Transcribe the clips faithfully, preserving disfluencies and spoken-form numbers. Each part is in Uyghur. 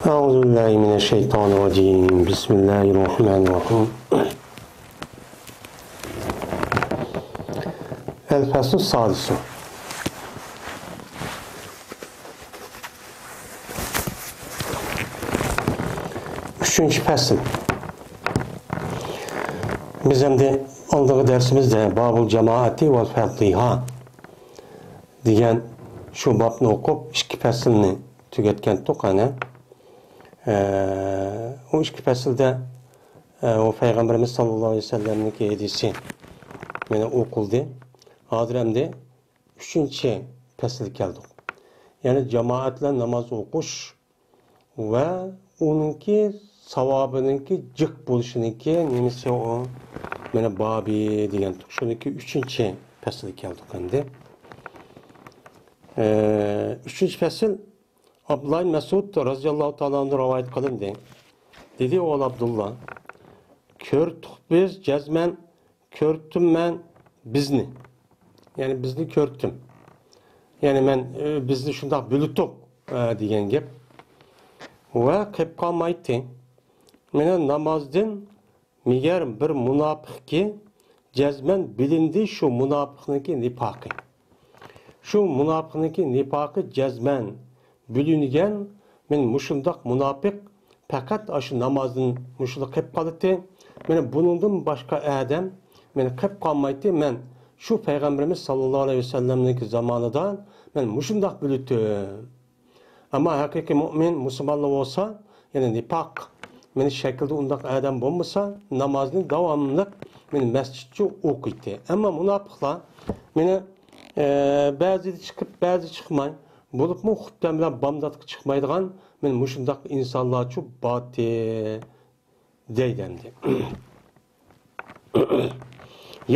أعوذ بالله من الشيطان الرجيم. بسم الله الرحمن الرحيم. الفصل السادس. ئۈچىنچى پەسىل. بىز ئەمدى ئالدىنقى دەرسىمىزدە بابۇل جامائەتى ۋە فەزلىھا دېگەن شۇ بابنى ئوقۇپ، ئىككى پەسىلنى تۈگەتكەنتۇق ئەنە. ئە، ئۇ ئىككى پەسىلدە، ئە، ئۇ پەيغەمبىرىمىز ساللاللاھۇ ئەلەيھى ۋەسەللەمنىڭكى ھەدىسى مانا ئوقۇلدى. ھازىر ئەمدى ئۈچىنچى پەسىلگە كەلدۇق. يەنى جامائەت بىلەن ناماز ئوقۇش ۋە ئۇنىڭكى ساۋابىنىڭكى جىق بولۇشىنىڭكى نېمىسى ئۇ؟ مانا بابى دېگەنتۇق. شۇنىڭكى ئۈچىنچى پەسىلگە كەلدۇق ئەمدى. ئە، ئۈچىنچى پەسىل. ئابدۇللا ئىبن مەسئۇد رازىياللاھۇ تائالا ئەنھۇ رىۋايەت قىلىندى. دېدى ئوغلى ئابدۇللا، كۆردۇق بىز جەزمەن، كۆرتتۈم مەن بىزنى. يەنى بىزنى كۆرتتۈم. يەنى مەن، ئە، بىزنى شۇنداق بىلىتتۇق، ئە، دېگەن گەپ. ۋە قېپ قالمايتتى. مانا نامازدىن مېگەر بىر مۇناپىقكى جەزمەن بىلىندى، شۇ مۇناپىقنىڭكى نىپاقى. شۇ مۇناپىقنىڭكى نىپاقى جەزمەن بىلىنگەن، مەن مۇشۇنداق مۇناپىق پەقەت ئاشۇ نامازدىن مۇشۇلا قېپ قالىتتى. مانا بۇنىڭدىن باشقا ئادەم مانا قېپ قالمايتتى. مەن شۇ پەيغەمبىرىمىز ساللاللاھۇ ئەلەيھى ۋەسەللەمنىڭكى زامانىدا مەن مۇشۇنداق بىلىتتىم. ئەمما ھەقىقىي مۇئمىن، مۇسۇلمانلار بولسا، يەنى نىپاق، مېنى شەكىلدە ئۇنداق ئادەم بولمىسا، نامازنى داۋاملىق مېنى مەسچىتچە ئوقۇيتتى. ئەمما مۇناپىقلار مېنى، ئە، بەزىدە چىقىپ، بەزىدە چىقماي، بولۇپمۇ خۇپتەن بىلەن بامداتقا چىقمايدىغان مېنى مۇشۇنداق ئىنسانلارچۇ بارتى. دەيدۇ ئەمدى.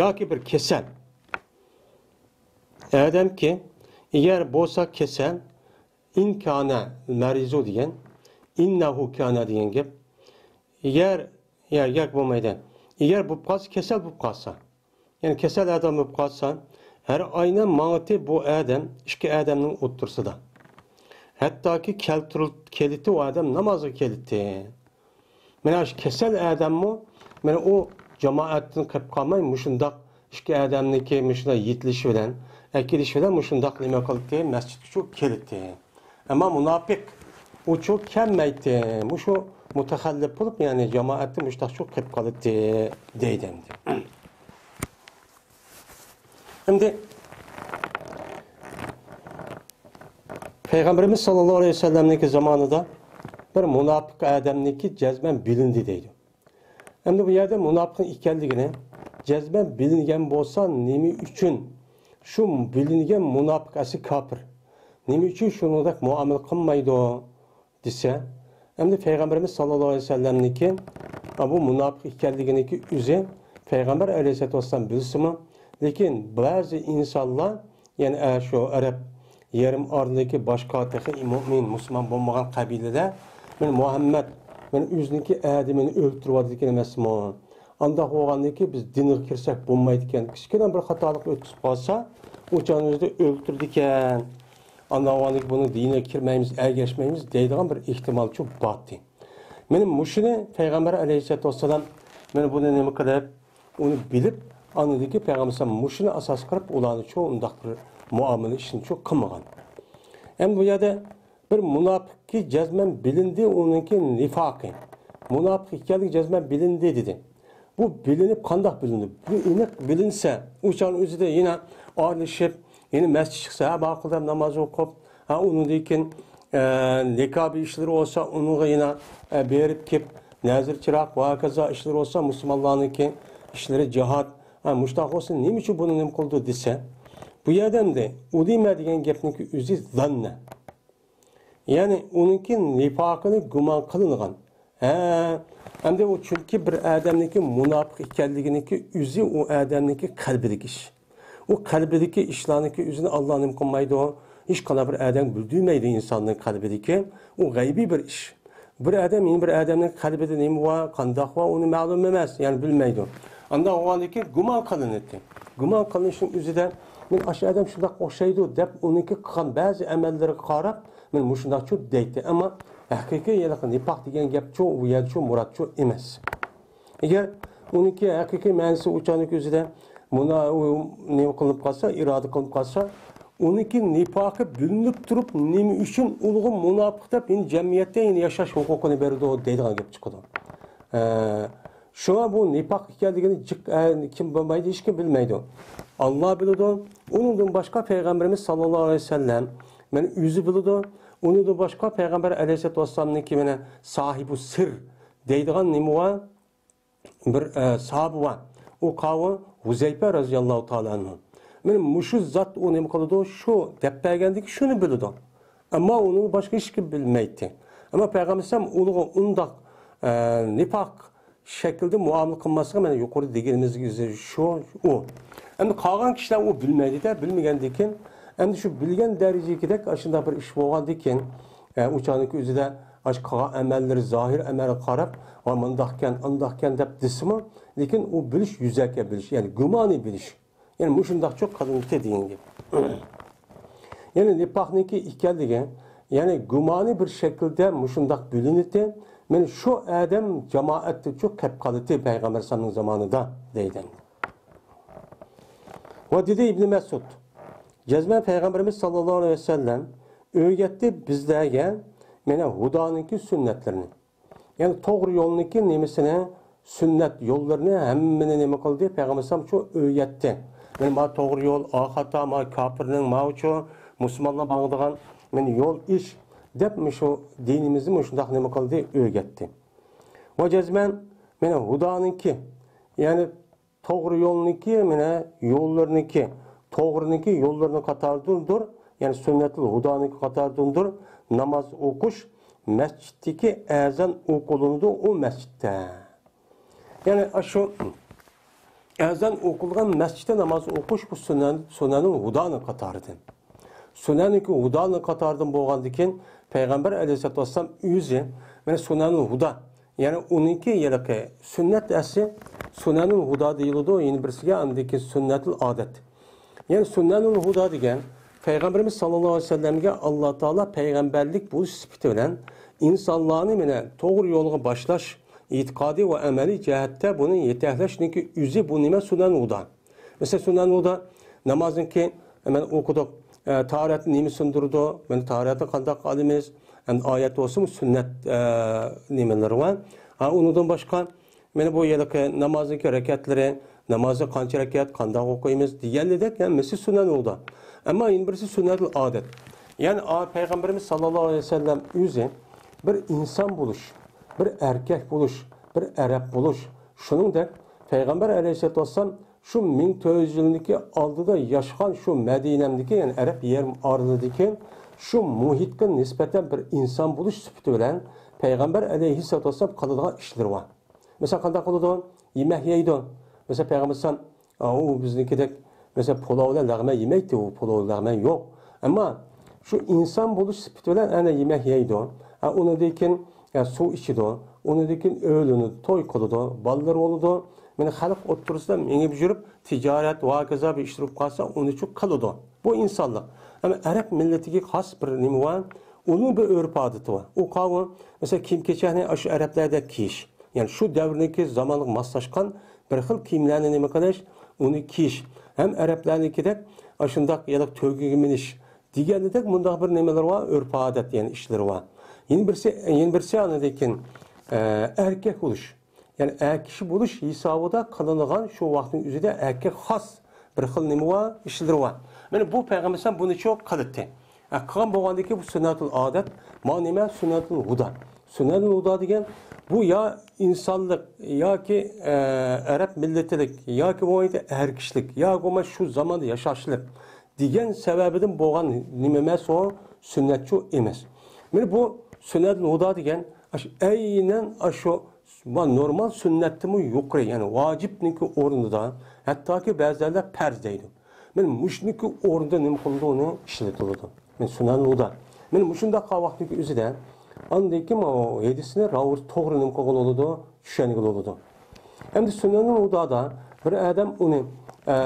ياكى بىر كېسەل. ئادەمكى، ئەگەر بولسا كېسەل، ئىن كانە مەرىزۇ دېگەن، ئىننەھۇ كانە دېگەن گەپ. ئەگەر، يا، ياكى بولمايدۇ. ئەگەر بولۇپ قالسا، كېسەل بولۇپ قالسا. يەنى كېسەل ئادەم بولۇپ قالسا، ھەر ئاينى ماڭىتى بۇ ئادەم ئىككى ئادەمنىڭ ئوتتۇرىسىدا. ھەتتاكى كەلتۈرۈل-، كېلىتى ئۇ ئادەم نامازغا كېلىتى. مانا شۇ كېسەل ئادەممۇ، مانا ئۇ جامائەتتىن قېلىپ قالماي، مۇشۇنداق ئىككى ئادەمنىڭكى مۇشۇنداق يېتىلىشى بىلەن، ئەكېلىشى بىلەن مۇشۇنداق نېمە قىلدى، مەسچىتكىچۇ كېلىتى. ئەمما مۇناپىق ئۇچۇ كەلمەيتتى. مۇشۇ مۇتەخەللىپ بولۇپ، يەنى جامائەتتە مۇشۇنداقچۇ قېلىپ قالىتتى، دەيدۇ ئەمدى. ئەمدى پەيغەمبىرىمىز ساللاللاھۇ ئەلەيھى ۋەسەللەمنىڭكى زامانىدا بىر مۇناپىق ئادەمنىڭكى جەزمەن بىلىندى دەيدۇ. ئەمدى بۇ يەردە مۇناپىق ئىكەنلىكىنى جەزمەن بىلىنگەن بولسا، نېمە ئۈچۈن شۇ بىلىنگەن مۇناپىق ئەسلى كاپىر، نېمە ئۈچۈن شۇنىڭدەك مۇئامىلە قىلمايدۇ دېسە، ئەمدى پەيغەمبىرىمىز ساللاللاھۇ ئەلەيھى ۋەسەللەمنىڭكى بۇ مۇناپىق ئىكەنلىكىنىڭكى ئۆزى پەيغەمبەر ئەلەيھىسسالاتۇ ۋەسسالام بىلسىمۇ، لېكىن بەزى ئىنسانلار، يەنى ئە، شۇ ئەرەب يېرىم ئارىلىدىكى باشقا تېخى مۆمىن، مۇسۇلمان بولمىغان قەبىلىلەر مانا مۇھەممەد مانا ئۆزىنىڭكى ئادىمىنى ئۆلتۈرۈۋاتىدىكەن ئەمەسمۇ؟ ئانداق بولغاندىن كېيىن بىز دىنغا كىرسەك بولمايدىكەن. كىچىككىنە بىر خاتالىق ئۆتكۈزۈپ قالسا، ئۇ چاغنىڭ ئۆزىدە ئۆلتۈرىدىكەن. ئانداق بولغاندىن كېيىن بۇنىڭ دىنىغا كىرمەيمىز، ئەگەشمەيمىز دەيدىغان بىر ئېھتىمالچۇ بارتى. مانا مۇشۇنى پەيغەمبەر ئەلەيھىسسالاتۇ ۋەسسالام مانا بۇنى نېمە قىلىپ، ئۇنى بىلىپ، ئاندىن كېيىن پەيغەمبەر ئەلەيھىسسالام مۇشۇنى ئاساس قىلىپ، ئۇلارنىچۇ ئۇنداق بىر مۇئامىلە ئىشنىچۇ قىلمىغان. ئەمدى بۇ يەردە بىر مۇناپىقكى جەزمەن بىلىندى، ئۇنىڭكى نىفاقى. مۇناپىق ئىكەنلىكى جەزمەن بىلىندى دېدى. بۇ بىلىنىپ قانداق بىلىندى؟ بۇ ئېنىق بىلىنسە، ئۇ چاغنىڭ ئۆزىدە يەنە ئارىلىشىپ، يەنە مەسچىتكە چىقسا، ھە، ماقۇل دەپ ناماز ئوقۇپ، ھە، ئۇنىڭدىن كېيىن، ئە، نىكاھى ئىشلىرى بولسا، ئۇنىڭغا يەنە، ئە، بېرىپ كېلىپ، نەزىر چىراغ ۋە ھاكازا ئىشلىرى بولسا، مۇسۇلمانلارنىڭكى ئىشلىرى جىھاد، ھە، مۇشۇنداق بولسا، نېمە ئۈچۈن بۇنى نېمە قىلىدۇ دېسە، بۇ يەردە ئەمدى ئۇلىمە دېگەن گەپنىڭكى ئۆزى زاننە. يەنى ئۇنىڭكى نىفاقىنى گۇمان قىلىنغان. ھە، ئەمدى ئۇ چۈنكى بىر ئادەمنىڭكى مۇناپىق ئىكەنلىكىنىڭكى ئۆزى ئۇ ئادەمنىڭكى قەلبىدىكى ئىش. ئۇ قەلبىدىكى ئىشلارنىڭكى ئۆزىنى ئاللا نېمە قىلمايدۇ؟ ھېچقانداق بىر ئادەم بىلدۈرمەيدۇ ئىنساننىڭ قەلبىدىكى. ئۇ غەيبىي بىر ئىش. بىر ئادەم يەنە بىر ئادەمنىڭ قەلبىدە نېمە بار، قانداق بار، ئۇنى مەلۇم ئەمەس، يەنى بىلمەيدۇ. ئانداق بولغاندىن كېيىن گۇمان قىلىناتتى. گۇمان قىلىنىشنىڭ ئۆزىدە، مەن ئاشۇ ئادەم شۇنداق ئوخشايدۇ دەپ، ئۇنىڭكى قىلغان بەزى ئەمەللىرىگە قاراپ، مەن مۇشۇنداقچۇ دەيتتى. ئەمما ھەقىقىي ھېلىقى نىپاق دېگەن گەپچۇ، ئۇ يەرچۇ، مۇرادچۇ ئەمەس. ئەگەر ئۇنىڭكى ھەقىقىي مەنىسى ئۇ چاغنىڭ ئۆزىدە مۇنا-، ئۇ نېمە قىلىنىپ قالسا، ئىرادە قىلىنىپ قالسا، ئۇنىڭكى نىپاقى بىلىنىپ تۇرۇپ، نېمە ئۈچۈن ئۇلىغا مۇناپىق دەپ يەنە جەمئىيەتتە يەنە ياشاش ھوقۇقىنى بېرىدۇ دەيدىغان گەپ چىقىدۇ. ئە، شۇڭا بۇ نىپاق ئىكەنلىكىنى جىق، ئە، كىم بىلمەيدۇ، ھېچكىم بىلمەيدۇ. ئاللا بىلىدۇ. ئۇنىڭدىن باشقا پەيغەمبىرىمىز ساللاللاھۇ ئەلەيھى ۋەسەللەم مانا ئۆزى بىلىدۇ. ئۇنىڭدىن باشقا پەيغەمبەر ئەلەيھىسسالاتۇ ۋەسسالامنىڭكى مانا ساھىبۇ سىر دەيدىغان نېمە بار؟ بىر، ئە، ساھابە بار. ئۇ قاۋۇ ھۇزەيپە رەزىياللاھۇ تائالا ئەنھۇ. مانا مۇشۇ زات ئۇ نېمە قىلىدۇ؟ شۇ دەپ بەرگەندىكى شۇنى بىلىدۇ. ئەمما ئۇنىڭ باشقا ھېچكىم بىلمەيتتى. ئەمما پەيغەمبەر ئەلەيھىسسالام ئۇلىغا ئۇنداق، ئە، نىپاق شەكىلدە مۇئامىلە قىلماسلىقى مانا يۇقىرىدا دېگىنىمىزگە شۇ، ئۇ. ئەمدى قالغان كىشىلەر ئۇ بىلمەيدۇ-دە، بىلمىگەندىن كېيىن، ئەمدى شۇ بىلگەن دەرىجىدىكىدەك ئاشۇنداق بىر ئىش بولغاندىن كېيىن، ئە، ئۇ چاغنىڭكى ئۆزىدە ئاشۇ قىلغان ئەمەللىرى، زاھىر ئەمەلگە قاراپ، ۋا مۇنداقكەن، ئانداقكەن دەپ دېسىمۇ، لېكىن ئۇ بىلىش يۈزەكى بىلىش، يەنى گۇمانىي بىلىش. يەنى مۇشۇنداقچۇ قىلىنتى دېگەن گەپ. يەنى نىپاقنىڭكى ئىكەنلىكى، يەنى گۇمانىي بىر شەكىلدە مۇشۇنداق بىلىنىتى، مانا شۇ ئادەم جامائەتتىنچۇ قېلىپ قالىتى پەيغەمبەر ئەلەيھىسسالامنىڭ زامانىدا دەيدۇ. ۋە دېدى ئىبنى مەسئۇد، جەزمەن پەيغەمبىرىمىز ساللاللاھۇ ئەلەيھى ۋەسەللەم ئۆگەتتى بىزلەرگە مانا ھۇدانىڭكى سۈننەتلىرىنى. يەنى توغرا يولنىڭكى نېمىسىنى، سۈننەت يوللىرىنى ھەممىنى نېمە قىلدى؟ پەيغەمبەر ئەلەيھىسسالام شۇ ئۆگەتتى. مانا ما توغرا يول، ئا خاتا، ما كاپىرنىڭ، ماۋۇچۇ مۇسۇلمانلار ماڭىدىغان مانا يول ئىش دەپ مۇشۇ دىنىمىزنى مۇشۇنداق نېمە قىلدى؟ ئۆگەتتى. ۋە جەزمەن مانا ھۇدانىڭكى، يەنى توغرا يولنىڭكى، مانا يوللىرىنىڭكى، توغرىنىڭكى يوللىرىنىڭ قاتارىدىندۇر، يەنى سۈننەتۇل ھۇدانىڭكى قاتارىدىندۇر ناماز ئوقۇش مەسچىتتىكى ئەزان ئوقۇلىدۇ ئۇ مەسچىتتە. يەنى ئاشۇ ئەزان ئوقۇلغان مەسچىتتە ناماز ئوقۇش بۇ سۈنەن، سۈنەنۇل ھۇدانىڭ قاتارىدىن. سۈنەنۇل ھۇدانىڭ قاتارىدىن بولغاندىكىن پەيغەمبەر ئەلەيھىسسالاتۇ ۋەسسالام ئۆزى مانا سۈنەنۇل ھۇدا، يەنى ئۇنىڭكى ھېلىقى سۈننەت ئەسلى سۈنەنۇل ھۇدا دېيىلىدۇ، يەنە بىرسىگە ئاندىن كېيىن سۈننەتۇل ئادەت. يەنى سۈنەنۇل ھۇدا دېگەن پەيغەمبىرىمىز ساللاللاھۇ ئەلەيھى ۋەسەللەمگە ئاللا تائالا پەيغەمبەرلىك بولۇش سۈپىتى بىلەن ئىنسانلارنى مانا توغرا يولغا باشلاش، ئېتىقادىي ۋە ئەمەلىي جەھەتتە بۇنى يېتەكلەشنىڭكى ئۆزى بۇ نېمە؟ سۈنەنۇل ھۇدا. مەسىلەن، سۈنەنۇل ھۇدا نامازنىڭكى مانا ئوقۇدۇق. ئە، تاھارەتنى نېمە سۇندۇرىدۇ؟ مانا تاھارەتنى قانداق ئالىمىز؟ ئەمدى ئايەت بولسىمۇ سۈننەت، ئە، نېمىلىرى بار. ھە، ئۇنىڭدىن باشقا مانا بۇ ھېلىقى نامازنىڭكى رەكەتلىرى، نامازنى قانچە رەكەت، قانداق ئوقۇيمىز دېگەنلىدەك ھەممىسى سۈنەنۇل ھۇدا. ئەمما يەنە بىرسى سۈننەتۇل ئادەت. يەنى ئا-، پەيغەمبىرىمىز ساللاللاھۇ ئەلەيھى ۋەسەللەم ئۆزى بىر ئىنسان بولۇش، بىر ئەركەك بولۇش، بىر ئەرەب بولۇش. شۇنىڭدەك پەيغەمبەر ئەلەيھىسسالاتۇ ۋەسسالام شۇ مىڭ تۆت يۈز يىلدىكى ئالدىدا ياشىغان شۇ مەدىنەمدىكى، يەنى ئەرەب يېرىم ئارىلىدىكى شۇ مۇھىتقا نىسبەتەن بىر ئىنسان بولۇش سۈپىتى بىلەن پەيغەمبەر ئەلەيھىسسالاتۇ ۋەسسالام قىلىدىغان ئىشلىرى بار. مەسىلەن، قانداق قىلىدۇ؟ يېمەك يەيدۇ. مەسىلەن، پەيغەمبەر ئەلەيھىسسالام، ئا، ئۇ بىزنىڭكىدەك، مەسىلەن، پۇلاۋ بىلەن لەغمەن يېمەيتتى، ئۇ پۇلاۋ لەغمەن يوق. ئەمما شۇ ئىنسان بولۇش سۈپىتى بىلەن ئەنە يېمەك يەيدۇ. ئا، ئۇنىڭدىن كېيىن، ئا، سۇ ئىچىدۇ. ئۇنىڭدىن كېيىن ئۆيلىنىدۇ، توي قىلىدۇ، بالىلىرى بولىدۇ. مانا خەلق ئوتتۇرىسىدا مېڭىپ يۈرۈپ، تىجارەت ۋە ھاكازا بىر ئىشلىرى بولۇپ قالسا، ئۇنىچۇ قىلىدۇ. بۇ ئىنسانلىق. ئەمما ئەرەب مىللىتىگە خاس بىر نېمە بار؟ ئۇنىڭ بىر ئۆرپ-ئادىتى بار. ئۇ قاۋۇ، مەسىلەن، كىيىم-كېچەكنى ئاشۇ ئەرەبلەردەك كىيىش. يەنى شۇ دەۋرنىڭكى زامانغا ماسلاشقان بىر خىل كىيىملەرنى نېمە قىلىش، ئۇنى كىيىش. ھەم ئەرەبلەرنىڭكىدەك ئاشۇنداق ياق تۆگىگە مىنىش دېگەندەك مۇنداق بىر نېمىلىرى بار، ئۆرپ-ئادەت، يەنى ئىشلىرى بار. يەنە بىرسى، يەنە بىرسى ئاندىن كېيىن، ئە، ئەركەك بولۇش. يەنى ئەر كىشى بولۇش ھېسابىدا قىلىنغان شۇ ۋاقىتنىڭ ئۆزىدە ئەركەك خاس بىر خىل نېمە بار، ئىشلىرى بار. مانا بۇ پەيغەمبەر ئەلەيھىسسالام بۇنى شۇ قىلىتتى. ئە، قىلغان بولغاندىكى بۇ سۈننەتۇل ئادەت، ما نېمە؟ سۈننەتۇل ھۇدا. سۈننەتۇل ھۇدا دېگەن بۇ يا ئىنسانلىق ياكى، ئە، ئەرەب مىللىتىلىك ياكى بولمىسا ئەر كىشىلىك ياكى بولمىسا شۇ زاماندا ياشاشلىق دېگەن سەۋەبىدىن بولغان نېمە ئەمەس ئۇ، سۈننەتچۇ ئەمەس. مانا بۇ سۈننەتۇل ھۇدا دېگەن ئاشۇ ئەينەن ئاشۇ ۋە نورمال سۈننەتتىنمۇ يۇقىرى، يەنى ۋاجىپنىڭكى ئورنىدا، ھەتتاكى بەزىلەر پەرز دەيدۇ. مانا مۇشۇنىڭكى ئورنىدا نېمە قىلىدۇ، ئۇنى ئىشلىتىلىدۇ. مانا سۈنەنۇل ھۇدا. مانا مۇشۇنداق ۋاقىتنىڭكى ئۆزىدە ئاندىن كېيىن ئۇ ھەدىسنى راۋۇرۇس توغرا نېمە قىلغىلى بولىدۇ، چۈشەنگىلى بولىدۇ. ئەمدى سۈنەنۇل ھۇدادا بىر ئادەم ئۇنى، ئە،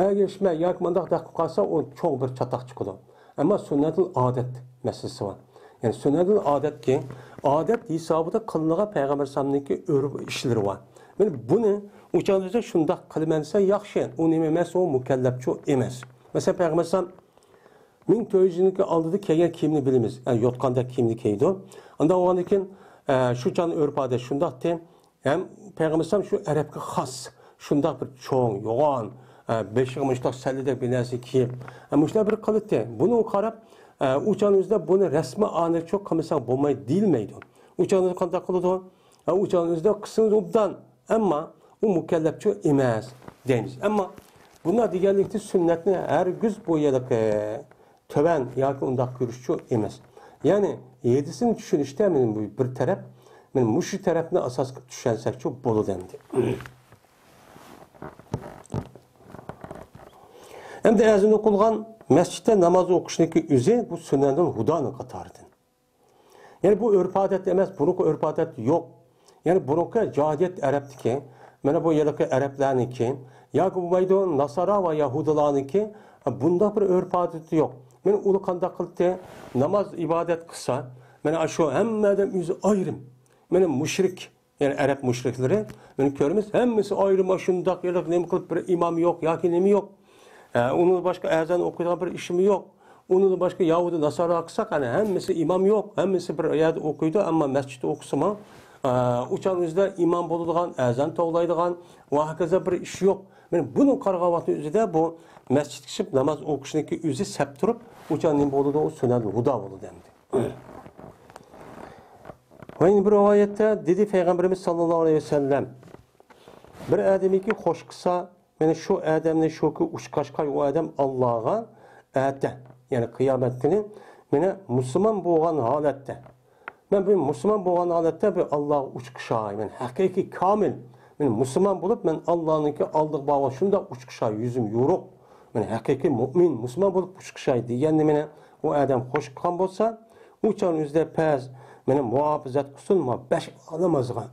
ئەگەشمە ياكى مۇنداق دەپ قىلىپ قالسا، ئۇ چوڭ بىر چاتاق چىقىدۇ. ئەمما سۈننەتۇل ئادەت مەسىلىسى بار. يەنى سۈننەتۇل ئادەتكى، ئادەت ھېسابىدا قىلىنغان پەيغەمبەر ئەلەيھىسسالامنىڭكى ئۆرپ ئىشلىرى بار. مانا بۇنى ئۇ چاغدا شۇنداق قىلىمەن دېسە ياخشى، ئۇ نېمە ئەمەس، ئۇ مۇكەللەپچۇ ئەمەس. مەسىلەن، پەيغەمبەر ئەلەيھىسسالام مىڭ تۆت يۈز يىلدىن ئالدىدا كىيگەن كىيىمنى بىلىمىز. يەنى يوتقاندەك كىيىمنى كىيىدۇ. ئاندىن بولغاندىن كېيىن، ئە، شۇ چاغنىڭ ئۆرپ-ئادەت شۇنداقتى. ھەم پەيغەمبەر ئەلەيھىسسالام شۇ ئەرەبكە خاس شۇنداق بىر چوڭ، يوغان، ئە، بېشىغا مۇشۇنداق سەللىدەك بىر نەرسە كىيىپ، ئە، مۇشۇنداق بىر قىلاتتى. بۇنىڭغا قاراپ، ئە، ئۇ چاغنىڭ ئۆزىدە بۇنى رەسمىي ئانىچۇ قىلمىساڭ بولمايدۇ دېيىلمەيدۇ. ئۇ چاغنىڭ ئۆزىدە قانداق قىلىدۇ؟ ئە، ئۇ چاغنىڭ ئۆزىدە قىلسىڭىز ئوبدان، ئەمما ئۇ مۇكەللەپچۇ ئەمەس دەيمىز. ئەمما بۇنداق دېگەنلىكتە سۈننەتنى ھەرگىز بۇ يەردىكى تۆۋەن ياكى ئۇنداق كۆرۈشچۇ ئەمەس. يەنى ھەدىسنى چۈشىنىشتە مانا بۇ بىر تەرەپ، مانا مۇشۇ تەرەپنى ئاساس قىلىپ چۈشەنسەكچۇ بولىدۇ ئەمدى. ئەمدى ئەزان ئوقۇلغان مەسچىتتە ناماز ئوقۇشنىڭكى ئۆزى بۇ سۈننەتۇل ھۇدانىڭ قاتارىدىن. يەنى بۇ ئۆرپ-ئادەت ئەمەس، بۇرۇنقى ئۆرپ-ئادەت يوق. يەنى بۇرۇنقى جاھىلىيەت ئەرەبتىكى، مانا بۇ ھېلىقى ئەرەبلەرنىڭكى، ياكى بولمايدۇ ناسارا ۋە يەھۇدىيلارنىڭكى بۇنداق بىر ئۆرپ-ئادىتى يوق. مانا ئۇلار قانداق قىلدى؟ ناماز ئىبادەت قىلسا، مانا شۇ ھەممە ئادەم ئۆزى ئايرىم. مانا مۇشرىك، يەنى ئەرەب مۇشرىكلىرى، مانا كۆرىمىز، ھەممىسى ئايرىم، شۇنداق ھېلىقى نېمە قىلىپ، بىر ئىمامى يوق ياكى نېمە يوق. ئە، ئۇنىڭدىن باشقا ئەزان ئوقۇيدىغان بىر ئىشىمۇ يوق. ئۇنىڭدىن باشقا يەھۇدىي ناسارا قىلساق، ئەنە ھەممىسى ئىمام يوق، ھەممىسى بىر يەردە ئوقۇيدۇ، ئەمما مەسچىتتە ئوقۇسىمۇ، ئە، ئۇ چاغ ئۆزىدە ئىمام بولىدىغان، ئەزان توۋلايدىغان ۋە ھاكازا بىر ئىش يوق. مانا بۇنى قارىغان ۋاقتى ئۆزىدە بۇ مەسچىتكە چىقىپ ناماز ئوقۇشنىڭكى ئۆزى سەپ تۇرۇپ، ئۇ چاغ نېمە بولىدۇ؟ ئۇ سۈننەتۇل ھۇدا بولىدۇ ئەمدى. ۋە يەنە بىر رىۋايەتتە دېدى پەيغەمبىرىمىز ساللاللاھۇ ئەلەيھى ۋەسەللەم، بىر ئادەمنىڭكى خوش قىلسا، مانا شۇ ئادەمنى شۇكى ئۇچقاشقاي ئۇ ئادەم ئاللاغا ئەتە، يەنى قىيامەت كۈنى، مانا مۇسۇلمان بولغان ھالەتتە، مەن بىر مۇسۇلمان بولغان ھالەتتە بىر ئاللاغا ئۇچقىشاي، مەن ھەقىقىي كامىل، مەن مۇسۇلمان بولۇپ، مەن ئاللانىڭكى ئالدىغا بارغان شۇنداق ئۇچقىشاي، يۈزۈم يورۇق، مەن ھەقىقىي مۇئمىن، مۇسۇلمان بولۇپ ئۇچقىشاي دېگەننى مانا ئۇ ئادەم خوش قىلغان بولسا، ئۇ چاغنىڭ ئۆزىدە پەرز، مانا مۇھاپىزەت قىلسۇن، مانا بەش نامازغا.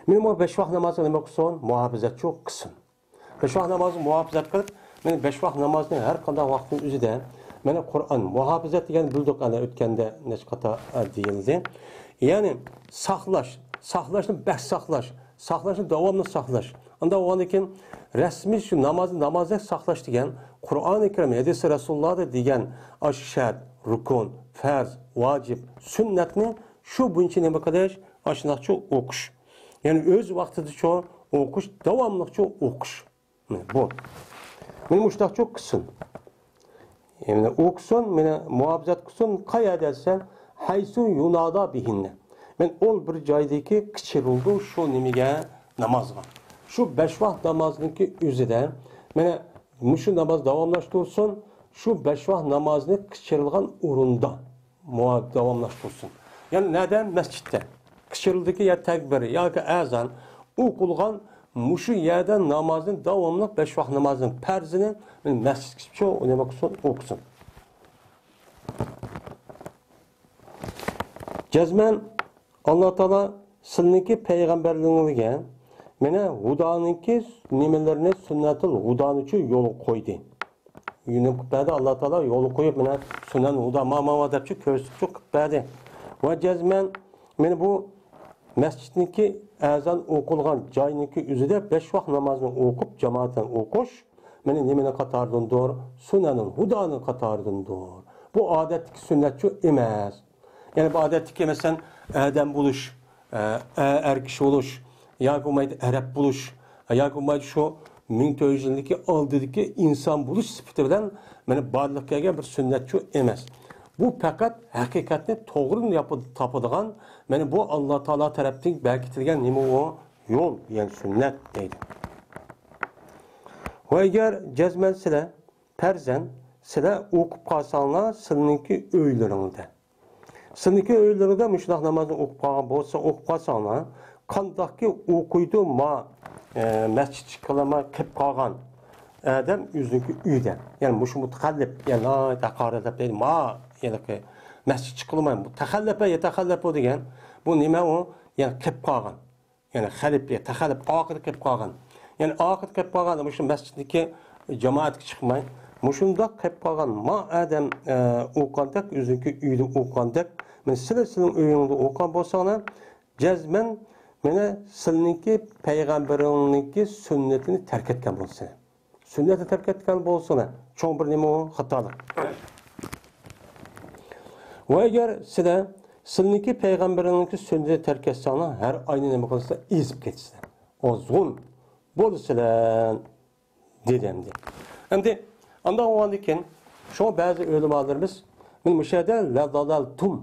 مانا بۇ بەش ۋاق نامازنى نېمە قىلسۇن؟ مۇھاپىزەتچۇ قىلسۇن. بەش ۋاق نامازنى مۇھاپىزەت قىلىپ، مانا بەش ۋاق نامازنى ھەر قانداق ۋاقىتنىڭ ئۆزىدە، مانا قۇرئان مۇھاپىزەت دېگەننى بىلدۇق ئەنە ئۆتكەندە نەچچە قاتا، ئە، دېيىلدى. يەنى ساقلاش، ساقلاشنى بەك ساقلاش، ساقلاشنى داۋاملىق ساقلاش. ئانداق بولغاندىن كېيىن رەسمىي شۇ نامازنى نامازدەك ساقلاش دېگەن قۇرئانى كەرىم، ھەدىسى رەسۇلۇللاھدا دېگەن ئاشۇ شەرت، رۇكۇن، پەرز، ۋاجىپ، سۈننەتنى شۇ بويىچە نېمە قىلىش، ئاشۇنداقچە ئوقۇش. يەنى ئۆز ۋاقتىدىچۇ ئوقۇش، داۋاملىقچە ئوقۇش. مانا بۇ. مانا مۇشۇنداقچە قىلسۇن. يەنى ئوقۇسۇن، مانا مۇھاپىزەت قىلسۇن، قەيەردە دېسە، ھەيسۇ يۇنادا بىھىننە. مانا ئول بىر جايدىكى قىچىرىلىدۇ شۇ نېمىگە، نامازغا. شۇ بەش ۋاق نامازنىڭكى ئۆزىدە، مانا مۇشۇ ناماز داۋاملاشتۇرسۇن، شۇ بەش ۋاق نامازنى قىچىرىلغان ئورۇندا. مۇۋاپىق داۋاملاشتۇرسۇن. يەنى نەدە؟ مەسچىتتە. قىچىرىلدىكى يا تەكبىر ياكى ئەزان ئوقۇلغان مۇشۇ يەردە نامازنى داۋاملىق بەش ۋاق نامازنىڭ پەرزىنى مەسچىتكىچە نېمە قىلسۇن، ئوقۇسۇن. جەزمەن ئاللا تائالا سىلىنىڭكى پەيغەمبەرلىرىڭىزگە مانا ھۇدانىڭكى نېمىلىرىنى سۈننەتۇل ھۇدانىچۇ يولغا قويدى. يۆنىلىپ قىلىپ بەردى، ئاللا تائالا يولغا قويۇپ، مانا سۈننەتۇل ھۇدا ماما دەپچۇ كۆرسىتىپچۇ قىلىپ بەردى. ۋە جەزمەن مانا بۇ مەسچىتنىڭكى ئەزان ئوقۇلغان جاينىڭكى ئۆزىدە بەش ۋاق نامازنى ئوقۇپ، جامائەت بىلەن ئوقۇش، مانا نېمىنىڭ قاتارىدىندۇر؟ سۈننەتۇل ھۇدانىڭ قاتارىدىندۇر. بۇ ئادەتتىكى سۈننەتچۇ ئەمەس. يەنى بۇ ئادەتتىكى، مەسىلەن، ئادەم بولۇش، ئە، ئە، ئەر كىشى بولۇش، ياكى بولمايدۇ ئەرەب بولۇش، ياكى بولمايدۇ شۇ مىڭ تۆت يۈز يىلدىكى ئالدىدىكى ئىنسان بولۇش سۈپىتى بىلەن مانا بارلىققا كەلگەن بىر سۈننەتچۇ ئەمەس. بۇ پەقەت ھەقىقەتنى توغرىدىن ياپا-، تاپىدىغان، مانا بۇ ئاللا تائالا تەرەپتىن بەركىتىلگەن نېمە ئۇ؟ يول، يەنى سۈننەت دەيدۇ. ۋە ئەگەر جەزمەن سىلە پەرزەن، سىلە ئوقۇپ قالساڭلار سىلىنىڭكى ئۆيلىرىڭدە. سىلىنىڭكى ئۆيلىرىڭدە مۇشۇنداق نامازنى ئوقۇپ قالغان بولسا، ئوقۇپ قالساڭلار، قانداقكى ئوقۇيدۇ ما، ئە، مەسچىت ئىشىكىغا قىلىپ قالغان ئادەم ئۆزىنىڭكى ئۆيىدە. يەنى مۇشۇ مۇتەخەللىپ، يەنى لا تەقارە دەپ دەيدۇ، ما، يەنى مەسچىت ئىشىكىغا قىلماي، مۇتەخەللەپە، يەتەخەللەپۇ دېگەن، بۇ نېمە ئۇ؟ يەنى قىلىپ قالغان. يەنى خەلىپ، يا تەخەللۇپ، ئارقىدا قېلىپ قالغان. يەنى ئارقىدا قېلىپ قالغان، مۇشۇ مەسچىتتىكى جامائەتكە چىقماي، مۇشۇنداق قېلىپ قالغان ما ئادەم، ئە، ئوقۇغاندەك، ئۆزىنىڭكى ئۆيىدە ئوقۇغاندەك، مانا سىلەر سىلىڭ ئۆيۈڭدە ئوقۇغان بولساڭلار، جەزمەن مانا سىلىنىڭكى پەيغەمبىرىڭنىڭكى سۈننىتىنى تەرك ئەتكەن بولىسىلەر. سۈننەتنى تەرك ئەتكەن بولسىلەر، چوڭ بىر نېمە ئۇ؟ خاتالىق. ۋە ئەگەر سىلەر سىلىنىڭكى پەيغەمبىرىڭنىڭكى سۈننىتىنى تەرك ئەتسەڭلار، ھەر ئاينى نېمە قىلىسىلەر؟ ئېزىپ كېتىسىلەر. ئازغۇن بولىسىلەر. دېدى ئەمدى. ئەمدى ئانداق بولغاندىن كېيىن، شۇڭا بەزى ئۆلىمالىرىمىز، مانا مۇشۇ يەردە لەزەلتۇم،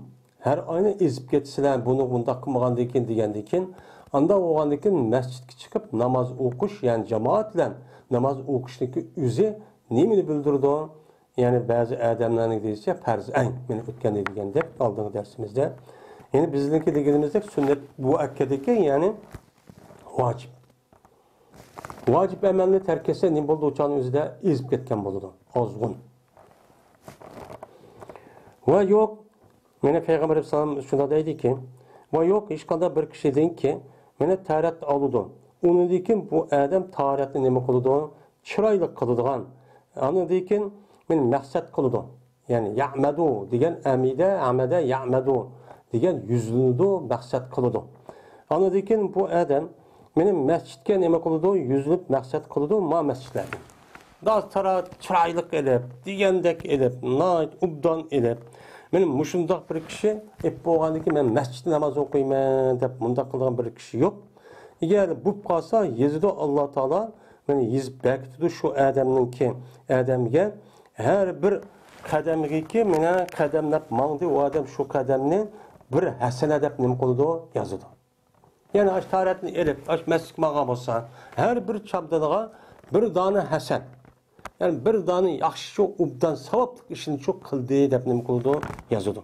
ھەر ئاينى ئېزىپ كېتىسىلەر، بۇنى بۇنداق قىلمىغاندىن كېيىن دېگەندىن كېيىن، ئانداق بولغاندىن كېيىن مەسچىتكە چىقىپ ناماز ئوقۇش، يەنى جامائەت بىلەن ناماز ئوقۇشنىڭكى ئۆزى نېمىنى بىلدۈرىدۇ؟ يەنى بەزى ئادەملەرنىڭ دېيىشىچە پەرز ئەين، مانا ئۆتكەندە دېگەندەك ئالدىنقى دەرسىمىزدە. يەنى بىزنىڭكى دېگىنىمىزدەك سۈننەت بۇ ئەككىدىكى، يەنى ۋاجىپ. ۋاجىپ ئەمەلنى تەرك ئەتسە نېمە بولىدۇ؟ ئۇچان ئۆزىدە ئېزىپ كەتكەن بولىدۇ. ئازغۇن. ۋە يوق، مانا پەيغەمبەر ئەلەيھىسسالام شۇنداق دەيدىكى، ۋە يوق، ھېچقانداق بىر كىشىدىنكى مانا تاھارەت ئالىدۇ. ئۇنىڭدىن كېيىن بۇ ئادەم تاھارەتنى نېمە قىلىدۇ؟ چىرايلىق قىلىدىغان. ئاندىن كېيىن مانا مەقسەت قىلىدۇ. يەنى يەئمەدۇ دېگەن ئەمىدە، ئەمەدە، يەئمەدۇ دېگەن يۈزلىنىدۇ، مەقسەت قىلىدۇ. ئاندىن كېيىن بۇ ئادەم مانا مەسچىتكە نېمە قىلىدۇ؟ يۈزلىنىپ مەقسەت قىلىدۇ، ما مەسچىتلەردە. داس تارا چىرايلىق ئېلىپ، دېگەندەك ئېلىپ، ناھايىتى ئوبدان ئېلىپ، مانا مۇشۇنداق بىر كىشى ئېلىپ بولغاندىن كېيىن، مەن مەسچىتتە ناماز ئوقۇيمەن دەپ مۇنداق قىلىدىغان بىر كىشى يوق. ئەگەر بولۇپ قالسا، يېزىدۇ ئاللا تائالا، مانا يېزىپ بېكىتىدۇ شۇ ئادەمنىڭكى، ئادەمگە ھەر بىر قەدەمگىكى، مانا قەدەملەپ ماڭدى ئۇ ئادەم، شۇ قەدەمنى بىر ھەسەنە دەپ نېمە قىلىدۇ؟ يازىدۇ. يەنى ئاشۇ تاھارەتنى ئېلىپ، ئاشۇ مەسچىتكە ماڭغان بولسا، ھەر بىر چامدىغا بىر دانە ھەسەن، يەنى بىر دانە ياخشى، شۇ ئوبدان ساۋابلىق ئىشنى شۇ قىلدى دەپ نېمە قىلىدۇ؟ يازىدۇ.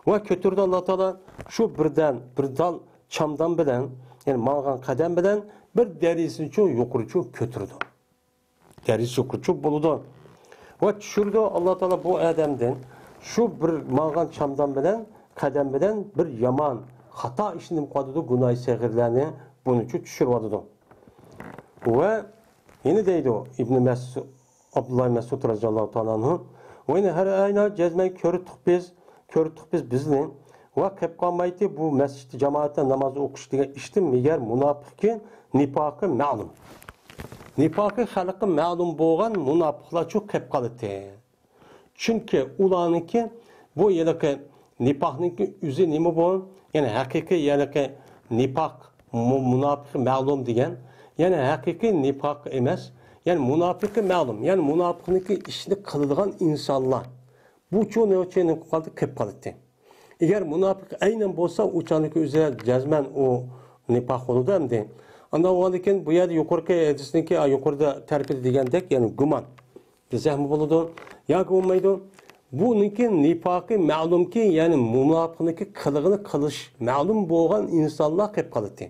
ۋە كۆتۈرىدۇ ئاللا تائالا شۇ بىردەن، بىر دال چامدان بىلەن، يەنى ماڭغان قەدەم بىلەن بىر دەرىجىسىنى شۇ يۇقىرى شۇ كۆتۈرىدۇ. دەرىجىسى يۇقىرى شۇ بولىدۇ. ۋە چۈشۈرىدۇ ئاللا تائالا بۇ ئادەمدىن شۇ بىر ماڭغان چامدان بىلەن، قەدەم بىلەن بىر يامان، خاتا ئىشنى نېمە قىلىۋاتىدۇ؟ گۇناھى سەغىرلەرنى بۇنىچۇ چۈشۈرۈۋاتىدۇ. ۋە يەنە دەيدۇ ئىبنى مەسئۇد، ئابدۇللا مەسئۇد رەزىياللاھۇ تائالا ئەنھۇ، ۋە يەنە ھەر ئاينا جەزمەن كۆرۈتتۇق بىز، كۆرۈتتۇق بىز بىزنى، ۋە قېلىپ قالمايتتى بۇ مەسچىتتە جامائەتتە ناماز ئوقۇش دېگەن ئىشتىن، مەگەر مۇناپىقكى نىپاقى مەلۇم. نىپاقى خەلققە مەلۇم بولغان مۇناپىقلارچۇ قېلىپ قالىتتى. چۈنكى ئۇلارنىڭكى بۇ ھېلىقى نىپاقنىڭكى ئۆزى نېمە بۇ؟ يەنى ھەقىقىي ھېلىقى نىپاق، مۇ-، مۇناپىقى مەلۇم دېگەن، يەنى ھەقىقىي نىپاق ئەمەس، يەنى مۇناپىقى مەلۇم، يەنى مۇناپىقنىڭكى ئىشىنى قىلىدىغان ئىنسانلار. بۇچۇ نېمە ئۈچۈن قالدى؟ قېلىپ قالاتتى. ئەگەر مۇناپىق ئەينەن بولسا، ئۇ چاغدىكى ئۆزى جەزمەن ئۇ نىپاق بولىدۇ ئەمدى. ئانداق بولغاندىن كېيىن بۇ يەردە يۇقىرىقى ھەدىسنىڭكى، يۇقىرىدا تەرىپىدە دېگەندەك، يەنى گۇمان دېسەكمۇ بولىدۇ ياكى بولمايدۇ. بۇنىڭكى نىپاقى مەلۇمكى، يەنى مۇناپىقنىڭكى قىلىقىنى قىلىش مەلۇم بولغان ئىنسانلار قېلىپ قالاتتى.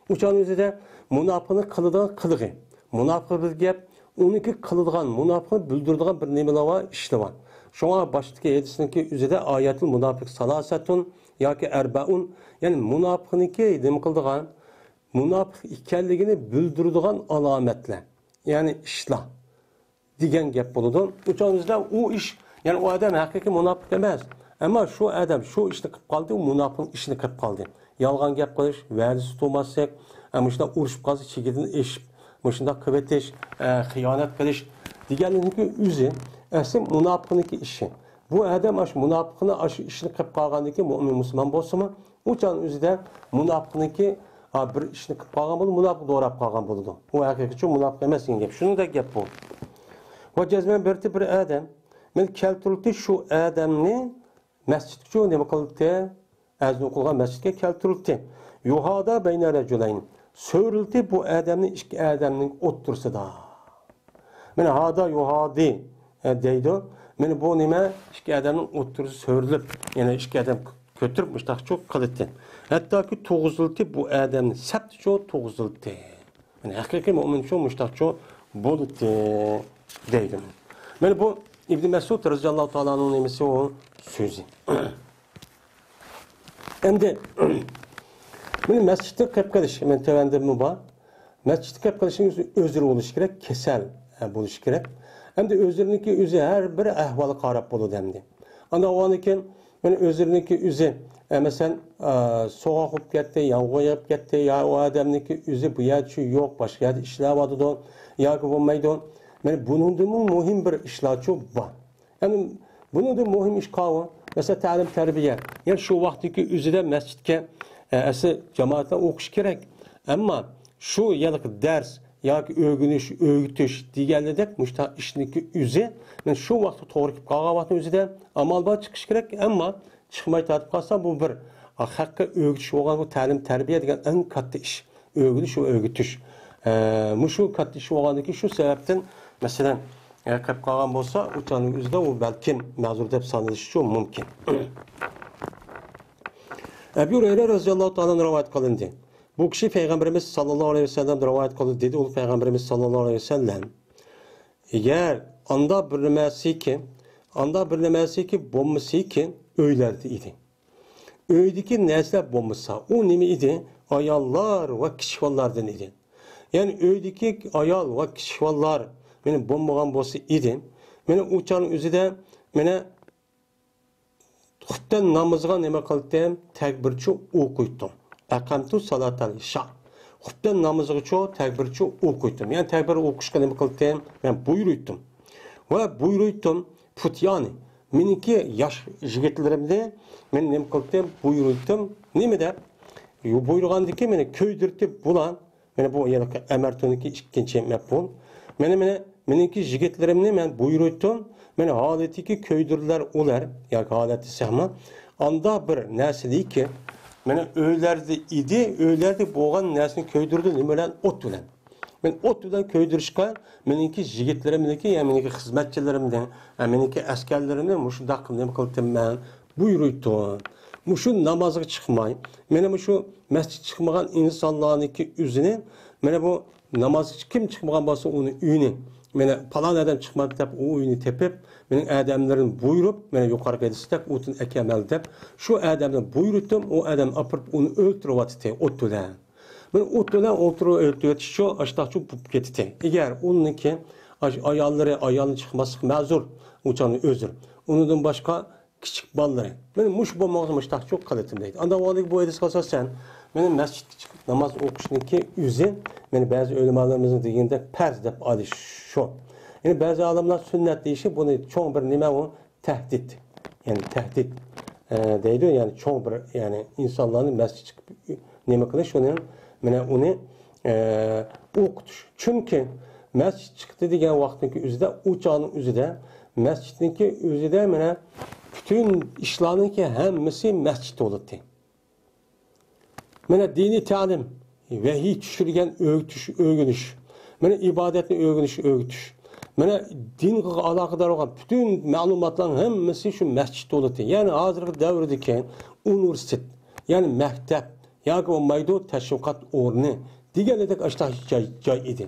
ئۇ چاغنىڭ ئۆزىدە مۇناپىقنىڭ قىلىدىغان قىلىقى، مۇناپىق بىر گەپ، ئۇنىڭكى قىلىدىغان، مۇناپىقنى بىلدۈرىدىغان بىر نېمىلەر بار، ئىشلار بار. شۇڭا باشتىكى ھەدىسنىڭكى ئۆزىدە ئايەتۇل مۇناپىق سالاسەتۇن ياكى ئەربەئۇن، يەنى مۇناپىقنىڭكى نېمە قىلىدىغان، مۇناپىق ئىكەنلىكىنى بىلدۈرىدىغان ئالامەتلەر، يەنى ئىشلار دېگەن گەپ بولىدۇ. ئۇ چاغدا ئۇ ئىش، يەنى ئۇ ئادەم ھەقىقىي مۇناپىق ئەمەس. ئەمما شۇ ئادەم شۇ ئىشنى قىلىپ قالدى، ئۇ مۇناپىقنىڭ ئىشىنى قىلىپ قالدى. يالغان گەپ قىلىش، ۋەدىسى تۇرماسلىق، ئە، مۇشۇنداق ئۇرۇشۇپ قالسا، چېگرىدىن ئېشىپ، مۇشۇنداق قىلىۋېتىش، ئە، خىيانەت قىلىش دېگەنلىكى ئۆزى ئەسلى مۇناپىقنىڭكى ئىشى. بۇ ئادەم ئاشۇ مۇناپىقنىڭ ئاشۇ ئىشىنى قىلىپ قالغاندىن كېيىن مۆمىن مۇسۇلمان بولسىمۇ، ئۇ چاغنىڭ ئۆزىدە مۇناپىقنىڭكى، ئا، بىر ئىشنى قىلىپ قالغان بولىدۇ، مۇناپىق دوراپ قالغان بولىدۇ. ئۇ ھەقىقىي مۇناپىق ئەمەس دېگەن گەپ. شۇنىڭدەك گەپ بۇ. ۋە جەزمەن بىرتى بىر ئادەم، مەن كەلتۈرۈلدى شۇ ئادەمنى مەسچىتكىچۇ نېمە قىلدى؟ ئەزان ئوقۇلغان مەسچىتكە كەلتۈرۈلدى. يۇھادا بەينە رەجۇلەين. سۆرىلدى بۇ ئادەمنى ئىككى ئادەمنىڭ ئوتتۇرىسىدا. مانا ھادا يۇھادى، ئە، دەيدۇ. مانا بۇ نېمە؟ ئىككى ئادەمنىڭ ئوتتۇرىسى سۆرىلىپ، يەنە ئىككى ئادەم كۆتۈرۈپ مۇشتاقچۇ قىلىتتى. ھەتتاكى تۇغۇزۇلتى بۇ ئادەمنى سەپتىچۇ تۇغۇزۇلتى. مانا ھەقىقىي مۆمىنچۇ مۇشتاقچۇ بولىتتى دەيدۇ. مانا بۇ ئىبنى مەسئۇد رەزىياللاھۇ تائالا ئەنھۇنىڭ نېمىسى ئۇ سۆزى. ئەمدى مانا مەسچىتتىن قېلىپ قېلىش، مانا تۆۋەندىمۇ بار. مەسچىتتىن قېلىپ قېلىشنىڭ ئۆزى ئۆزرە بولۇشى كېرەك، كېسەل، ئە، بولۇشى كېرەك. ئەمدى ئۆزلىرىنىڭكى ئۆزى ھەر بىر ئەھۋالغا قاراپ بولىدۇ ئەمدى. ئاندىن ئۇنىڭدىن كېيىن مانا ئۆزلىرىنىڭكى ئۆزى، ئە، مەسىلەن، ئە، سوغۇق بولۇپ كەتتى، يامغۇر يېغىپ كەتتى، يا ئۇ ئادەمنىڭكى ئۆزى بۇ يەردە شۇ يوق، باشقا يەردە ئىشلەۋاتىدۇ ياكى بولمايدۇ. مانا بۇنىڭدىنمۇ مۇھىم بىر ئىشلارچۇ بار. يەنى بۇنىڭدىن مۇھىم ئىش قاۋۇ، مەسىلەن، تەلىم-تەربىيە. يەنى شۇ ۋاقىتتىكى ئۆزىدە مەسچىتكە، ئە، ئەسلى جامائەتلەر ئوقۇش كېرەك. ئەمما شۇ ھېلىقى دەرس ياكى ئۆگىنىش، ئۆگىتىش دېگەنلىدەك مۇشۇنداق ئىشنىڭكى ئۆزى، مەن شۇ ۋاقىتتا توغرا كېلىپ قالغان ۋاقىتنىڭ ئۆزىدە ئامال بار چىقىش كېرەك، ئەمما چىقماي تارتىپ قالسا، بۇ بىر خەققە ئۆگىتىش بولغان بۇ تەلىم-تەربىيە دېگەن ئەڭ كاتتا ئىش. ئۆگىنىش ۋە ئۆگىتىش. ئە، مۇشۇ كاتتا ئىش بولغاندىكىن شۇ سەۋەبتىن، مەسىلەن، ئە، قېلىپ قالغان بولسا، ئۇ چاغنىڭ ئۆزىدە ئۇ بەلكىم مەزۇر دەپ سانىلىشىچۇ مۇمكىن. ئەبۇ ھۇرەيرە رەزىياللاھۇ تائالا ئەنھۇ رىۋايەت قىلىندى. بۇ كىشى پەيغەمبىرىمىز ساللاللاھۇ ئەلەيھى ۋەسەللەم رىۋايەت قىلدى، دېدى ئۇ پەيغەمبىرىمىز ساللاللاھۇ ئەلەيھى ۋەسەللەم، ئەگەر ئاندا بىر نېمەسىكى، ئاندا بىر نېمەسىكى بولمىسىكى ئۆيلەردە ئىدى. ئۆيدىكى نەرسىلەر بولمىسا، ئۇ نېمە ئىدى؟ ئاياللار ۋە كىچىك بالىلاردىن ئىدى. يەنى ئۆيدىكى ئايال ۋە كىچىك بالىلار مانا بولمىغان بولسا ئىدى، مانا ئۇ چاغنىڭ ئۆزىدە مانا خۇپتەن نامىزىغا نېمە قىلدىم؟ تەكبىرچۇ ئوقۇيتتۇم. ئەقەمتۇ سالاتەل ئىشا. خۇپتەن نامىزىغىچۇ تەكبىرچۇ ئوقۇيتتۇم. يەنى تەكبىر ئوقۇشقا نېمە قىلدىم؟ مەن بۇيرۇيتتۇم. ۋە بۇيرۇيتتۇم پۇتيانى. مېنىڭكى ياش يىگىتلىرىمنى مەن نېمە قىلدىم؟ بۇيرۇيتتۇم. نېمە دەپ؟ يو-، بۇيرۇغاندىكى مېنى كۆيدۈرتۈپ بۇلار. مانا بۇ ھېلىقى ئەمەرتۇنىڭكى ئىككىنچى مەپئۇل. مانا، مانا، مېنىڭكى يىگىتلىرىمنى مەن بۇيرۇيتتۇم. مانا ھالىتىكى كۆيدۈرلەر ئۇلار، ياكى ھالەت دېسەكمۇ. ئاندا بىر نەرسىدىكى، مانا ئۆيلەردە ئىدى، ئۆيلەردە بولغان نەرسىنى كۆيدۈردى، نېمە بىلەن؟ ئوت بىلەن. مەن ئوت بىلەن كۆيدۈرۈشكە مېنىڭكى يىگىتلىرىمنىكى، يا مېنىڭكى خىزمەتچىلىرىمنى، يا مېنىڭكى ئەسكەرلىرىمنى مۇشۇنداق نېمە قىلدىم مەن؟ بۇيرۇيتتۇم. مۇشۇ نامازغا چىقماي، مانا مۇشۇ مەسچىتكە چىقمىغان ئىنسانلارنىڭكى ئۆزىنى، مانا بۇ نامازغا كىم چىقمىغان بولسا، ئۇنى ئۆيىنى، مانا پالان ئادەم چىقماپتۇ دەپ، ئۇ ئۆينى تېپىپ، مېنىڭ ئادەملىرىم بۇيرۇپ، مانا يۇقىرىقى ھەدىستەك ئوتۇن ئەكەلمەل دەپ، شۇ ئادەمنى بۇيرۇتتۇم، ئۇ ئادەم ئاپىرىپ ئۇنى ئۆلتۈرۈۋاتتى ئوت بىلەن. مانا ئوت بىلەن ئولتۇرۇپ ئۆلتۈرۈۋېتىشچۇ ئاشتاقچۇ بولۇپ كېتىتى. ئەگەر ئۇنىڭكى ئاش-، ئاياللىرى، ئايالى چىقماسلىق مەزۇر، ئۇ چاغنى ئۆزى. ئۇنىڭدىن باشقا كىچىك بالىلىرى. مانا مۇشۇ بولمىغان مۇشتاقچۇ قىلىتىم دەيدۇ. ئاندىن ئۇ بۇ ھەدىسكە ئاساسەن، مانا مەسچىتكە چىقىپ ناماز ئوقۇشنىڭكى ئۆزى، مانا بەزى ئۆلىمالىرىمىزنىڭ دېگىنىدەك پەرز دەپ ئالىش شۇ. يەنى بەزى ئالىملار سۈننەت دېيىشى بۇنى چوڭ بىر نېمە ئۇ؟ تەھدىت، يەنى تەھدىت، ئە، دەيدۇ، يەنى چوڭ بىر، يەنى ئىنسانلارنى مەسچىتكە چىقىپ نېمە قىلىش، ئۇنى، مانا ئۇنى، ئە، ئوقۇتۇش. چۈنكى مەسچىت چىقتى دېگەن ۋاقىتنىڭكى ئۆزىدە، ئۇ چاغنىڭ ئۆزىدە، مەسچىتنىڭكى ئۆزىدە، مانا پۈتۈن ئىشلارنىڭكى ھەممىسى مەسچىتتە بولاتتى. مانا دىنىي تەلىم، ۋەھىي چۈشۈرگەن ئۆگىتىش، ئۆگىنىش. مانا ئىبادەتنى ئۆگىنىش، ئۆگىتىش. مانا دىنغا ئالاقىدار بولغان پۈتۈن مەلۇماتلارنىڭ ھەممىسى شۇ مەسچىتتە بولاتتى. يەنى ھازىرقى دەۋردىكى ئۇنىۋېرسىتېت، يەنى مەكتەپ ياكى بولمايدۇ تەشۋىقات ئورنى دېگەنلىدەك ئاشتاق جاي، جاي ئىدى.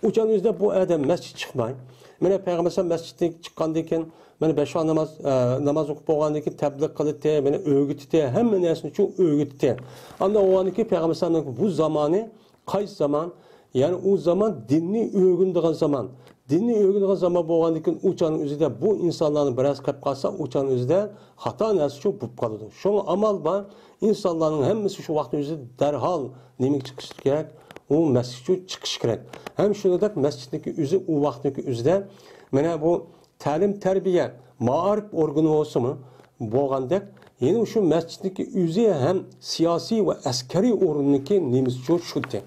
ئۇ چاغنىڭ ئۆزىدە بۇ ئادەم مەسچىتكە چىقماي، مانا پەيغەمبەر مەسچىتتىن چىققاندىن كېيىن، مانا بەش ۋاق ناماز، ئە، ناماز ئوقۇپ بولغاندىن كېيىن تەبلىغ قىلىتتى، مانا ئۆگىتىتتى، ھەممە نەرسىنى شۇ ئۆگىتىتتى. ئاندىن ئۇنىڭدىن كېيىن پەيغەمبەر ئەلەيھىسسالامنىڭ بۇ زامانى قايسى زامان؟ يەنى ئۇ زامان دىننى ئۆگىنىدىغان زامان. دىننى ئۆگىنىدىغان زامان بولغاندىن كېيىن ئۇ چاغنىڭ ئۆزىدە بۇ ئىنسانلارنىڭ بىرەرسى قېلىپ قالسا، ئۇ چاغنىڭ ئۆزىدە خاتا نەرسىچۇ بولۇپ قالىدۇ. شۇڭا ئامال بار، ئىنسانلارنىڭ ھەممىسى شۇ ۋاقىتنىڭ ئۆزىدە دەرھال نېمىگە چىقىشى كېرەك؟ ئۇ مەسچىتكە چىقىشى كېرەك. ھەم شۇنىڭدەك مەسچىتنىڭكى ئۆزى ئۇ ۋاقىتنىڭكى ئۆزىدە مانا بۇ تەلىم-تەربىيە، مائارىپ ئورگىنى بولسىمۇ بولغاندەك، يەنە شۇ مەسچىتنىڭكى ئۆزى ھەم سىياسىي ۋە ئەسكەرىي ئورۇننىڭكى نېمىسىچۇ شۇتى.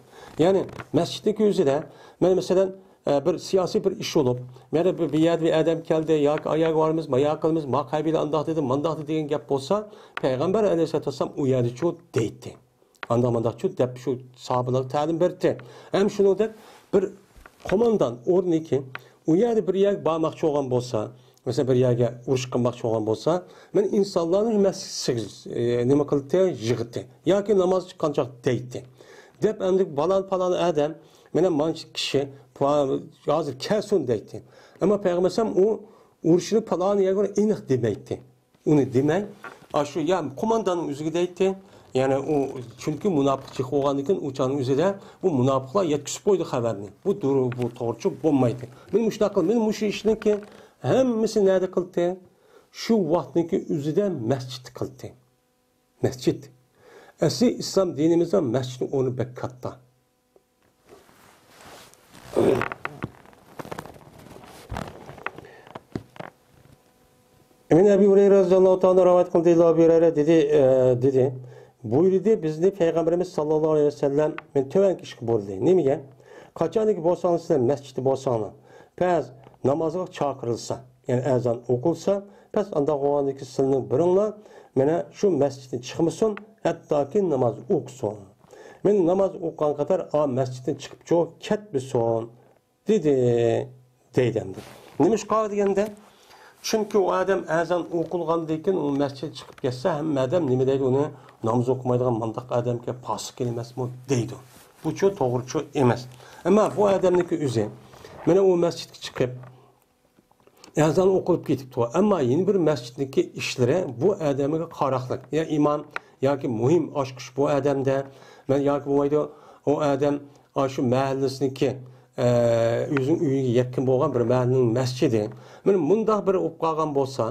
يەنى مەسچىتنىڭكى ئۆزىدە، مانا مەسىلەن، ئە، بىر سىياسىي بىر ئىش بولۇپ، مانا بىر، بىر يەردە بىر ئادەم كەلدى، ياكى ئاياغا بارىمىز، ماياغا قىلىمىز، ما قەبىلە ئانداق دېدى، مانداق دېدى دېگەن گەپ بولسا، پەيغەمبەر ئەلەيھىسسالاتۇ ۋەسسالام ئۇ يەردىچۇ دەيتتى. ئانداق مانداقچۇ دەپ شۇ ساھابىلارغا تەلىم بەردى. ھەم شۇنىڭدەك بىر قوماندان ئورنىكى ئۇ يەردە بىر يەرگە بارماقچى بولغان بولسا، مەسىلەن، بىر يەرگە ئۇرۇش قىلماقچى بولغان بولسا، مەن ئىنسانلارنى مەسچىتكە، ئە، نېمە قىلدى، يىغدى. ياكى ناماز چىققانچاق دەيتتى. دەپ ئەمدى پالان پالان ئادەم، مانا مانچە كىشى، پا-، ھازىر كەلسۇن دەيتتى. ئەمما پەيغەمبەر ئەلەيھىسسالام ئۇ ئۇرۇشنى پالان يەرگە ئېنىق دېمەيتتى. ئۇنى دېمەي، ئاشۇ يا قومانداننىڭ ئۆزىگە دەيتتى، يەنى ئۇ، چۈنكى مۇناپىق چىقىپ بولغاندىن كېيىن ئۇ چاغنىڭ ئۆزىدە بۇ مۇناپىقلار يەتكۈزۈپ قويدى خەۋەرنى. بۇ دۇر-، بۇ توغرىچۇ بولمايدۇ. مانا مۇشۇنداق قىل-، مانا مۇشۇ ئىشنىڭكى ھەممىسى نەدە قىلدى؟ شۇ ۋاقىتنىڭكى ئۆزىدە مەسچىتتە قىلدى. مەسچىت. ئەسلى ئىسلام دىنىمىزدا مەسچىتنىڭ ئورنى بەك كاتتا. مەن ئەبۇ ھۇرەيرە رەزىياللاھۇ تائالا رىۋايەت قىلدى، ئەبۇ ھۇرەيرە دېدى، ئە، دېدى، بۇيرۇدى بىزنى پەيغەمبىرىمىز ساللاللاھۇ ئەلەيھى ۋەسەللەم، مەن تۆۋەنكى ئىشقا بۇيرۇدى. نېمىگە؟ قاچانكى بولساڭلار سىلەر مەسچىتتە بولساڭلار، پەرز نامازغا چاقىرىلسا، يەنى ئەزان ئوقۇلسا، پەس ئانداق بولغاندىكى سىلىنىڭ بىرىڭلار مانا شۇ مەسچىتتىن چىقمىسۇن، ھەتتاكى ناماز ئوقۇسۇن. مەن ناماز ئوقۇغان قەدەر ئا مەسچىتتىن چىقىپچۇ كەتمىسۇن، دېدى، دەيدۇ ئەمدى. نېمىشقا دېگەندە، چۈنكى ئۇ ئادەم ئەزان ئوقۇلغاندىن كېيىن ئۇ مەسچىتتىن چىقىپ كەتسە، ھەممە ئادەم نېمە دەيدۇ، ئۇنى ناماز ئوقۇمايدىغان مانداق ئادەمكەن، پاسىقكەن ئەمەسمۇ دەيدۇ. بۇچۇ توغرىچۇ ئەمەس. ئەمما بۇ ئادەمنىڭكى ئۆزى مانا ئۇ مەسچىتكە چىقىپ، ئەزان ئوقۇلۇپ كېتىپتۇ. ئەمما يەنە بىر مەسچىتنىڭكى ئىشلىرى بۇ ئادەمگە قاراقلىق. يا ئىمام ياكى مۇھىم ئاچقۇچ بۇ ئادەمدە. مەن ياكى بولمايدۇ، ئۇ ئادەم ئاشۇ مەھەللىسىنىڭكى، ئە، ئۆزىنىڭ ئۆيىگە يېقىن بولغان بىر مەھەللىنىڭ مەسچىتى. مانا مۇنداق بىر بولۇپ قالغان بولسا،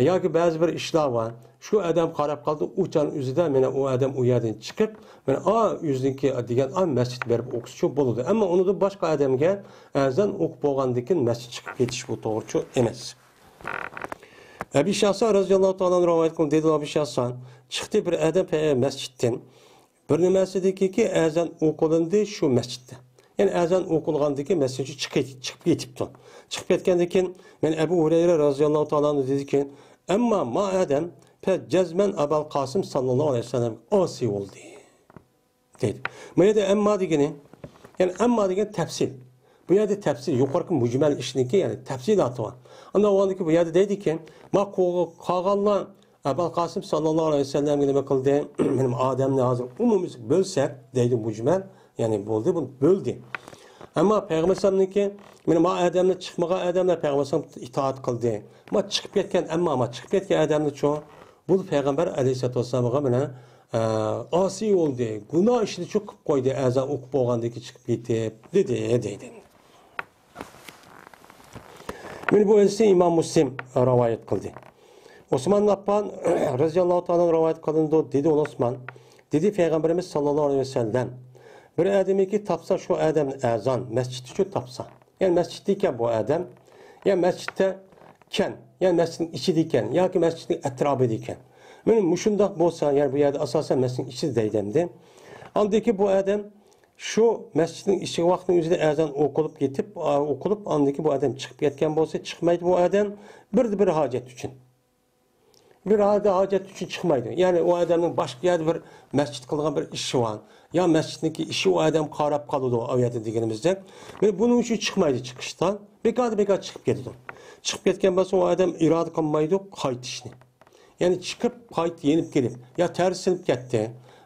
ياكى بەزى بىر ئىشلار بار. شۇ ئادەم قاراپ قالدى، ئۇ چاغ ئۆزىدە مانا ئۇ ئادەم ئۇ يەردىن چىقىپ، مانا ئا ئۆزىنىڭكى دېگەن ئا مەسچىتكە بېرىپ ئوقۇسىچۇ بولىدۇ. ئەمما ئۇنىڭدىن باشقا ئادەمگە ئەزان ئوقۇپ بولغاندىن كېيىن مەسچىت چىقىپ كېتىش بۇ توغرىچۇ ئەمەس. ئەبى شاسان رەزىياللاھۇ تائالا ئەنھۇ رىۋايەت قىلدى، دېدى ئەبى شاسان، چىقتى بىر ئادەم پە-، مەسچىتتىن. بىر نېمىسىدىكىكى ئەزان ئوقۇلۇندى شۇ مەسچىتتە. يەنى ئەزان ئوقۇلغاندىكى مەسچىتتىن چىقىپ، چىقىپ كېتىپتۇ. چىقىپ كەتكەندىن كېيىن، مەن ئەبۇ ھۇرەيرە رەزىياللاھۇ تائالا ئەنھۇ دېدىكى، ئەمما ما ئادەم پە جەزمەن ئەبەل قاسىم ساللاللاھۇ ئەلەيھى ۋەسەللەمگە ئاسىي بولدى. دەيدۇ. بۇ يەردە ئەمما دېگىنى، يەنى ئەمما دېگەن تەپسىل. بۇ يەردە تەپسىل، يۇقىرىقى مۇجمەل ئىشنىڭكى، يەنى تەپسىلاتى بار. ئاندىن ئۇ بۇ يەردە دەيدىكى، ما قو-، قالغانلار ئەبۇل قاسىم ساللاللاھۇ ئەلەيھى ۋەسەللەمگە نېمە قىلدى؟ مېنىڭ ئادەمنى ھازىر ئومۇميۈزلۈك بۆلسەك، دەيدۇ مۇجمەل، يەنى بولدى، بۇنى بۆلدى. ئەمما پەيغەمبەر ئەلەيھىسسالامنىڭكى، مېنىڭ ما ئادەمنى چىقمىغان ئادەملەر پەيغەمبەر ئەلەيھىسسالام ئىتائەت قىلدى. ما چىقىپ كەتكەن، ئەمما ما چىقىپ كەتكەن ئادەمنىچۇ؟ بۇ پەيغەمبەر ئەلەيھىسسالاتۇ ۋەسسالامغا مانا، ئە، ئاسىي بولدى، گۇناھ ئىشنى چوقۇپ قويدى، ئەزان ئوقۇپ بولغاندىن كېيىن چىقىپ كېتىپ، دېدى، دەيدۇ. مانا بۇ ھەدىسنى ئىمام مۇسلىم رىۋايەت قىلدى. ئوسمان ئەپپان رەزىياللاھۇ تائالا ئەنھۇ رىۋايەت قىلىنىدۇ، دېدى ئۇ ئوسمان، دېدى پەيغەمبىرىمىز ساللاللاھۇ ئەلەيھى ۋەسەللەم، بىر ئادەمكى تاپسا شۇ ئادەمنى ئەزان، مەسچىتتىچۇ تاپسا. يەنى مەسچىتتە ئىكەن بۇ ئادەم، يا مەسچىتتە ئىكەن، يا مەسچىتنىڭ ئىچىدە ئىكەن، ياكى مەسچىتنىڭ ئەتراپىدا ئىكەن. مانا مۇشۇنداق بولسا، يەنى بۇ يەردە ئاساسەن مەسچىتنىڭ ئىچىدە دەيدۇ ئەمدى. ئاندىن كېيىن بۇ ئادەم شۇ مەسچىتنىڭ ئىچىدىكى ۋاقىتنىڭ ئۆزىدە ئەزان ئوقۇلۇپ كېتىپ، ئا، ئوقۇلۇپ، ئاندىن كېيىن بۇ ئادەم چىقىپ كەتكەن بولسا، چىقمايدۇ بۇ ئادەم، بىردە بىر ھاجەت ئۈچۈن. بىر ھالدا ھاجەت ئۈچۈن چىقمايدۇ. يەنى ئۇ ئادەمنىڭ باشقا يەردە بىر مەسچىت قىلغان بىر ئىشى بار. يا مەسچىتنىڭكى ئىشى ئۇ ئادەم قاراپ قالىدۇ، ئۇ يەردە دېگىنىمىزدەك. مانا بۇنىڭ ئۈچۈن چىقمايدۇ چىقىشتىن. بىكاردىن بىكار چىقىپ كېتىدۇ. چىقىپ كەتكەن بولسا ئۇ ئادەم ئىرادە قىلمايدۇ قايتىشنى. يەنى چىقىپ قايتا يېنىپ كېلىپ، يا تەرسىنىپ كەتتى.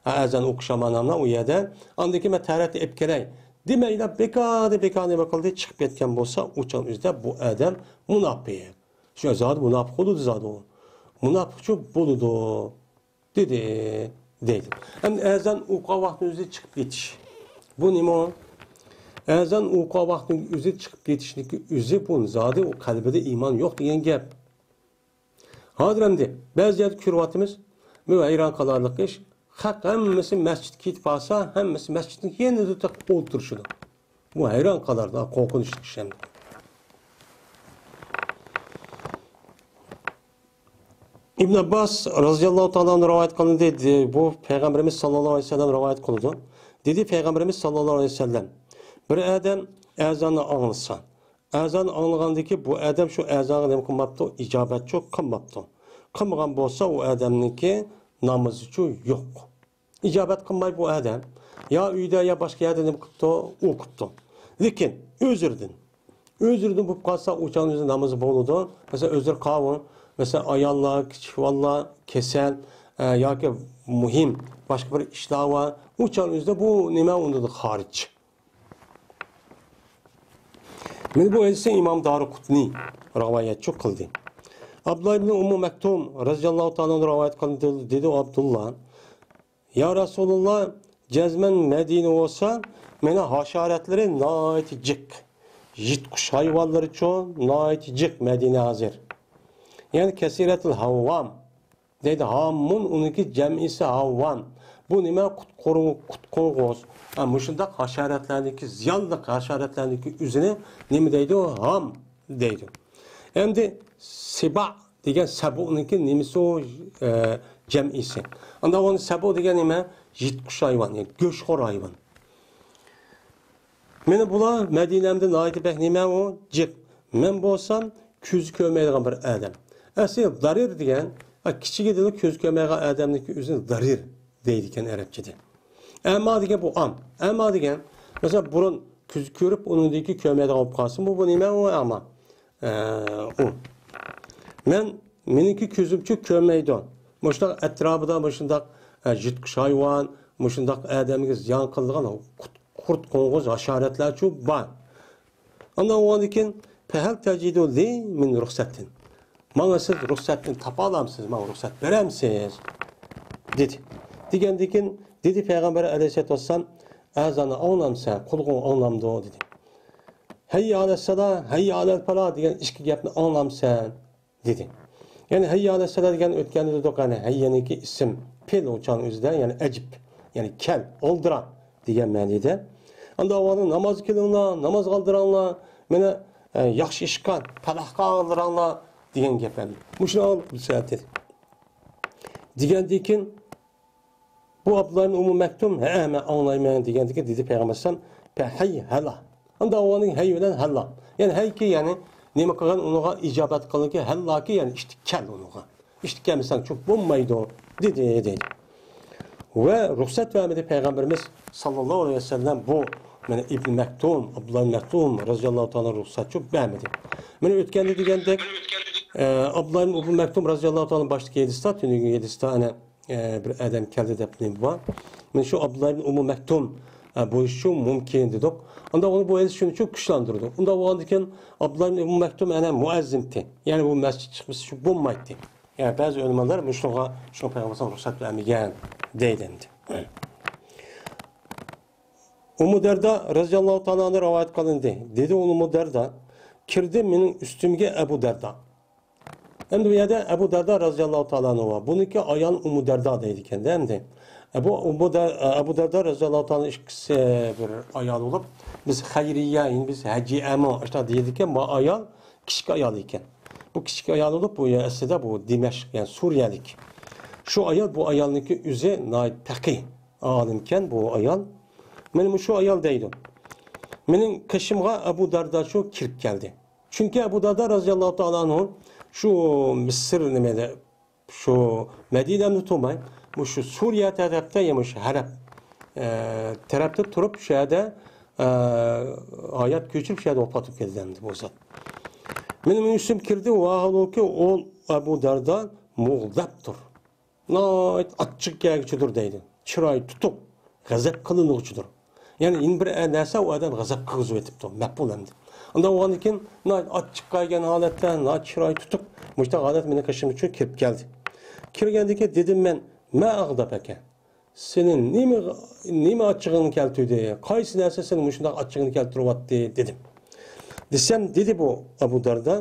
ھە، ئەزان ئوقۇش ئامانەملا ئۇ يەردە. ئاندىن كېيىن مەن تەرەتنى ئېلىپ كېلەي دېمەيلا، بىكاردىن بىكار نېمە قىلدى؟ چىقىپ كەتكەن بولسا، ئۇ چاغ ئۆزىدە بۇ ئادەم مۇناپىق. شۇ زادى مۇناپىق بولىدۇ زادى ئۇ. مۇناپىقچۇ بولىدۇ، دېدى، دەيدۇ. ئەمدى ئەزان ئوقۇغان ۋاقتىنىڭ ئۆزى چىقىپ كېتىش. بۇ نېمە ئۇ؟ ئەزان ئوقۇغان ۋاقتىنىڭ ئۆزى چىقىپ كېتىشنىڭكى ئۆزى بۇ زادى ئۇ قەلبىدە ئىمان يوق دېگەن گەپ. ھازىر ئەمدى بەزى يەردە كۆرۈۋاتىمىز، بۇ ھەيران قالارلىق ئىش. خەق ھەممىسى مەسچىتكە كېتىپ قالسا، ھەممىسى مەسچىتنىڭ يېنىدا تېخى ئولتۇرۇشىدۇ. بۇ ھەيران قالارلىق، قورقۇنچلۇق ئىش ئەمدى. ئىبن ئابباس رەزىياللاھۇ تائالا ئەنھۇ رىۋايەت قىلىندى، دې-، بۇ پەيغەمبىرىمىز ساللاللاھۇ ئەلەيھى ۋەسەللەم رىۋايەت قىلىدۇ. دېدى پەيغەمبىرىمىز ساللاللاھۇ ئەلەيھى ۋەسەللەم، بىر ئادەم ئەزاننى ئاڭلىسا، ئەزان ئاڭلىغاندىكى بۇ ئادەم شۇ ئەزانغا نېمە قىلماپتۇ؟ ئىجابەتچۇ قىلماپتۇ. قىلمىغان بولسا، ئۇ ئادەمنىڭكى نامىزىچۇ يوق. ئىجابەت قىلماي بۇ ئادەم يا ئۆيدە، يا باشقا يەردە نېمە قىپتۇ؟ ئوقۇپتۇ. لېكىن ئۆزرىدىن، ئۆزرىدىن بولۇپ قالسا، ئۇ چاغنىڭ ئۆزى نامىزى بولىدۇ. مەسىلەن، ئۆزرە قاۋۇل، مەسىلەن، ئاياللار، كىچىك بالىلار، كېسەل، ئە، ياكى مۇھىم باشقا بىر ئىشلار بار. ئۇ چاغنىڭ ئۆزىدە بۇ نېمە ئۇنىڭدىن خارىج. مانا بۇ ھەدىسنى ئىمام دارىقۇتنى رىۋايەتچۇ قىلدى. ئابدۇللا ئىبنى ئۇممۇ مەكتۇم رەزىياللاھۇ تائالا ئەنھۇ رىۋايەت قىلدى، دېدى ئابدۇللا، يا رەسۇلۇللا، جەزمەن مەدىنە بولسا، مانا ھاشارەتلىرى ناھايىتى جىق. يىرتقۇچ ھايۋانلىرىچۇ ناھايىتى جىق مەدىنە ھازىر. يەنى كەسىرەتىل ھاۋۋام دەيدۇ. ھاممۇن ئۇنىڭكى جەمئىسى ھاۋۋام. بۇ نېمە؟ قۇتقۇرۇ-، قۇتقۇرغۇچ. ھە، مۇشۇنداق ھاشارەتلەرنىڭكى، زىيانلىق ھاشارەتلەرنىڭكى ئۆزىنى نېمە دەيدۇ؟ ھام دەيدۇ. ئەمدى سىبا دېگەن سەبۇنىڭكى نېمىسى ئۇ، ئە، جەمئىسى. ئاندىن ئۇنى سەبۇ دېگەن نېمە؟ يىرتقۇچ ھايۋان، يەنى گۆشخور ھايۋان. مېنى بۇلار مەدىنەمدە ناھايىتى بەك نېمە ئۇ؟ جىق. مەن بولسام كۆزى كۆرمەيدىغان بىر ئادەم. ئەسلى دارىر دېگەن، ئا، كىچىكىدىلا كۆزى كۆرمەيدىغان ئادەمنىڭكى ئۆزىنى دارىر دەيدىكەن ئەرەبچىدە. ئەما دېگەن بۇ ئام. ئەما دېگەن، مەسىلەن، بۇرۇن كۆزى كۆرۈپ، ئۇنىڭدىن كېيىن كۆرمەيدىغان بولۇپ قالسىمۇ، بۇ نېمە ئۇ ئەما؟ ئە، ئۇ. مەن، مېنىڭكى كۆزۈمچۇ كۆرمەيدۇ. مۇشۇنداق ئەتراپىدا مۇشۇنداق، ئە، يىرتقۇچ ھايۋان، مۇشۇنداق ئادەمگە زىيان قىلىدىغان قۇت-، قۇرت قوڭغۇز ھاشارەتلەرچۇ بار. ئاندىن ئۇنىڭدىن كېيىن، پەھەل تەجىدۇ لى مىن رۇخسەتىن. ماڭا سىز رۇخسەتنى تاپالامسىز، ماڭا رۇخسەت بېرەمسىز؟ دېدى. دېگەندىن كېيىن دېدى پەيغەمبەر ئەلەيھىسسالاتۇ ۋەسسالام، ئەزاننى ئاڭلامسەن، قۇلىقىڭ ئاڭلامدۇ؟ دېدى. ھەييە ئالەسسالا، ھەييە ئالەلفالا دېگەن ئىككى گەپنى ئاڭلامسەن؟ دېدى. يەنى ھەييە ئالەسسالا دېگەن ئۆتكەندە دېدۇق، يەنى ھەييەنىڭكى ئىسىم، پېئىل ئۇچان ئۆزىدە، يەنى ئەجىب، يەنى كەل، ئالدىرا دېگەن مەنىدە. ئاندىن ئاۋۋالدا نامازغا كېلىڭلار، نامازغا ئالدىراڭلار، مانا، ئە، ياخشى ئىشقا، پالاھقا ئالدىراڭلار دېگەن گەپ ئەمدى. مۇشۇنى ئاڭلاپ بىلسە دېدى. دېگەندىن كېيىن بۇ ئابدۇللا ئىبن ئۇممۇ مەكتۇم، ھە، مەن ئاڭلايمەن دېگەندىن كېيىن دېدى پەيغەمبەر ئەلەيھىسسالام، پەھەيھەلا. ئاندىن ئاۋۋالدىن ھەي بىلەن ھەللا. يەنى ھەيكى، يەنى نېمە قىلغان ئۇنىڭغا ئىجابەت قىلغىنكى، ھەللاكى، يەنى ئىشتە كەل ئۇنىڭغا. ئىشتە كەلمىسەڭچۇ بولمايدۇ، دېدى، دەيدۇ. ۋە رۇخسەت بەرمىدى پەيغەمبىرىمىز ساللاللاھۇ ئەلەيھى ۋەسەللەم بۇ، مانا، ئىبن مەكتۇم، ئابدۇللا ئىبن مەكتۇم رەزىياللاھۇ تائالا رۇخسەتچۇ بەرمىدى. مانا ئۆتكەندە دېگەندەك، ئە، ئابدۇللا ئىبن ئۇممۇ مەكتۇم رەزىياللاھۇ تائالا باشتىكى ھەدىستە، تۈنۈگۈنكى ھەدىستە، ئەنە، ئە، بىر ئادەم كەلدى دەپ نېمە بار. مانا شۇ ئابدۇللا ئىبن ئۇممۇ مەكتۇم، ئە، بولۇشى مۇمكىن دېدۇق. ئاندىن ئۇنى بۇ ھەدىس شۇنىڭ ئۈچۈن كۈچلەندۈردى. ئۇنداق بولغاندىن كېيىن ئابدۇللا ئىبن ئۇممۇ مەكتۇم ئەنە مۇئەززىنتى. يەنى بۇ مەسچىت چىقمىسا شۇ بولمايتتى. يەنى بەزى ئۆلىمالار مۇشۇنىڭغا، شۇنىڭ پەيغەمبەر رۇخسەت بەرمىگەن دەيدۇ ئەمدى. ئۇممۇ دەردا رەزىياللاھۇ تائالا ئەنھۇ رىۋايەت قىلىندى. دېدى ئۇممۇ دەردا، كىردى مېنىڭ ئۈستۈمگە ئەبۇ دەردا. ئەمدى بۇ يەردە ئەبۇ دەردا رەزىياللاھۇ تائالا ئەنھۇ بار. بۇنىڭكى ئايال ئۇممۇ دەردا دەيدىكەن-دە ئەمدى. ئەبۇ، ئۇممۇ دە-، ئەبۇ دەردا رەزىياللاھۇ تائالا ئىككىسى بىر ئايال بولۇپ، بىز خەيرىيە، يەنى بىز ھەجىئەمۇ ئاشۇنداق دېيىدىكەن، بۇ ئايال كىچىك ئايال ئىكەن. بۇ كىچىك ئايال بولۇپ، بۇ ئەسلىدە بۇ دىمەشق، يەنى سۇرىيەلىك. شۇ ئايال، بۇ ئايالنىڭكى ئۆزى ناھايىتى پەقىھ ئالىمكەن بۇ ئايال. مانا شۇ ئايال دەيدۇ. مېنىڭ قېشىمغا ئەبۇ دەردا شۇ كىرىپ كەلدى. چۈنكى ئەبۇ دەردا رەزىياللاھۇ تائالا ئەنھۇ شۇ مىسىر نېمىدە، شۇ مەدىنەمدە تۇرماي، مۇشۇ سۇرىيە تەرەپتە، يا مۇشۇ ھەرەپ، ئە، تەرەپتە تۇرۇپ، شۇ يەردە، ئە، ھايات كۆچۈرۈپ، شۇ يەردە ۋاپات بولۇپ كەتتى ئەمدى بۇ زات. مېنىڭ ئۈستۈم كىردى، ۋاھالۇكى ئۇ ئەبۇ دەردا مۇغدەپتۇر. ناھايىتى ئاچچىقى كەلگۈچىدۇر دەيدۇ. چىرايى تۇتۇق، غەزەپ قىلىنغۇچىدۇر. يەنى يەنە بىر نەرسە ئۇ ئادەم غەزەپ قىلغۇزۇۋېتىپتۇ، مەپئۇل ئەمدى. ئۇنداق بولغاندىن كېيىن، ناھايىتى ئاچچىق كەلگەن ھالەتتە، ناھايىتى چىرايى تۇتۇق، مۇشۇنداق ھالەت مېنىڭ قېشىمغا كىرىپ كەلدى. كىرگەندىن كېيىن دېدىم مەن، ما ئەغدەبەكە؟ سېنى نېمە، نېمە ئاچچىقىڭنى كەلتۈردى؟ قايسى نەرسە سېنى مۇشۇنداق ئاچچىقىڭنى كەلتۈرۈۋەتتى؟ دېدىم. دېسەم، دېدى بۇ ئەبۇ دەردا،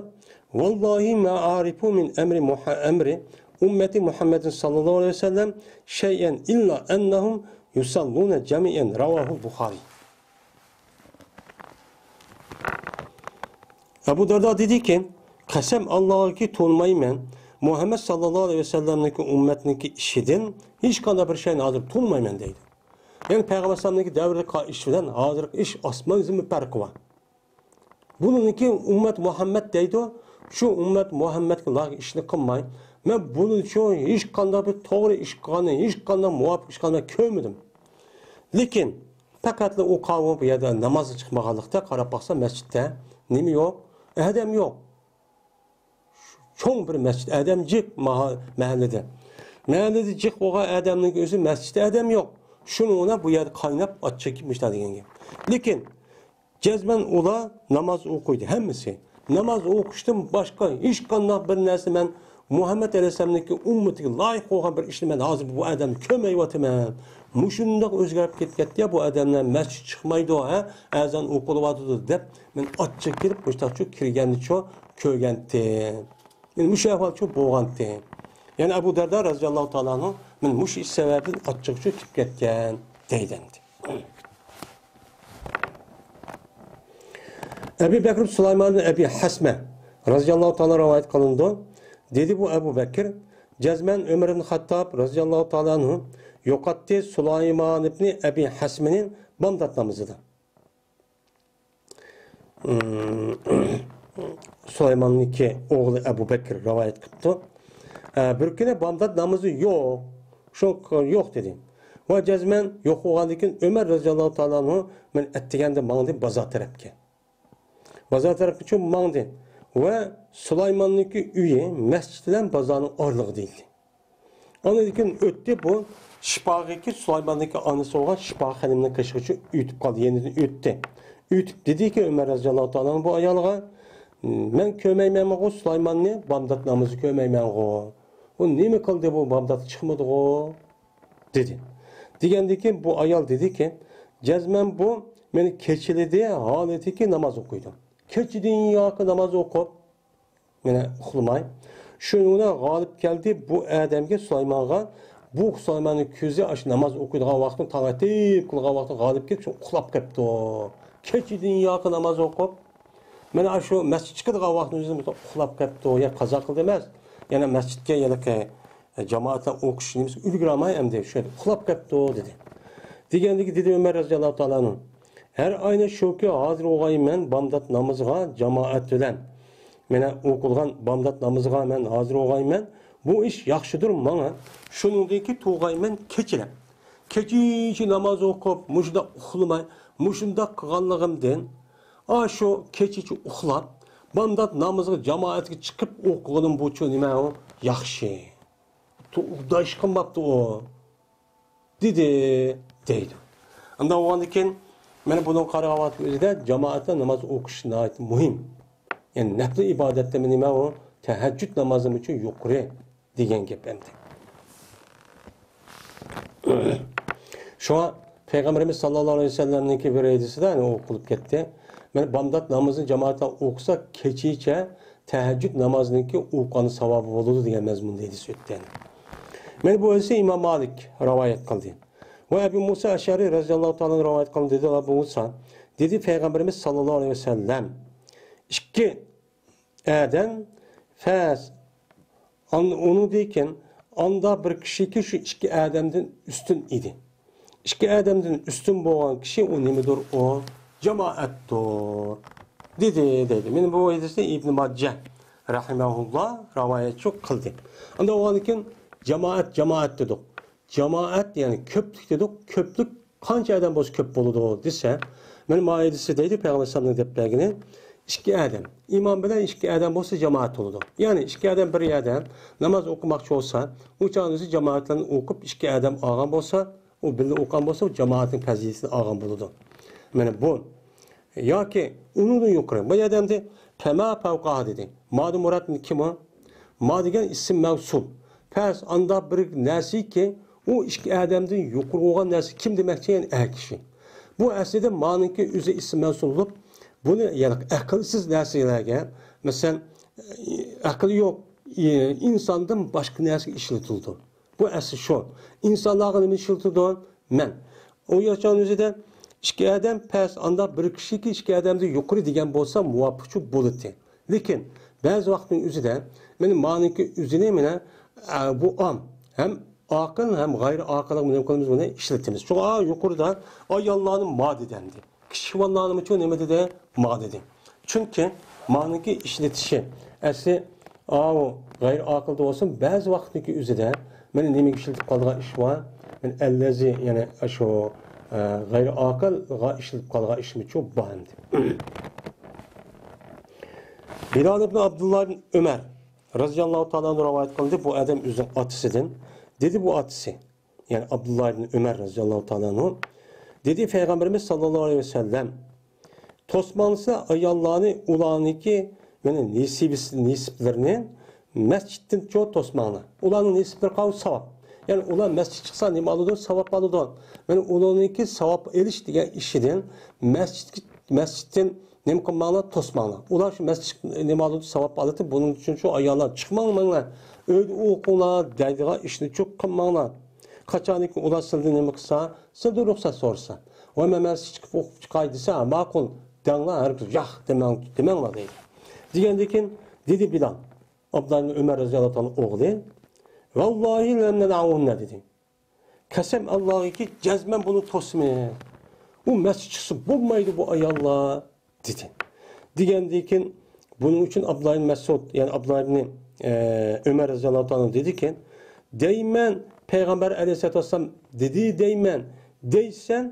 ۋاللاھى ما ئەرىفۇ مىن ئەمرى مۇھە-، ئەمرى ئۈممەتى مۇھەممەدىن ساللاللاھۇ ئەلەيھى ۋەسەللەم شەيئەن ئىللا ئەننەھۇم يۇسەللۇنە جەمىئەن، رەۋاھۇل بۇخارى. ئەبۇ دەردا دېدىكى، قەسەم ئاللاغاكى، تونۇمايمەن مۇھەممەد ساللاللاھۇ ئەلەيھى ۋەسەللەمنىڭكى ئۈممەتنىڭكى ئىشىدىن ھېچقانداق بىر شەينى ھازىر تونۇمايمەن دەيدۇ. يەنى پەيغەمبەر ئەلەيھىسسالامنىڭكى دەۋرىدىكى ئىش بىلەن ھازىرقى ئىش ئاسمان زېمىن پەرقى بار. بۇنىڭكى ئۈممەت مۇھەممەد دەيدۇ، شۇ ئۈممەت مۇھەممەدكە لايىق ئىشنى قىلماي، مەن بۇنىڭچۇ ھېچقانداق بىر توغرا ئىش قىلغاننى، ھېچقانداق مۇۋاپىق ئىش قىلغاننى كۆرمىدىم. لېكىن پەقەتلا ئۇ قاۋۇم بۇ يەردە نامازغا چىقمىغانلىقتا، قاراپ باقسا مەسچىتتە نېمە يوق؟ ئادەم يوق. چوڭ بىر مەسچىت، ئادەم جىق ماھا-، مەھەللىدە. مەھەللىدە جىق بولغان ئادەمنىڭ ئۆزى مەسچىتتە ئادەم يوق. شۇنىڭ بىلەن بۇ يەردە قايناپ ئاچچىقى كېلىپ مۇشۇنداق دېگەن گەپ. لېكىن جەزمەن ئۇلار ناماز ئوقۇيدۇ، ھەممىسى. ناماز ئوقۇشتىن باشقا ھېچقانداق بىر نەرسە مەن مۇھەممەد ئەلەيھىسسالامنىڭكى ئۈممىتىگە لايىق بولغان بىر ئىشنى مەن ھازىر بۇ ئادەمنى كۆرمەيۋاتىمەن. مۇشۇنداق ئۆزگىرىپ كەتكەنتى يا، بۇ ئادەملەر مەسچىت چىقمايدۇ، ھە، ئەزان ئوقۇلۇۋاتىدۇ دەپ، مەن ئاچچىقى كېلىپ، مۇشۇنداقچۇ كىرگەننىچۇ كۆرگەنتى. يەنى مۇشۇ ئەھۋالچۇ بولغانتى. يەنى ئەبۇ دەردە رەزىياللاھۇ تائالا ئەنھۇ، مەن مۇشۇ ئىش سەۋەبىدىن ئاچچىقچۇ كېلىپ كەتكەن دەيدۇ ئەمدى. ئەبى بەكر سۇلايمان ئەبى ھەسمە رەزىياللاھۇ تائالا رىۋايەت قىلىنىدۇ. دېدى بۇ ئەبۇ بەكر، جەزمەن ئۆمەر ئىبن خەتتاب رەزىياللاھۇ تائالا ئەنھۇ يوقاتتى سۇلايمان ئىبنى ئەبى ھەسمىنى بامدات نامىزىدا. سۇلايماننىڭكى ئوغلى ئەبۇ بەكر رىۋايەت قىپتۇ. ئە، بىر كۈنى بامدات نامىزى يوق، شۇ يوق دېدى. ۋە جەزمەن يوق بولغاندىن كېيىن ئۆمەر رەزىياللاھۇ تائالا ئەنھۇ مەن ئەتىگەندە ماڭدى بازار تەرەپكە. بازار تەرەپكە چۈ ماڭدى. ۋە سۇلايماننىڭكى ئۆيى مەسچىت بىلەن بازارنىڭ ئارىلىقىدا ئىدى. ئاندىن كېيىن ئۆتتى بۇ شىپاغىكى سۇلايماننىڭكى ئانىسى بولغان شىپا خېنىمنىڭ قېشىغىچە ئۆتۈپ قالدى، يېنىدىن ئۆتتى. ئۆتۈپ دېدىكى ئۆمەر رەزىياللاھۇ تائالا بۇ ئايالغا، مەن كۆرمەيمەنغۇ سۇلايماننى، بامدات نامىزى كۆرمەيمەنغۇ. ئۇ نېمە قىلدى بۇ، بامدات چىقمىدىغۇ؟ دېدى. دېگەندىكىن بۇ ئايال دېدىكى، جەزمەن بۇ مېنى كېچىلىدى ھالىتىكى ناماز ئوقۇيدۇ. كېچىدىن ياكى ناماز ئوقۇپ، مانا ئۇخلىماي. شۇنىڭ بىلەن غالىپ كەلدى بۇ ئادەمگە، سۇلايمانغا. بۇ سۇلايماننىڭ كۆزى ئاشۇ ناماز ئوقۇيدىغان ۋاقتىنى، تاڭ ئېتىپ قىلغان ۋاقتىدا غالىپ كېلىپ، شۇ ئۇخلاپ قېپتۇ. كېچىدىن ياكى ناماز ئوقۇپ، مانا ئاشۇ مەسچىت چىقىدىغان ۋاقتىنىڭ ئۆزىدە ئۇخلاپ قېپتۇ. يا قازا قىلدى ئەمەس، يەنە مەسچىتكە يەنە جامائەتلەر ئوقۇش نېمىسى ئۈلگۈرەلمەي ئەمدى شۇ يەردە ئۇخلاپ قېپتۇ دېدى. دېگەندىكى دېدى ئۆمەر رەزىياللاھۇ تائالا ئەنھۇ، ھەر ئاينى شۇكى ھازىر بولغايمەن بامدات نامىزىغا جامائەت بىلەن. مانا ئوقۇلغان بامدات نامىزىغا مەن ھازىر بولغايمەن. بۇ ئىش ياخشىدۇر ماڭا. شۇنىڭدىن كېيىن تۇرغايمەن كېچىلەپ. كېچىچە ناماز ئوقۇپ، مۇشۇنداق ئۇخلىماي، مۇشۇنداق قىلغانلىقىمدىن، ئاشۇ كېچىچە ئۇخلاپ، بامدات نامىزىغا جامائەتكە چىقىپ ئوقۇغىنىم بۇچۇ نېمە ئۇ؟ ياخشى. تو-، ئۇداش قىلماپتۇ ئۇ. دېدى، دەيدۇ. ئۇنداق بولغاندىن كېيىن، مانا بۇنىڭغا قارىغان ۋاقىتتا ئۆزىدە جامائەتتە ناماز ئوقۇش ناھايىتى مۇھىم. يەنى نەپلى ئىبادەتتىمۇ نېمە ئۇ؟ تەھەججۇد نامازىمۇ ئۈچۈن يۇقىرى دېگەن گەپ ئەمدى. شۇڭا پەيغەمبىرىمىز ساللاللاھۇ ئەلەيھى ۋەسەللەمنىڭكى بىر ھەدىسىدە، يەنى ئوقۇلۇپ كەتتى. مانا بامدات نامىزىنى جامائەتتە ئوقۇسا، كېچىچە تەھەججۇد نامازىنىڭكى ئوقۇغان ساۋابى بولىدۇ دېگەن مەزمۇندا ھەدىس ئۆتكەن. مانا بۇ ھەدىسنى ئىمام مالىك رىۋايەت قىلدى. ۋە ئەبۇ مۇسا ئەشئەرى رەزىياللاھۇ تائالا رىۋايەت قىلدى، دېدى ئەبۇ مۇسا، دېدى پەيغەمبىرىمىز ساللاللاھۇ ئەلەيھى ۋەسەللەم، ئىككى ئادەم پەس، ئان-، ئۇنىڭدىن كېيىن ئاندا بىر كىشىكى شۇ ئىككى ئادەمدىن ئۈستۈن ئىدى. ئىككى ئادەمدىن ئۈستۈن بولغان كىشى ئۇ نېمىدۇر؟ ئۇ جامائەتتۇر. دېدى، دەيدۇ. مانا بۇ ھەدىسنى ئىبن ماجە رەھىمەھۇللا رىۋايەتچۇ قىلدى. ئاندىن ئۇنىڭدىن كېيىن جامائەت، جامائەت دېدۇق. جامائەت، يەنى كۆپلۈك دېدۇق. كۆپلۈك قانچە ئادەم بولسا كۆپ بولىدۇ دېسە، مانا مائىدىسى دەيدۇ پەيغەمبەر ئەلەيھىسسالامنىڭ دەپ بەرگىنى، ئىككى ئادەم. ئىمام بىلەن ئىككى ئادەم بولسا جامائەت بولىدۇ. يەنى ئىككى ئادەم بىر يەردە ناماز ئوقۇماقچى بولسا، ئۇ چاغدا ئۆزى جامائەت بىلەن ئوقۇپ، ئىككى ئادەم ئالغان بولسا، ئۇ بىللە ئوقۇغان بولسا، ئۇ جامائەتنىڭ پەزىلىتىنى ئالغان بولىدۇ. مانا بۇ. ياكى ئۇنىڭدىن يۇقىرى. بۇ يەردە ئەمدى پەما پەۋقاھا دېدى. مادىن مۇراد كىم ئۇ؟ ما دېگەن ئىسىم مەۋسۇل. پەس ئانداق بىر نەرسىكى، ئۇ ئىككى ئادەمدىن يۇقىرى بولغان نەرسە كىم دېمەكچى؟ يەنى ئەر كىشى. بۇ ئەسلىدە مانىڭكى ئۆزى ئىسىم مەۋسۇل بولۇپ، بۇنى يەنى ئەقىلسىز نەرسىلەرگە، مەسىلەن، ئەقلى يوق، ئىنساندىن باشقا نەرسىگە ئىشلىتىلىدۇ. بۇ ئەسلى شۇ. ئىنسانلارغا نېمە ئىشلىتىدۇ؟ مەن. ئۇ ياشان ئۆزىدە ئىككى ئادەم پەس، ئانداق بىر كىشىكى ئىككى ئادەمدىن يۇقىرى دېگەن بولسا مۇۋاپىقچۇ بولىتى. لېكىن بەزى ۋاقىتنىڭ ئۆزىدە مانا مانىڭكى ئۆزىنى مانا، ئە، بۇ ئام، ھەم ئاقىل، ھەم غەيرىي ئاقىلغا نېمە قىلىمىز، بۇنى ئىشلىتىمىز. شۇڭا يۇقىرىدا ئاياللارنى ما دېدى ئەمدى. كىچىك بالىلارنىمۇچۇ نېمە دېدى؟ ما دېدى. چۈنكى مانىڭكى ئىشلىتىشى ئەسلى ئاۋۇ غەيرىي ئاقىلدا بولسۇن، بەزى ۋاقىتنىڭكى ئۆزىدە مانا نېمىگە ئىشلىتىپ قالىدىغان ئىش بار؟ مانا ئەللەزى، يەنى شۇ، ئە، غەيرىي ئاقىلغا ئىشلىتىپ قالىدىغان ئىشمۇچۇ بار ئەمدى. بىلال ئىبن ئابدۇللا ئىبن ئۆمەر رەزىياللاھۇ تائالا ئەنھۇ رىۋايەت قىلدى، بۇ ئادەم ئۆزىنىڭ ئاتىسىدىن. دېدى بۇ ئاتىسى، يەنى ئابدۇللا ئىبن ئۆمەر رەزىياللاھۇ تائالا ئەنھۇ، دېدى، پەيغەمبىرىمىز ساللاللاھۇ ئەلەيھى ۋەسەللەم، توسماڭلىسا ئاياللارنى ئۇلارنىڭكى، يەنى نېسىبىس-، نېسىپلىرىنى مەسچىتتىن چوڭ توسماڭلار. ئۇلارنىڭ نېسىپلىرى قاۋۇ ساۋاب. يەنى ئۇلار مەسچىت چىقسا نېمە ئالىدۇ؟ ساۋاب ئالىدۇ. مەن ئۇلارنىڭكى ساۋاب ئېلىش دېگەن ئىشىدىن مەسچىتكە، مەسچىتتىن نېمە قىلماڭلار؟ توسماڭلار. ئۇلار شۇ مەسچىت نېمە ئالىدۇ؟ ساۋاب ئالىدۇ. بۇنىڭ ئۈچۈن شۇ ئاياللار چىقماڭ، ماڭلار. ئۆيدە ئوقۇڭلار دەيدىغان ئىشنى چوق قىلماڭلار. قاچانكى ئۇلار سىلدىن نېمە قىلسا، سىلدىن رۇخسەت سورىسا. ۋە مەن، مەن چىقىپ ئوقۇپ چىقاي دېسە، ماقۇل، دەڭلار، ھەرگىز ياق دېمەڭ، دېمەڭلار دەيدۇ. دېگەندىن كېيىن دېدى بىلال، ئابدۇللا ئىبن ئۆمەر رەزىياللاھۇ تائالا ئوغلى، ۋاللاھى لەم نەدئۇھۇننە دېدى. قەسەم ئاللاھكى، جەزمەن بۇنى توسىمىز. ئۇ مەسچىت چىقسا بولمايدۇ بۇ ئاياللار، دېدى. دېگەندىن كېيىن بۇنىڭ ئۈچۈن ئابدۇللا ئىبن مەسئۇد، يەنى ئابدۇللا ئىبن، ئە، ئۆمەر رەزىياللاھۇ تائالا دېدىكى، دەيمەن، پەيغەمبەر ئەلەيھىسسالاتۇ ۋەسسالام دېدى دەيمەن، دەيسەن،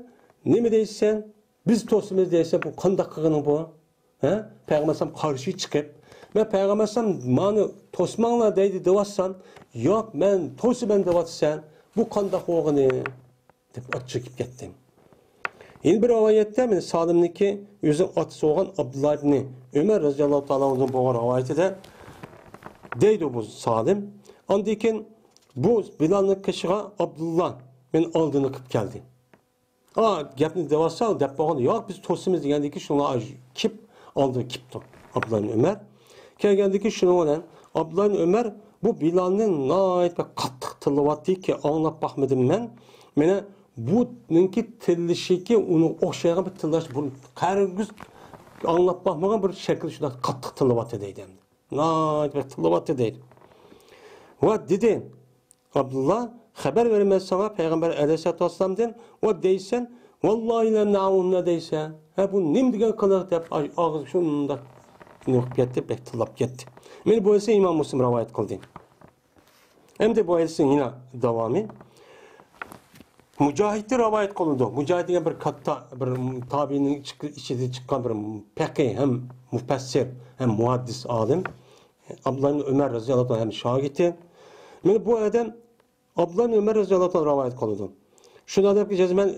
نېمە دەيسەن؟ بىز توسىمىز دەيسەن، بۇ قانداق قىلغىنىڭ بۇ؟ ھە؟ پەيغەمبەر ئەلەيھىسسالام قارشى چىقىپ، مەن پەيغەمبەر ئەلەيھىسسالام مانى توسماڭلار دەيدۇ دەۋاتسام، ياق، مەن توسىمەن دەۋاتىسەن، بۇ قانداق بولغىنى؟ دەپ ئاچچىقىپ كەتتى. يەنە بىر رىۋايەتتە، مانا سالىمنىڭكى ئۆزىنىڭ ئاتىسى بولغان ئابدۇللا ئىبنى ئۆمەر رەزىياللاھۇ تائالا ئانھۇدىن بولغان رىۋايىتىدە دەيدۇ بۇ سالىم. ئاندىن كېيىن بۇ بىلالنىڭ قېشىغا ئابدۇللا مېنى ئالدىنى قىلىپ كەلدى. ئا، گەپنى دەۋاتسا، دەپ بولغاندا، ياق، بىز توسىمىز دېگەندىن كېيىن شۇنىڭغا كېلىپ، ئالدىغا كېلىپتۇ ئابدۇللا ئىبن ئۆمەر. كەلگەندىن كېيىن شۇنىڭ بىلەن ئابدۇللا ئىبن ئۆمەر بۇ بىلالنى ناھايىتى بىر قاتتىق تىللىۋاتتىكى، ئاڭلاپ باقمىدىم مەن. مانا بۇنىڭكى تىللىشىكى ئۇنىڭغا ئوخشايدىغان بىر تىللاش بۇرۇن ھەرگىز ئاڭلاپ باقمىغان بىر شەكىلدە شۇنداق قاتتىق تىللىۋاتتى دەيدۇ ئەمدى. ناھايىتى بىر تىللىۋاتتى دەيدۇ. ۋە دېدى، ئابدۇللا، خەۋەر بېرىمەن ساڭا، پەيغەمبەر ئەلەيھىسسالاتۇ ۋەسسالامدىن، ۋە دەيسەن، ۋاللاھى لەم نەدئۇھۇننە دەيسەن. ھە، بۇ نېمە دېگەن قىلىق دەپ، ئاغ-، ئاغزى شۇنداق نېمە قىلىپ كەتتى، بەك تىللاپ كەتتى. مانا بۇ ئەسلى ئىمام مۇسلىم رىۋايەت قىلدى. ئەمدى بۇ ھەدىسنىڭ يەنە داۋامى. مۇجاھىدتىن رىۋايەت قىلىنىدۇ. مۇجاھىد دېگەن بىر كاتتا، بىر تابىئىنىڭ ئىچ-، ئىچىدىن چىققان بىر پەقىھ ھەم مۇپەسسىر ھەم مۇھەددىس ئالىم. ئابدۇللا ئىبن ئۆمەر رەزىياللاھۇ تائالا ھەم شاگىرتى. مانا بۇ ئادەم ئابدۇللا ئىبن ئۆمەر رەزىياللاھۇ تائالا رىۋايەت قىلىدۇ. شۇنداق دەپكى جەزمەن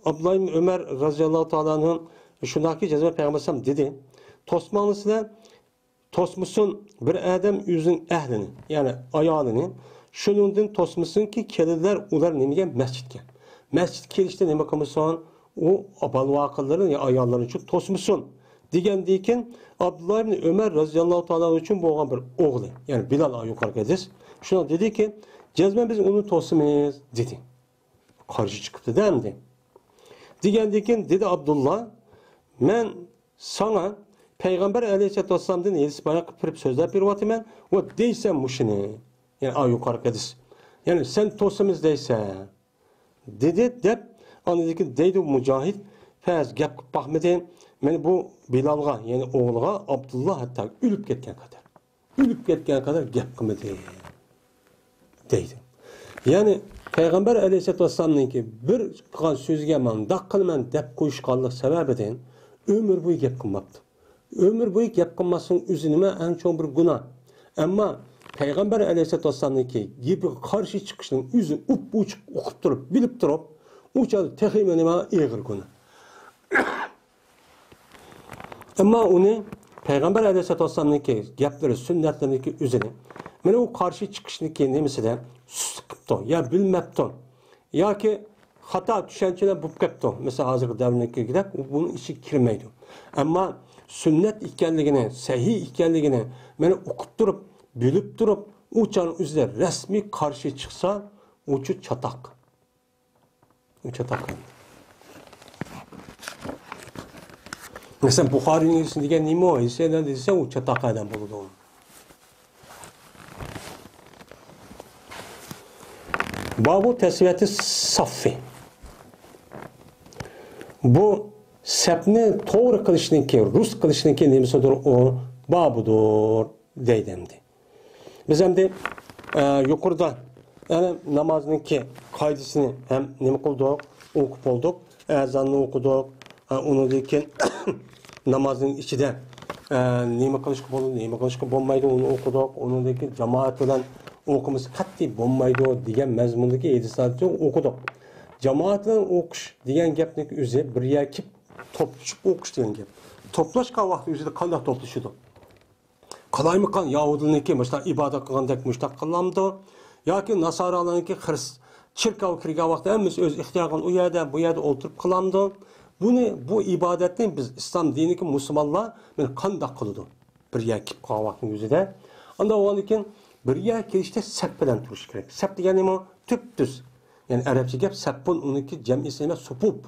ئابدۇللا ئىبن ئۆمەر رەزىياللاھۇ تائالا ئەنھۇ شۇنداقكى جەزمەن پەيغەمبەر ئەلەيھىسسالام دېدى، توسماڭلار سىلەر، توسمىسۇن بىر ئادەم ئۆزىنىڭ ئەھلىنى، يەنى ئايالىنى، شۇنىڭدىن توسمىسۇنكى كېلىنلەر ئۇلار نېمىگە؟ مەسچىتكە. مەسچىتكە كېلىشتە نېمە قىلمىسۇن؟ ئۇ بالىۋاقىلىرىنى يا ئاياللىرىنى شۇ توسمىسۇن دېگەندىن كېيىن، ئابدۇللا ئىبن ئۆمەر رەزىياللاھۇ تائالا ئۈچۈن بولغان بىر ئوغلى، يەنى بىلال، يۇقىرىقى ھەدىس، شۇنىڭ دېدىكى، جەزمەن بىز ئۇنى توسىمىز دېدى. قارشى چىقىپتۇ-دە ئەمدى. دېگەندىن كېيىن دېدى ئابدۇللا، مەن ساڭا پەيغەمبەر ئەلەيھىسسالاتۇ ۋەسسالامدىن ھەدىس بايان قىلىپ بېرىپ سۆزلەپ بېرىۋاتىمەن، ۋە دەيسەن مۇشۇنى، يەنى ئا يۇقىرىقى ھەدىس، يەنى سەن توسىمىز دەيسەن، دېدى دەپ، ئاندىن كېيىن دەيدۇ مۇجاھىد، پەس گەپ قىلىپ باقمىدى، مانا بۇ بىلالغا، يەنى ئوغلىغا ئابدۇللا ھەتتا ئۆلۈپ كەتكەن قەدەر. ئۆلۈپ كەتكەن قەدەر گەپ قىلمىدى، دەيدۇ. يەنى پەيغەمبەر ئەلەيھىسسالاتۇ ۋەسسالامنىڭكى بىر قىلغان سۆزىگە مانداق قىلىمەن دەپ قويۇشقانلىق سەۋەبىدىن ئۆمۈر بويى گەپ قىلماپتۇ. ئۆمۈر بويى گەپ قىلماسلىقنىڭ ئۆزى نېمە؟ ئەڭ چوڭ بىر گۇناھ. ئەمما پەيغەمبەر ئەلەيھىسسالاتۇ ۋەسسالامنىڭكى گېپىگە قارشى چىقىشنىڭ ئۆزى ئۇپ-ئوچۇق ئۇقۇپ تۇرۇپ، بىلىپ تۇرۇپ، ئۇ چاغدا تېخىمۇ نېمە؟ ئېغىر گۇناھ. ئەمما ئۇنى پەيغەمبەر ئەلەيھىسسالاتۇ ۋەسسالامنىڭكى گەپلىرى، سۈننەتلىرىنىڭكى ئۆزىنى، مانا ئۇ قارشى چىقىشنىڭكى نېمىسىدە سۇسلۇق قىپتۇ، يا بىلمەپتۇ، ياكى خاتا چۈشەنچىلەر بولۇپ قاپتۇ. مەسىلەن، ھازىرقى دەۋرنىڭكىدەك بۇنىڭ ئىچىگە كىرمەيدۇ. ئەمما سۈننەت ئىكەنلىكىنى، سەھىھ ئىكەنلىكىنى مانا ئۇقۇپ تۇرۇپ، بىلىپ تۇرۇپ، ئۇ چاغنىڭ ئۆزىدە رەسمىي قارشى چىقسا، ئۇچۇ چاتاق. ئۇ چاتاق. مەسىلەن، بۇخارىينىڭ ھەدىسى دېگەن نېمە ئۇ؟ ھەدىسى دېسە، ئۇ چاتاق ئادەم بولىدۇ. بابۇ تەسۋىيەتى سەففى. بۇ سەپنى توغرا قىلىشنىڭكى، رۇس قىلىشنىڭكى نېمىسىدۇر ئۇ؟ بابىدۇر، دەيدۇ ئەمدى. بىز ئەمدى، ئە، يۇقىرىدا، يەنى نامازنىڭكى قائىدىسىنى ھەم نېمە قىلدۇق؟ ئوقۇپ بولدۇق. ئەزاننى ئوقۇدۇق. ئە، ئۇنىڭدىن كېيىن نامازنىڭ ئىچىدە، ئە، نېمە قىلىشقا بولىدۇ، نېمە قىلىشقا بولمايدۇ، ئۇنى ئوقۇدۇق. ئۇنىڭدىن كېيىن جامائەت بىلەن ئوقۇمىسا قەتئىي بولمايدۇ دېگەن مەزمۇندىكى ھەدىسلەرنى ئوقۇدۇق. جامائەت بىلەن ئوقۇش دېگەن گەپنىڭ ئۆزى بىر يەرگە كېلىپ توپلىشىپ ئوقۇش دېگەن گەپ. توپلاشقان ۋاقىتنىڭ ئۆزىدە قانداق توپلىشىدۇ؟ قالايمىقان يەھۇدىيلارنىڭكى مۇشۇنداق ئىبادەت قىلغاندەك مۇشۇنداق قىلامدۇ؟ ياكى ناسارالارنىڭكى خىرىس-، چېركاۋغا كىرگەن ۋاقىتتا ھەممىسى ئۆز ئىختىيارى بىلەن ئۇ يەردە، بۇ يەردە ئولتۇرۇپ قىلامدۇ؟ بۇنى، بۇ ئىبادەتنى بىز ئىسلام دىنىدىكى مۇسۇلمانلار مانا قانداق قىلىدۇ؟ بىر يەرگە كېلىپ قالغان ۋاقتىنىڭ ئۆزىدە. ئاندىن بولغاندىن كېيىن بىر يەرگە كېلىشتە سەپ بىلەن تۇرۇش كېرەك. سەپ دېگەن نېمە؟ تۈپتۈز. يەنى ئەرەبچە گەپ سەپپۇن، ئۇنىڭكى جەمئىسى نېمە؟ سۇپۇپ.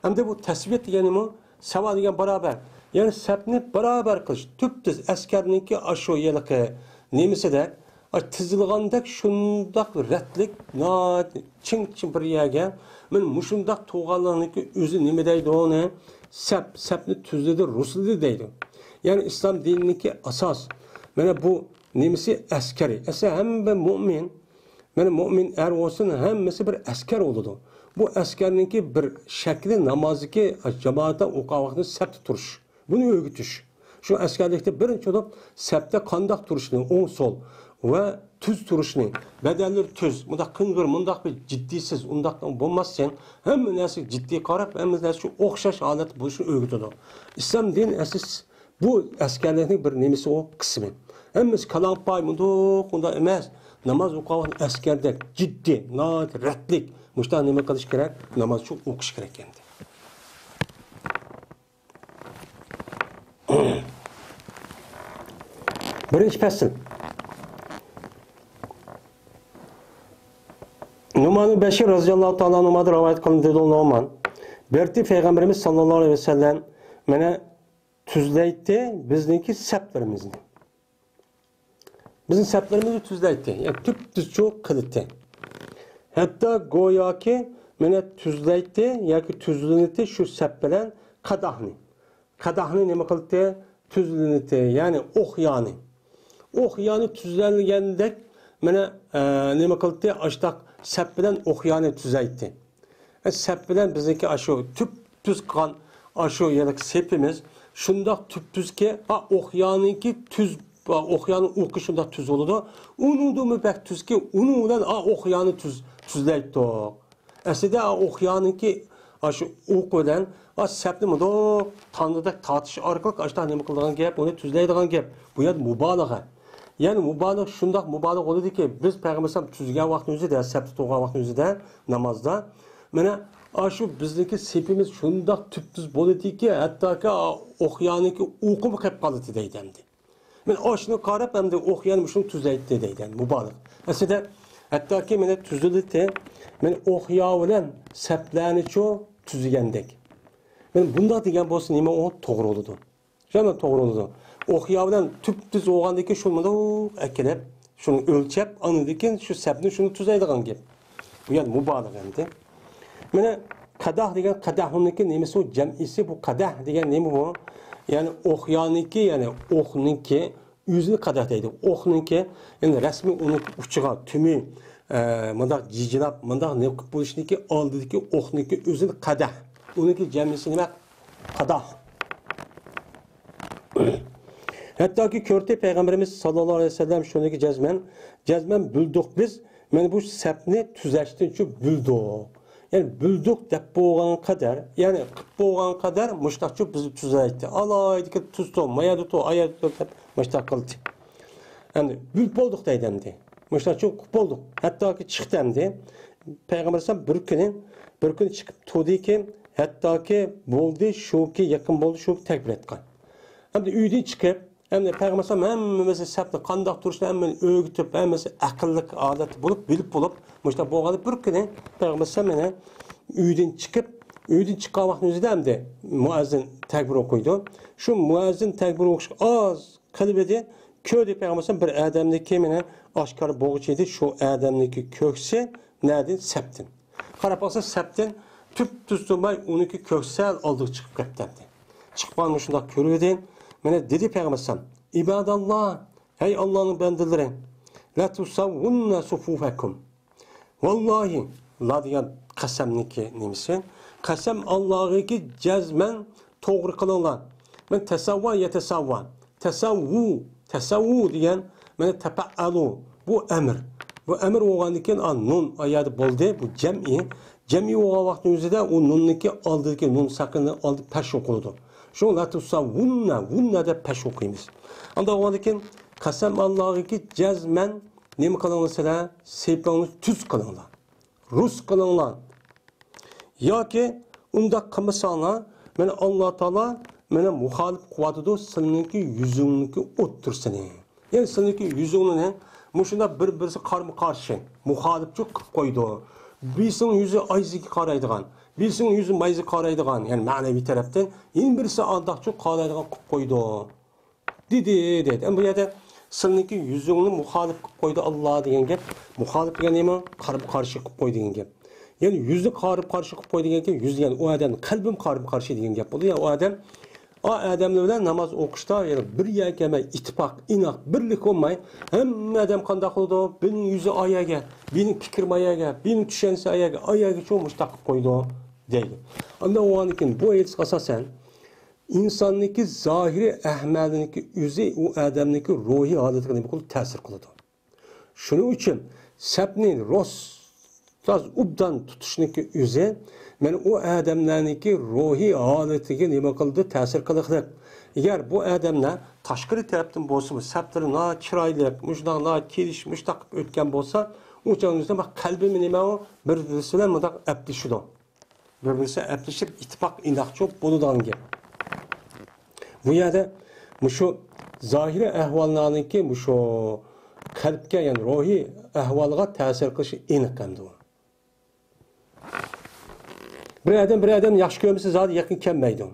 ئەمدى بۇ تەسۋىيەت دېگەن نېمە؟ سەۋا دېگەن باراۋەر. يەنى سەپنى باراۋەر قىلىش. تۈپتۈز ئەسكەرنىڭكى ئاشۇ ھېلىقى نېمىسىدەك، ئاش-، تىزىلغاندەك شۇنداق رەتلىك، ناھايىتى چىڭ-چىڭ بىر يەرگە، مانا مۇشۇنداق تۇرغانلىقنىڭكى ئۆزى نېمە دەيدۇ ئۇنى؟ سەپ، سەپنى تۈزلىدى، رۇسلىدى دەيدۇ. يەنى ئىسلام دىنىنىڭكى ئاساس. مانا بۇ نېمىسى؟ ئەسكىرى. ئەسلى ھەممە مۆمىن، مانا مۆمىن ئەر بولسۇن، ھەممىسى بىر ئەسكەر بولىدۇ. بۇ ئەسكەرنىڭكى بىر شەكلى نامازدىكى جامائەتتە ئوقۇغان ۋاقتىدا سەپتە تۇرۇش. بۇنى ئۆگىتىش. شۇ ئەسكەرلىكتە بىرىنچى بولۇپ سەپتە قانداق تۇرۇشنى، ئوڭ سول ۋە تۈز تۇرۇشنى، بەدەنلىرى تۈز، مۇنداق قىڭغىر، مۇنداق بىر جىددىيسىز، ئۇنداق بولماستىن، ھەممە نەرسىگە جىددىي قاراپ، ھەممە نەرسە شۇ ئوخشاش ھالەتتە بولۇشنى ئۆگىتىدۇ. ئىسلام دىنى ئەسلى بۇ ئەسكەرلىكنىڭ بىر نېمىسى ئۇ قىسمى. ھەممىسى كالاڭپاي، مۇنداق، ئۇنداق ئەمەس. ناماز ئوقۇغان ئەسكەردەك جىددىي، ناھايىتى رەتلىك مۇشۇنداق نېمە قىلىش كېرەك؟ ناماز شۇ ئوقۇش كېرەك ئەمدى. بىرىنچى پەسىل. نۇئمان بىن بەشىر رەزىياللاھۇ تائالا ئەنھۇمادىن رىۋايەت قىلىندى، دېدى نۇئمان. بىر قېتىم پەيغەمبىرىمىز ساللاللاھۇ ئەلەيھى ۋەسەللەم مانا تۈزلەيتتى بىزنىڭكى سەپلىرىمىزنى. بىزنىڭ سەپلىرىمىزنى تۈزلەيتتى. يەنى تۈپتۈزچۇ قىلىتتى. ھەتتا گوياكى مانا تۈزلەيتتى ياكى تۈزلىنىتتى شۇ سەپ بىلەن قەدەھنى. قەدەھنى نېمە قىلىتتى؟ تۈزلىنىتتى. يەنى ئوق يانى. ئوق يانى تۈزلەنگەندەك مانا، ئە، نېمە قىلىتتى؟ ئاشتاق سەپ بىلەن ئوق يانى تۈزەيتتى. ئە، سەپ بىلەن بىزنىڭكى ئاشۇ تۈپتۈز قىلغان ئاشۇ يەنە سېپىمىز شۇنداق تۈپتۈزكى، ئا، ئوق يانىكى تۈز، ئا، ئوق يانى ئوقى شۇنداق تۈز بولىدۇ. ئۇنىڭدىنمۇ بەك تۈزكى، ئۇنىڭ بىلەن، ئا، ئوق يانى تۈز، تۈزلەيتتۇق. ئەسلىدە، ئا، ئوق يانىكى ئاشۇ ئوقى بىلەن، ئا، سەپنى مۇنداق تاننىدەك تارتىش ئارقىلىق ئاشۇنداق نېمە قىلىدىغان گەپ، ئۇنى تۈزلەيدىغان گەپ. بۇ يەردە مۇبالىغە. يەنى مۇبالىغە شۇنداق مۇبالىغە بولىدۇكى، بىز پەيغەمبەر ئەلەيھىسسالام تۈزگەن ۋاقىتنىڭ ئۆزىدە، سەپتە تۇرغان ۋاقىتنىڭ ئۆزىدە نامازدا، مانا، ئاشۇ بىزنىڭكى سېپىمىز شۇنداق تۈپتۈز بولىدىكى، ھەتتاكى ئوق يانىكى ئوقىمۇ قېلىپ قالىدۇ دەيدۇ ئەمدى. مانا ئاشۇنى قاراپ ئەمدى ئوق يانى مۇشۇنى تۈزەيتتى دەيدۇ، مۇبالىغە. ئەسلىدە، ھەتتاكى مانا تۈزۈلدى، مانا ئوق يا بىلەن سەپلەرنىچۇ تۈزگەندەك. مانا بۇنداق دېگەن بولسا نېمە ئۇ؟ توغرا بولىدۇ. شۇنداق توغرا بولىدۇ. ئوق يا بىلەن تۈپتۈز بولغاندىن كېيىن شۇنى مۇنداق ئەكېلىپ، شۇنى ئۆلچەپ، ئاندىن كېيىن شۇ سەپنى شۇنى تۈزەيدىغان گەپ. بۇ يەر مۇبالىغە ئەمدى. مانا قەدەھ دېگەن، قەدەھنىڭكى نېمىسى ئۇ؟ جەمئىسى بۇ. قەدەھ دېگەن نېمە بۇ؟ يەنى ئوق يانىكى، يەنى ئوقنىڭكى ئۆزىنى قەدەھ دەيدۇ. ئوقنىڭكى، يەنى رەسمىي ئۇنىڭ ئۇچىغا، تۈمى، ئە، مۇنداق جىجىلاپ، مۇنداق نېمە قىلىپ بولۇشنىڭكى ئالدىدىكى ئوقنىڭكى ئۆزىنى قەدەھ. ئۇنىڭكى جەمئىسى نېمە؟ قەدەھ. ھەتتاكى كۆردى پەيغەمبىرىمىز ساللاللاھۇ ئەلەيھى ۋەسەللەم شۇنىڭكى جەزمەن، جەزمەن بىلدۇق بىز، مانا بۇ سەپنى تۈزەشتىنچۇ بىلدۇق. يەنى بىلدۇق دەپ بولغان قەدەر، يەنى قىپ بولغان قەدەر مۇشتاقچۇ بىز تۈزەيتتى. ئالايدىكى تۈز تۇر، ما يەردە تۇر، ئا يەردە تۇر دەپ مۇشتاق قىلدى. ئەمدى بىلىپ بولدۇق دەيدۇ ئەمدى. مۇشتاقچۇ قىپ بولدۇق. ھەتتاكى چىقتى ئەمدى. پەيغەمبەر ئەلەيھىسسالام بىر كۈنى، بىر كۈنى چىقىپ تۇردىكى، ھەتتاكى بولدى، شۇكى يېقىن بولدى، شۇكى تەكبىر ئېيتقان. ئەمدى ئۆيدىن چىقىپ، ئەمدى پەيغەمبەر ئەلەيھىسسالام ھەممىمىزنى سەپنى قانداق تۇرۇشنى ھەممىنى ئۆگىتىپ، ھەممىسى ئەقىللىق ھالەتتە بولۇپ، بىلىپ بولۇپ، مۇشۇنداق بولغاندا بىر كۈنى پەيغەمبەر ئەلەيھىسسالام يەنە ئۆيدىن چىقىپ، ئۆيدىن چىققان ۋاقتىنىڭ ئۆزىدە ئەمدى مۇئەززىن تەكبىر ئوقۇيدۇ. شۇ مۇئەززىن تەكبىر ئوقۇشقا ئاز قېلىۋىدى، كۆردى پەيغەمبەر ئەلەيھىسسالام بىر ئادەمنىڭكى مانا ئاشكارا بولغۇچى ئىدى، شۇ ئادەمنىڭكى كۆكسى نەدىن؟ سەپتىن. قاراپ باقسا، سەپتىن تۈپتۈز تۇرماي، ئۇنىڭكى كۆكسى سەل ئالدىغا چىقىپ كەپتىمدى. چىققاننى شۇنداق كۆرۈۋىدى. مانا دېدى پەيغەمبەر ئەلەيھىسسالام، ئىباداللا، ھەي ئاللانىڭ بەندىلىرى، لەتۇسەۋۋۇننە سۇفۇفەكۇم. ۋاللاھى، لا دېگەن قەسەمنىڭكى نېمىسى؟ قەسەم ئاللاغىكى جەزمەن توغرا قىلىڭلار. مەن تەسەۋۋا يەتەسەۋۋا. تەسەۋۋۇ، تەسەۋۋۇ دېگەن، مانا تەپەئەلۇ. بۇ ئەمر. بۇ ئەمر بولغاندىن كېيىن، ئا، نۇن ئا يەردە بولدى. بۇ جەمئىي. جەمئىي بولغان ۋاقىتنىڭ ئۆزىدە ئۇ نۇننىڭكى ئالدىدىكى نۇن ساكىننىڭ ئالدى پەش ئوقۇلىدۇ. شۇڭا لەتۇسەۋۋۇننە، ۋۇننە دەپ پەش ئوقۇيمىز. ئانداق بولغاندىن كېيىن قەسەم ئاللاغىكى جەزمەن نېمە قىلىڭلار سىلەر؟ سېپىڭلارنى تۈز قىلىڭلار. رۇس قىلىڭلار. ياكى ئۇنداق قىلمىساڭلار، مانا ئاللا تائالا مانا مۇخالىپ قىلىۋاتىدۇ سىلىنىڭكى يۈزۈڭنىڭكى ئوتتۇرىسىنى. يەنى سىلىنىڭكى يۈزۈڭلارنى مۇشۇنداق بىر-بىرسى قارمۇ-قارشى، مۇخالىپچۇ قىلىپ قويىدۇ. بىرسىنىڭ يۈزى ئايزىگە قارايدىغان، بىرسىنىڭ يۈزى مايزىغا قارايدىغان، يەنى مەنىۋى تەرەپتىن، يەنە بىرسى ئانداقچۇ قارايدىغان قىلىپ قويىدۇ. دېدى، دېدى. ئەمما بۇ يەردە سىلىنىڭكى يۈزۈڭنى مۇخالىپ قىلىپ قويدى ئاللا دېگەن گەپ. مۇخالىپ دېگەن نېمە؟ قارىمۇ قارشى قىلىپ قويدى دېگەن گەپ. يەنى يۈزنى قارىمۇ قارشى قىلىپ قويدى دېگەن گەپ، يۈز دېگەن ئۇ ئادەمنىڭ قەلبىمۇ قارىمۇ قارشى دېگەن گەپ بولدى. يەنى ئۇ ئادەم، ئا ئادەملەر بىلەن ناماز ئوقۇشتا يەنى بىر يەرگە كەلمەي، ئىتتىپاق، ئىناق، بىرلىك بولماي، ھەممە ئادەم قانداق قىلىدۇ؟ بىرىنىڭ يۈزى ئا يەرگە، بىرىنىڭ پىكرى ما يەرگە، بىرىنىڭ چۈشەنچىسى ئا يەرگە، ئا يەرگىچۇ مۇشۇنداق قىلىپ قويىدۇ دەيدۇ. ئاندىن ئۇنىڭدىن كېيىن بۇ ھەدىسكە ئاساسەن، ئىنساننىڭكى زاھىرىي ئەھۋالىنىڭكى ئۆزى ئۇ ئادەمنىڭكى روھىي ھالىتىگە نېمە قىلىدۇ؟ تەسىر قىلىدۇ. شۇنىڭ ئۈچۈن سەپنى روس-، تاز ئوبدان تۇتۇشنىڭكى ئۆزى مانا ئۇ ئادەملەرنىڭكى روھىي ھالىتىگە نېمە قىلىدۇ؟ تەسىر قىلىقلىق. ئەگەر بۇ ئادەملەر تاشقىرى تەرەپتىن بولسىمۇ سەپلىرى ناھايىتى چىرايلىق، مۇشۇنداق ناھايىتى كېلىشىپ، مۇشۇنداق قىلىپ ئۆتكەن بولسا، ئۇ چاغدا بىر-بىرسى بىلەن مۇنداق ئەپلىشىدۇ. بىر-بىرسى ئەپلىشىپ، ئىتتىپاق، ئىناقچۇ بولىدىغان گەپ. بۇ يەردە مۇشۇ زاھىرىي ئەھۋاللارنىڭكى مۇشۇ قەلبكە، يەنى روھىي ئەھۋالغا تەسىر قىلىشى ئېنىق ئەمدى ئۇ. بىر ئادەم بىر ئادەمنى ياخشى كۆرمىسە، زادى يېقىن كەلمەيدۇ.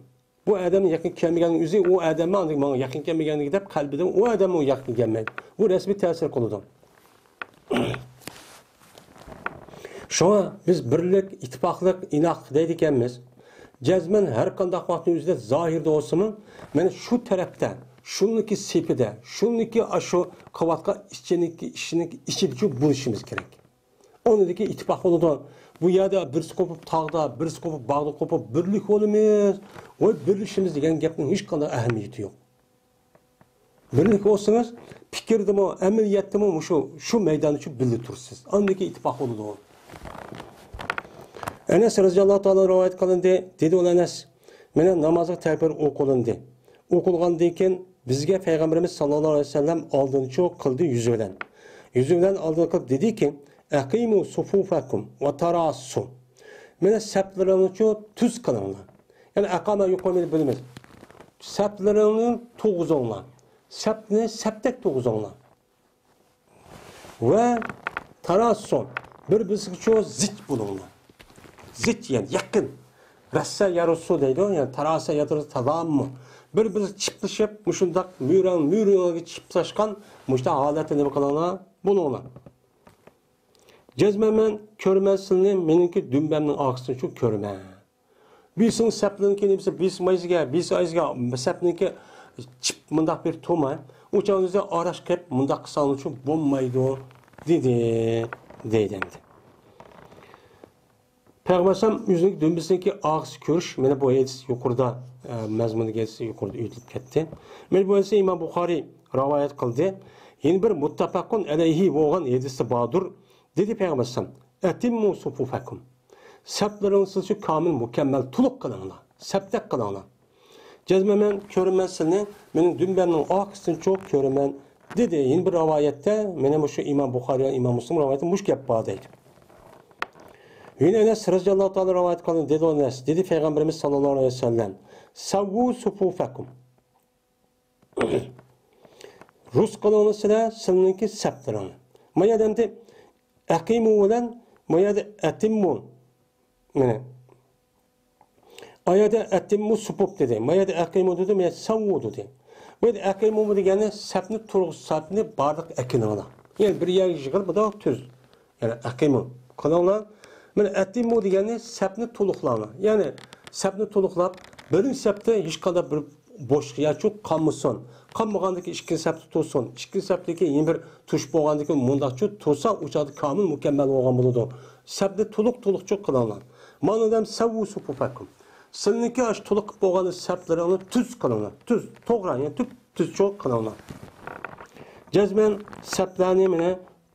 بۇ ئادەمنى يېقىن كەلمىگەننىڭ ئۆزى، ئۇ ئادەممۇ ئاندىن ماڭا يېقىن كەلمىگەنلىكى دەپ قەلبىدىن ئۇ ئادەممۇ يېقىن كەلمەيدۇ. بۇ رەسمىي تەسىر قىلىدۇ. شۇڭا بىز بىرلىك، ئىتتىپاقلىق، ئىناقلىق دەيدىكەنمىز. جەزمەن ھەر قانداق ۋاقىتنىڭ ئۆزىدە زاھىردا بولسىمۇ، مانا شۇ تەرەپتە، شۇنىڭكى سېپىدە، شۇنىڭكى ئاشۇ قىلىۋاتقان ئىشىنىڭكى، ئىشىنىڭكى ئىچىدىچۇ بولۇشىمىز كېرەك. ئۇنىڭدىكى ئىتتىپاق بولىدۇ. بۇ يەردە بىرسى قوپۇپ تاغدا، بىرسى قوپۇپ باغدا قوپۇپ، بىرلىك بولىمىز، ۋاي بىرلىشىمىز دېگەن گەپنىڭ ھېچقانداق ئەھمىيىتى يوق. بىرلىك بولسىڭىز، پىكىردىمۇ، ئەمەلىيەتتىمۇ مۇشۇ، شۇ مەيداندا شۇ بىللە تۇرىسىز. ئاندىكى ئىتتىپاق بولىدۇ. ئەنەس رەزىياللاھۇ تائالا رىۋايەت قىلىندى. دېدى ئۇ ئەنەس، مانا نامازغا تەكبىر ئوقۇلۇندى. ئوقۇلغاندىن كېيىن بىزگە پەيغەمبىرىمىز ساللاللاھۇ ئەلەيھى ۋەسەللەم ئالدىنچۇ قىلدى يۈزى بىلەن. يۈزى بىلەن ئالدىن قىلىپ دېدىكى، ئەقىمۇ سۇفۇفەكۇم ۋە تاراسسۇ. مانا سەپلىرىڭلارنى تۈز قىلىڭلار. يەنى ئەقامە يۇقىرىدا بىلىمىز. سەپلىرىڭنى تۇرغۇزۇڭلار. سەپنى سەپتەك تۇرغۇزۇڭلار. ۋە تاراسسۇ، بىر-بىرسىگىچۇ زىچ بولۇڭلار. زىچ، يەنى يېقىن. رەسسە يەرۇسسۇ دەيدۇ، يەنى تاراسە يەرۇسسۇ تازاممۇ. بىر-بىرى چىپلىشىپ، مۇشۇنداق مۈرەڭ، مۈرەڭگە چىپلاشقان مۇشۇنداق ھالەتتە نېمە قىلىڭلار؟ بولۇڭلار. جەزمەن مەن كۆرىمەن سىلىنى، مېنىڭكى دۈمبەمنىڭ ئارقىسىدىنچۇ كۆرىمەن. بىرسىنىڭ سەپلىرىنى كېلىپ، بىرسى مايزىگە، بىرسى ئايزىگە، سەپنىڭكى چىپ مۇنداق بىر تۇرماي، ئۇ چاغدا ئاراشقا كېلىپ مۇنداق قىلساڭلارچۇ بولمايدۇ، دېدى، دەيدۇ ئەمدى. پەيغەمبەر ئەلەيھىسسالام ئۆزىنىڭ دۈمبىسىنىڭكى ئارقىسى كۆرۈش، مانا بۇ ھەدىس يۇقىرىدا، ئە، مەزمۇندىكى ھەدىس يۇقىرىدا ئۆتۈلۈپ كەتتى. مانا بۇ ھەدىسنى ئىمام بۇخارىي رىۋايەت قىلدى. يەنە بىر مۇتتەپەقۇن ئەلەيھى بولغان ھەدىسى باردۇر. دېدى پەيغەمبەر ئەلەيھىسسالام، ئەتىممۇ سۇفۇفەكۇم. سەپلىرىڭىزنى كامىل، مۇكەممەل، تولۇق قىلىڭلار. سەپتەك قىلىڭلار. جەزمەن مەن كۆرىمەن سىلىنى، مېنىڭ دۈمبەمنىڭ ئارقىسىدىنچۇ كۆرىمەن، دېدى. يەنە بىر رىۋايەتتە، مانا مۇشۇ ئىمام بۇخارىي ۋە ئىمام مۇسلىم رىۋايىتىدە مۇشۇ گەپ بار دەيدۇ. يەنە ئەنەس رەزىياللاھۇ تائالا رىۋايەت قىلغان دېدى ئەنەس، دېدى پەيغەمبىرىمىز ساللاللاھۇ ئەلەيھى ۋەسەللەم، سەۋۋۇ سۇفۇفەكۇم. رۇس قىلىڭلار سىلەر، سىلىنىڭكى سەپلىرىڭنى. ما يەردە ئەمدى ئەقىمۇ بىلەن ما يەردە ئەتىممۇ. مانا. ئايەدە ئەتىممۇ سۇپۇپ دېدى. ما يەردە ئەقىمۇ دېدى، ما يەردە سەۋۋۇ دېدى. بۇ يەردە ئەقىمۇ دېگەننى سەپنى تۇرغۇز، سەپنى بارلىق ئەكىلىڭلار. يەنى بىر يەرگە يىغىلىپ، بۇنداق تۈز. يەنى ئەقىمۇ قىلىڭلار. مانا ئەتىممۇ دېگەننى سەپنى تولۇقلاڭلار. يەنى سەپنى تولۇقلاپ، بىرىنچى سەپتە ھېچقانداق بىر بوشلۇق ياچۇق قالمىسۇن. قالمىغاندىكى ئىككىنچى سەپتە تۇرسۇن. ئىككىنچى سەپتىكى يەنە بىر توشۇپ بولغاندىكى مۇنداقچۇ تۇرسا، ئۇ چاغدا كامىل مۇكەممەل بولغان بولىدۇ. سەپنى تولۇق، تولۇقچۇ قىلىڭلار. مانا دەم سەۋۋۇ سۇپۇفەكۇم. سىلىنىڭكى ئاشۇ تولۇق قىلىپ بولغان سەپلىرىڭنى تۈز قىلىڭلار. تۈز، توغرا، يەنى تۈپ تۈزچۇ قىلىڭلار. جەزمەن سەپلەرنى مانا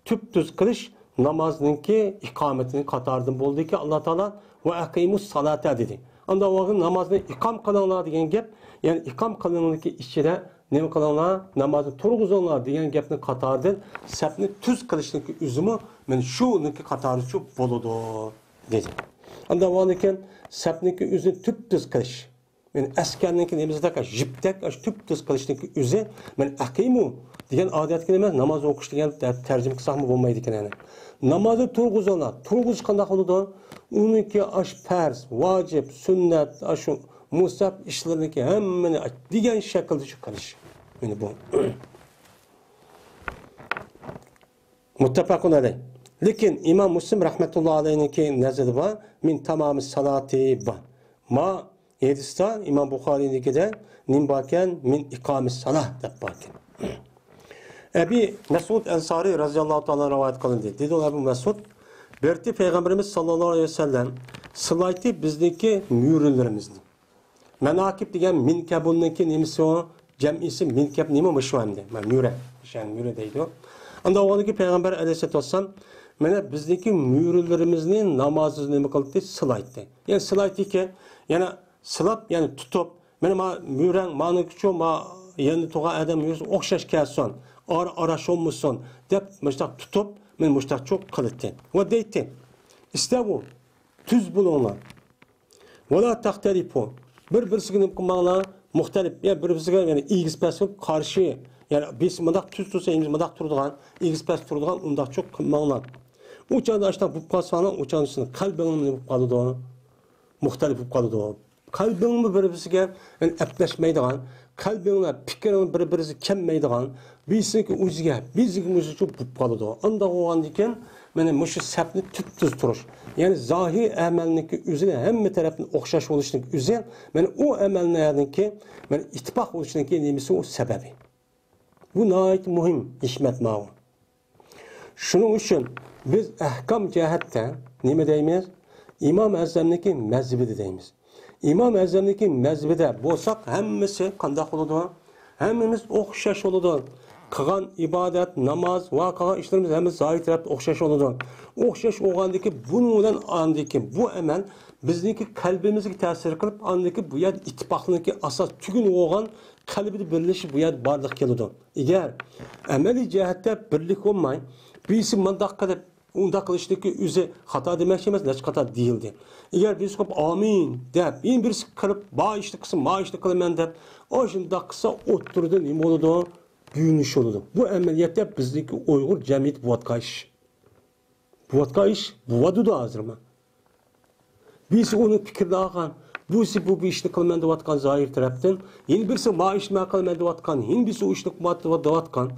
تۈپتۈز قىلىش نامازنىڭكى ئىقامىتىنىڭ قاتارىدىن بولدىكى، ئاللا تائالا ۋە ئەقىمۇس سالاتا دېدى. ئاندىن ئۇلارغا نامازنى ئىقام قىلىڭلار دېگەن گەپ، يەنى ئىقام قىلىڭلىكى ئىچىدە نېمە قىلىڭلار، نامازنى تۇرغۇزۇڭلار دېگەن گەپنىڭ قاتارىدىن سەپنى تۈز قىلىشنىڭكى ئۆزىمۇ مانا شۇنىڭكى قاتارىچۇ بولىدۇ دېدى. ئاندىن ئۇلارنىڭكى سەپنىڭكى ئۆزىنى تۈپتۈز قىلىش. يەنى ئەسكەرنىڭكى نېمىسىدەك، يىپتەك، ئاشۇ تۈپتۈز قىلىشنىڭكى ئۆزى، مەن ئەقىمۇ دېگەن ئادەتكە ئەمەس، ناماز ئوقۇش دېگەن دەپ تەرجىمە قىلساقمۇ بولمايدىكەن، يەنى. نامازنى تۇرغۇزۇڭلار. تۇرغۇزۇش قانداق بولىدۇ؟ ئۇنىڭكى ئاشۇ پەرز، ۋاجىپ، سۈننەت، ئاشۇ مۇستەھەب ئىشلىرىنىڭكى ھەممىنى دېگەن شەكىلدە شۇ قىلىش. مانا بۇ. مۇتتەپەقۇن ئەلەيھ. لېكىن ئىمام مۇسلىم رەھمەتۇللا ئەلەيھنىڭكى نەزىرى بار، مىن تامامى سالاتى بار. ما ھەدىستە ئىمام بۇخارىينىڭكىدە نېمە باركەن؟ مىن ئىقامى سالا دەپ باركەن. ئەبى مەسئۇد ئەنسارى رەزىياللاھۇ تائالا رىۋايەت قىلىندى. دېدى ئەبۇ مەسئۇد، بىرتى پەيغەمبىرىمىز ساللاللاھۇ ئەلەيھى ۋەسەللەم سىلايتى بىزنىڭكى مۈرىلىرىمىزنى. مەناكىب دېگەن مىنكەبۇننىڭكى نېمىسى ئۇ؟ جەمئىسى مىنكەب نېمە مۇشۇ ئەمدى؟ مانا مۈرە. شەن مۈرە دەيدۇ. ئاندىن ئۇنىڭكى پەيغەمبەر ئەلەيھىسسالاتۇ ۋەسسالام، مانا بىزنىڭكى مۈرىلىرىمىزنى نامازىمىزنى نېمە قىلدى؟ سىلايتتى. يەنى سىلايتتىكى، يەنە سىلاپ، يەنى تۇتۇپ، مانا ما مۈرەڭ، مانىڭكىچۇ، ما يېنىدا تۇرغان ئادەم يۈرسە ئوخشاش كەلسۇن، ئارا ئارا شولمىسۇن دەپ مۇشتاق تۇتۇپ، مانا مۇشتاقچۇ قىلىتتى. ۋە دەيتتى، ئىستەۋۇ، تۈز بولۇڭلار. ۋەلا تەختەلىپۇ. بىر-بىرسىگە نېمە قىلماڭلار؟ مۇختەلىپ، يەنى بىر-بىرسىگە، يەنى ئېگىز پەس قىلىپ قارشى. يەنى بىرسى مۇنداق تۈز تۇرسا، ئىككىنچىسى مۇنداق تۇرىدىغان، ئېگىز پەس تۇرىدىغان، ئۇنداقچۇ قىلماڭلار. ئۇ چاغدا ئاشۇنداق بولۇپ قالساڭلار، ئۇ چاغدا سىزنىڭ قەلبىڭلار نېمە بولۇپ قالىدۇ؟ مۇختەلىپ بولۇپ قالىدۇ. قەلبىڭمۇ بىر-بىرسىگە، يەنى ئەپلەشمەيدىغان، قەلبىڭلار، پىكرىڭ بىر-بىرسىگە كەلمەيدىغان، بىرسىنىڭكى ئۆزىگە، بىرسىنىڭكى ئۆزىگە بولۇپ قالىدۇ. ئانداق بولغاندىكىن، مانا مۇشۇ سەپنى تۈپتۈز تۇرۇش. يەنى زاھىر ئەمەلنىڭكى ئۆزىنى ھەممە تەرەپتىن ئوخشاش بولۇشنىڭ ئۆزى، مانا ئۇ ئەمەلنىڭكى، مانا ئىتتىپاق بولۇشنىڭكى نېمىسى ئۇ سەۋەبى. بۇ ناھايىتى مۇھىم ھېكمەت ماۋۇ. شۇنىڭ ئۈچۈن بىز ئەھكام جەھەتتە نېمە دەيمىز؟ ئىمام ئەزەمنىڭكى مەزھىپىدە دەيمىز. ئىمام ئەزەمنىڭكى مەزھىپىدە بولساق، ھەممىسى قانداق بولىدۇ؟ ھەممىمىز ئوخشاش بولىدۇ. قىلغان ئىبادەت، ناماز ۋە قىلغان ئىشلىرىمىز ھەممىسى زاھىر تەرەپتە ئوخشاش بولىدۇ. ئوخشاش بولغاندىكى بۇنىڭ بىلەن ئاندىكى بۇ ئەمەل بىزنىڭكى قەلبىمىزگە تەسىر قىلىپ، ئاندىكى بۇ يەردە ئىتتىپاقنىڭكى ئاساس تۈگۈنى بولغان قەلبىدە بىرلىشىش بۇ يەردە بارلىققا كېلىدۇ. ئەگەر ئەمەلىي جەھەتتە بىرلىك بولماي، بىرسى مۇنداق قىلىپ، ئۇنداق قىلىشنىڭكى ئۆزى خاتا دېمەكچى ئەمەس، نەچچە قاتا دېيىلدى. ئەگەر بىرسى قىلىپ ئامىن دەپ، يەنە بىرسى قىلىپ ما ئىشنى قىلسا، ما ئىشنى قىلىمەن دەپ، ئاشۇنداق قىلسا ئوتتۇرىدا نېمە بولىدۇ؟ بۆلۈنۈش بولىدۇ. بۇ ئەمەلىيەتتە بىزنىڭكى ئۇيغۇر جەمئىيىتى بولۇۋاتقان ئىش. بولۇۋاتقان ئىش بولۇۋاتىدۇ ھازىرمۇ. بىرسى ئۇنىڭ پىكرىنى ئالغان، بۇرسى بۇ، بۇ ئىشنى قىلىمەن دەۋاتقان زاھىر تەرەپتىن، يەنە بىرسى ما ئىشنى مەن قىلىمەن دەۋاتقان، يەنە بىرسى ئۇ ئىشنى قىلمايدۇ دەۋاتقان.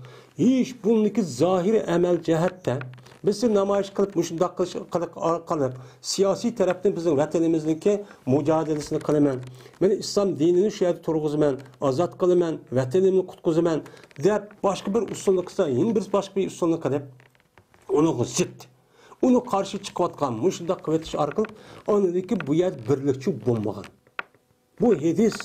ھېچ بۇنىڭكى زاھىرىي ئەمەل جەھەتتە بىرسى نامايىش قىلىپ، مۇشۇنداق قىلىش قىلىق ئارقىلىق سىياسىي تەرەپتىن بىزنىڭ ۋەتىنىمىزنىڭكى مۇجادىلىسىنى قىلىمەن، مەن ئىسلام دىنىنى شۇ يەردە تۇرغۇزىمەن، ئازاد قىلىمەن، ۋەتىنىمنى قۇتقۇزىمەن دەپ باشقا بىر ئۇسۇلنى قىلسا، يەنە بىرسى باشقا بىر ئۇسۇلنى قىلىپ، ئۇنىڭغا زىت، ئۇنىڭغا قارشى چىقىۋاتقان مۇشۇنداق قىلىۋېتىش ئارقىلىق ئاندىكى بۇ يەردە بىرلىكچى بولمىغان. بۇ ھەدىس،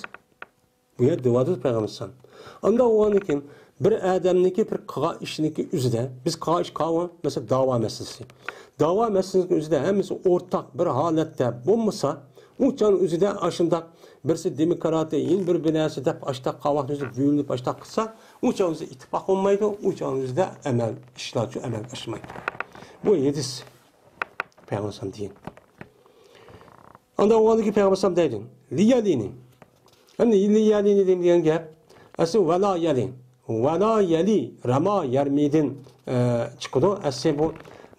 بۇ يەردە دەۋاتىدۇ پەيغەمبەر ئەلەيھىسسالام. ئانداق بولغاندىن كېيىن بىر ئادەمنىڭكى بىر قىلغان ئىشىنىڭكى ئۆزىدە، بىز قىلغان ئىش قاۋۇ، مەسىلەن، داۋا مەسىلىسى. داۋا مەسىلىسىنىڭكى ئۆزىدە ھەممىسى ئورتاق بىر ھالەتتە بولمىسا، ئۇ چاغنىڭ ئۆزىدە ئاشۇنداق بىرسى دېموكراتىيە، يەنە بىر، بىر نەرسە دەپ ئاشتاق قاۋاقنى ئۆزى بۆلۈنۈپ ئاشتاق قىلسا، ئۇ چاغ ئۆزى ئىتتىپاق بولمايدۇ، ئۇ چاغ ئۆزىدە ئەمەل، ئىشلارچۇ ئەمەلگە ئاشمايدۇ. بۇ ھەدىس پەيغەمبەر دېگەن. ئاندىن ئۇ ھالدىكى پەيغەمبەر دەيدۇ، لىيەلىنى. ئەمدى لىيەلىنى دېگەن گەپ، ئەسلى ۋەلا يەلى. ۋەلا يەلى، رەما يەرمىدىن، ئە، چىقىدۇ. ئەسلى بۇ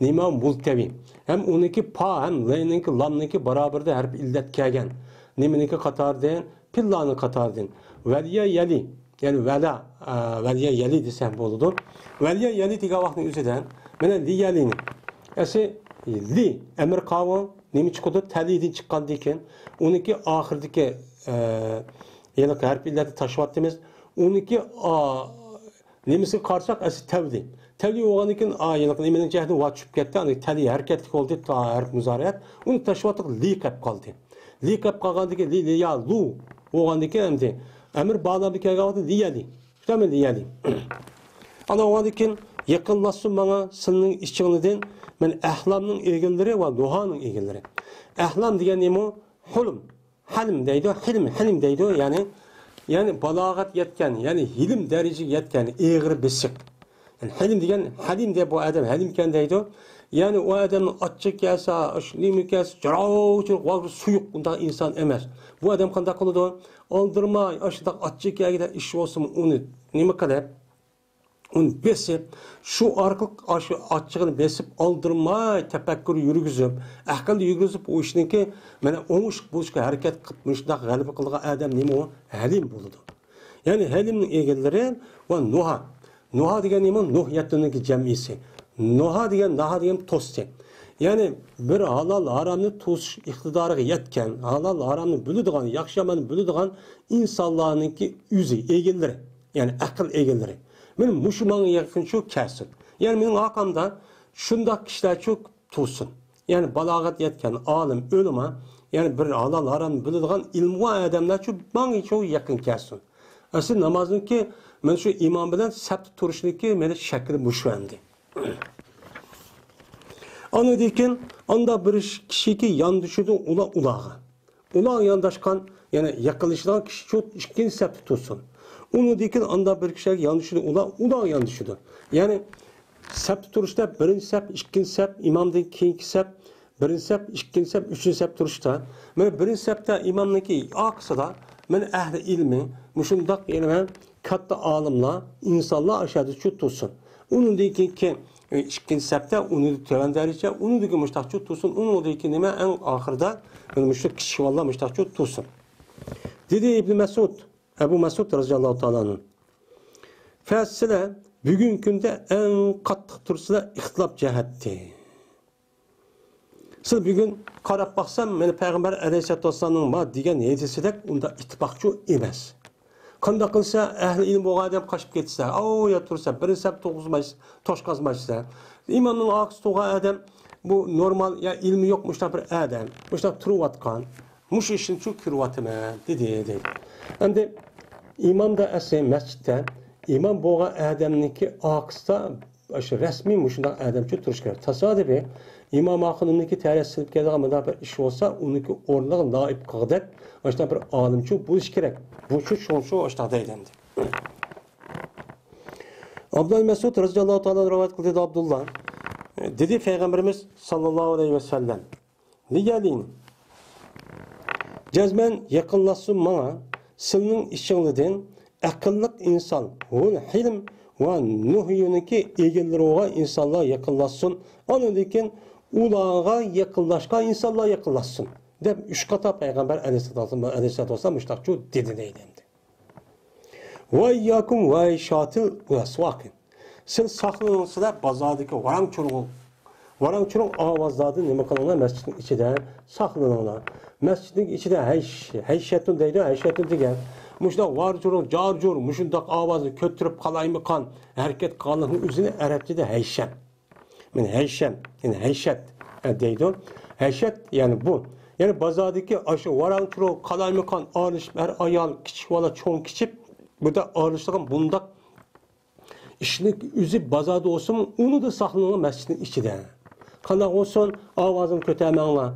نېمە؟ مۇلتەۋى. ھەم ئۇنىڭكى پا، ھەم لەينىڭكى، لامنىڭكى بارابىرىدە ھەرپ ئىللەت كەلگەن. نېمىنىڭكى قاتارىدىن؟ پىللانىڭ قاتارىدىن. ۋەلىيە يەلى، يەنى ۋەلا، ئە، ۋەلىيە يەلى دېسەم بولىدۇ. ۋەلىيە يەلى دېگەن ۋاقىتنىڭ ئۆزىدە، مانا لىيەلىنى. ئەسلى لى، ئەمىر قاۋۇ، نېمە چىقىدۇ؟ تەلىدىن چىققاندىن كېيىن، ئۇنىڭكى ئاخىرىدىكى، ئە، ھېلىقى ھەرپ ئىللەتنى تاشلاۋاتىمىز. ئۇنىڭكى، ئا، نېمىسىگە قارىساق، ئەسلى تەۋلى. تەۋلى بولغاندىن كېيىن، ئا، ھېلىقى نېمىنىڭ جەھدى ۋا چۈشۈپ كەتتى. ئاندىن تەلى ھەرىكەتلىك بولدى، تا ھەرپ مۇزارىئەت. ئۇنى تاشلاۋاتقان لى قېلىپ قالدى. لى قېلىپ قالغاندىن كېيىن، لى، لى، يا، لۇ بولغاندىن كېيىن ئەمدى ئەمىر بالامدا كەلگەن ۋاقىتتا لىيەلى. شۇنداقمۇ لىيەلى. ئانا بولغاندىن كېيىن يېقىنلاشسۇن ماڭا سىلىنىڭ ئىچىڭلاردىن، مەن ئەھلامنىڭ ئىگىلىرى ۋە لۇھانىڭ ئىگىلىرى. ئەھلام دېگەن نېمە؟ ھۇلۇم. ھەلىم دەيدۇ، ھىلىم، ھىلىم دەيدۇ، يەنى، يەنى بالاغەت يەتكەن، يەنى ھىلىم دەرىجىگە يەتكەن، ئېغىر بېسىق. يەنى ھەلىم دېگەن، ھەلىم دەپ بۇ ئادەم ھەلىمكەن دەيدۇ. يەنى ئۇ ئادەمنىڭ ئاچچىقى كەلسە، ئاش نېمە كەلسە، جاراۋ چىرىق، سۇيۇق، ئۇنداق ئىنسان ئەمەس. بۇ ئادەم قانداق قىلىدۇ؟ ئالدىرىماي، ئاشۇنداق ئاچچىقى كەلگەندە ئىش بولسىمۇ، ئۇنى نېمە قىلىپ، ئۇنى بېسىپ، شۇ ئارقىلىق ئاشۇ ئاچچىقىنى بېسىپ، ئالدىرىماي تەپەككۇر يۈرگۈزۈپ، ئەقىل يۈرگۈزۈپ، ئۇ ئىشنىڭكى مانا ئوڭۇشلۇق بولۇشقا ھەرىكەت قىلىپ، مۇشۇنداق غەلىبە قىلىدىغان ئادەم نېمە ئۇ؟ ھەلىم بولىدۇ. يەنى ھەلىمنىڭ ئىگىلىرى ۋە نۇھا. نۇھا دېگەن نېمە؟ نۇھ يەتتىنىڭكى جەمئىسى. نۇھا دېگەن، ناھا دېگەن توستى. يەنى بىر ھالال ھارامنى توسۇش ئىقتىدارىغا يەتكەن، ھالال ھارامنى بىلىدىغان، ياخشى ياماننى بىلىدىغان ئىنسانلارنىڭكى ئۆزى، ئىگىلىرى. يەنى ئەقىل ئىگىلىرى. مانا مۇشۇ ماڭا يېقىنچۇ كەلسۇن. يەنى مېنىڭ ئارقامدا شۇنداق كىشىلەرچۇ تۇرسۇن. يەنى بالاغەت يەتكەن، ئالىم، ئۆلىما، يەنى بىر ھالال ھارامنى بىلىدىغان ئىلمىۋان ئادەملەرچۇ ماڭىچۇ يېقىن كەلسۇن. ئەسلى نامازنىڭكى مانا شۇ ئىمام بىلەن سەپتە تۇرۇشنىڭكى مانا شەكلى مۇشۇ ئەمدى. ئاندىن كېيىن ئاندا بىر كىشىكى ياندىشىدۇ ئۇلار ئۇلارغا. ئۇلار يانداشقان، يەنى يېقىنلىشىدىغان كىشى شۇ ئىككىنچى سەپتە تۇرسۇن. ئۇنىڭدىن كېيىن ئاندا بىر كىشىلەر ياندىشىدۇ، ئۇلار، ئۇلار ياندىشىدۇ. يەنى سەپتە تۇرۇشتا بىرىنچى سەپ، ئىككىنچى سەپ، ئىمامدىن كېيىنكى سەپ، بىرىنچى سەپ، ئىككىنچى سەپ، ئۈچىنچى سەپ تۇرۇشتا، مانا بىرىنچى سەپتە ئىمامنىڭكى ئارقىسىدا مانا ئەھلى ئىلمى، مۇشۇنداق يەنە كاتتا ئالىملار، ئىنسانلار ئاشۇ يەردە شۇ تۇرسۇن. ئۇنىڭدىن كېيىنكى ئىككىنچى سەپتە، ئۇنى تۆۋەن دەرىجە، ئۇنىڭدىن كېيىن مۇشتاقچۇ تۇرسۇن، ئۇنىڭدىن كېيىن نېمە، ئەڭ ئاخىرىدا مانا مۇشۇ كىچىك بالىلار مۇشتاقچۇ تۇرسۇن. دېدى ئىبن مەسئۇد، ئەبۇ مەسئۇد رەزىياللاھۇ تائالا ئەنھۇ. فە سىلەر بۈگۈنكى كۈندە ئەڭ قاتتىق تۇرسىلەر ئىختىلاپ جەھەتتە. سىز بۈگۈن قاراپ باقسام، مانا پەيغەمبەر ئەلەيھىسسالاتۇ ۋەسسالامنىڭ ما دېگەن ھەدىسىدەك ئۇنداق ئىتتىپاقچۇ ئەمەس. قانداق قىلسا، ئەھلى ئىلىم بولغان ئادەم قاچىپ كەتسە، ئاۋۇ يا تۇرسا، بىرىنچى سەپ توشقازماي-، توشقازمايسىلەر. ئىمامنىڭ ئارقىسىدا تۇرغان ئادەم، بۇ نورمال، يا ئىلمى يوق مۇشۇنداق بىر ئادەم، مۇشۇنداق تۇرۇۋاتقان. مۇشۇ ئىشنىچۇ كۆرۈۋاتىمەن، دېدى، دەيدۇ. ئەمدى ئىمامدا ئەسلى مەسچىتتە ئىمام بولغان ئادەمنىڭكى ئارقىسىدا شۇ رەسمىي مۇشۇنداق ئادەمچۇ تۇرۇش كېرەك. تاسادىپىي ئىمام ئاخۇنۇمنىڭكى تەرەسى سېلىپ كېلىدىغان مۇنداق بىر ئىش بولسا، ئۇنىڭكى ئورنىغا نائىب قىلغۇدەك ئاشۇنداق بىر ئالىمچۇ بولۇش كېرەك. بۇچۇ شۇڭشۇ ئاشۇنداق دەيدۇ ئەمدى. ئابدۇللا مەسئۇد رەزىياللاھۇ تائالا رىۋايەت قىلدى، دېدى ئابدۇللا. دېدى پەيغەمبىرىمىز ساللاللاھۇ ئەلەيھى ۋەسەللەم. لىيەلىنى. جەزمەن يېقىنلاشسۇن ماڭا، سىلىنىڭ ئىچىڭلاردىن ئەقىللىق ئىنسان، ھۇل ھىلم ۋە نۇھ يولىنىڭكى ئىگىلىرى بولغان ئىنسانلار يېقىنلاشسۇن. ئاندىن كېيىن ئۇلارغا يېقىنلاشقان ئىنسانلار يېقىنلاشسۇن، دەپ ئۈچ قېتىم پەيغەمبەر ئەلەيھىسسالاتۇ ۋەسسالام، ئەلەيھىسسالاتۇ ۋەسسالام مۇشۇنداقچۇ دېدى دەيدۇ ئەمدى. ۋەئىيياكۇم ۋەئىشاتىل ئەسۋاقى. سىز ساقلىنىڭسىلەر بازاردىكى ۋاراڭ-چۇرۇڭ، ۋاراڭ-چۇرۇڭ ئاۋازلاردىن نېمە قىلىڭلار، مەسچىتنىڭ ئىچىدە ساقلىنىڭلار. مەسچىتنىڭ ئىچىدە ھەيش-، ھەيشەتۇن دەيدۇ، ھەيشەتۇن دېگەن مۇشۇنداق ۋار-چۇرۇڭ، جار-جۇر، مۇشۇنداق ئاۋازنى كۆتۈرۈپ قالايمىقان ھەرىكەت قىلغانلىقنىڭ ئۆزىنى ئەرەبچىدە ھەيشەم. مانا ھەيشەم، يەنى ھەيشەت، ئە، دەيدۇ. ھەيشەت، يەنى بۇ. يەنى بازاردىكى ئاشۇ ۋاراڭ-چۇرۇڭ، قالايمىقان ئارىلىشىپ، ئەر-ئايال، كىچىك بالا، چوڭ-كىچىك، بۇ يەردە ئارىلىشىدىغان بۇنداق ئىشنىڭ ئۆزى بازاردا بولسىمۇ، ئۇنىدا ساقلىنىڭلار مەسچىتنىڭ ئىچىدە. قانداق بولسۇن، ئاۋازىنى كۆتەرمەڭلار.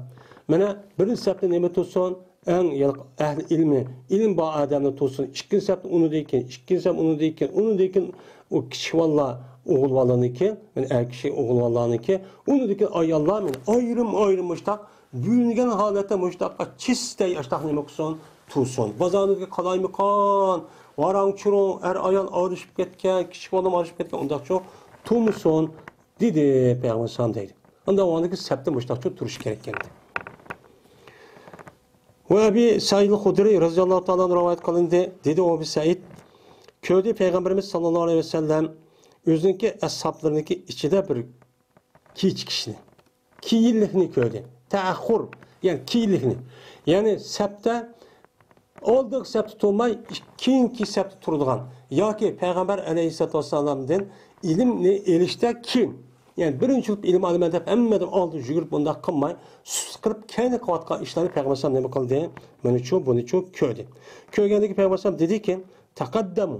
مانا، بىرىنچى سەپتە نېمە تۇرسۇن؟ ئەڭ يېقىن ئەھلى ئىلمى، ئىلىم بار ئادەملەر تۇرسۇن. ئىككىنچى سەپتە ئۇنىڭدىن كېيىن، ئىككىنچى سەپ ئۇنىڭدىن كېيىن، ئۇنىڭدىن كېيىن ئۇ كىچىك بالىلار، ئوغۇل بالىنىڭكى، مانا، ئەر كىشى ئوغۇل بالىلارنىڭكى، ئۇنىڭدىن كېيىن ئاياللار، مانا، ئايرىم-ئايرىم مۇشتاق بۆلۈنگەن ھالەتتە مۇشتاققا چىستەي ئاشتاق نېمە قىلسۇن؟ تۇرسۇن. بازارنىڭكى قالايمىقان، ۋاراڭ-چۇرۇڭ، ئەر-ئايال ئارىلىشىپ كەتكەن، كىچىك بالىلار ئارىلىشىپ كەتكەن، ئۇنداقچۇ تۇرمىسۇن، دېدى پەيغەمبەر سالام دەيدۇ. ئاندىن ئاندىكى سەپتە مۇشتاقچۇ تۇرۇش كېرەك ئىكەن. ۋە ئەبى سەئىد خۇدرى رەزىياللاھۇ تائالا ئەنھۇ رىۋايەت قىلىندى، دېدى ئەبى سەئىد، كۆردى پەيغەمبىرىمىز ساللاللاھۇ ئەلەيھى ۋەسەللەم ئۆزىنىڭكى ئەسھابلىرىنىڭكى ئىچىدە بىر كېچىكىشنى، كېيىنلىكنى كۆردى. تەئەخخۇر، يەنى كېيىنلىكنى. يەنى سەپتە، ئالدىنقى سەپتە تۇرماي، كېيىنكى سەپتە تۇرىدىغان ياكى پەيغەمبەر ئەلەيھىسسالاتۇ ۋەسسالامدىن ئىلىمنى ئېلىشتا كېيىن، يەنى بىرىنچى بولۇپ ئىلىم ئالىمەن دەپ ھەممىدىن ئالدىن يۈگۈرۈپ بۇنداق قىلماي، سۇسلۇق قىلىپ كەينىگە قېلىۋاتقان ئىشلارنى پەيغەمبەر ئەلەيھىسسالام نېمە قىلدى؟ مۇنىچۇ، بۇنىچۇ كۆردى. كۆرگەندىن كېيىن پەيغەمبەر ئەلەيھىسسالام دېدىكى، تەقەددەمۇ،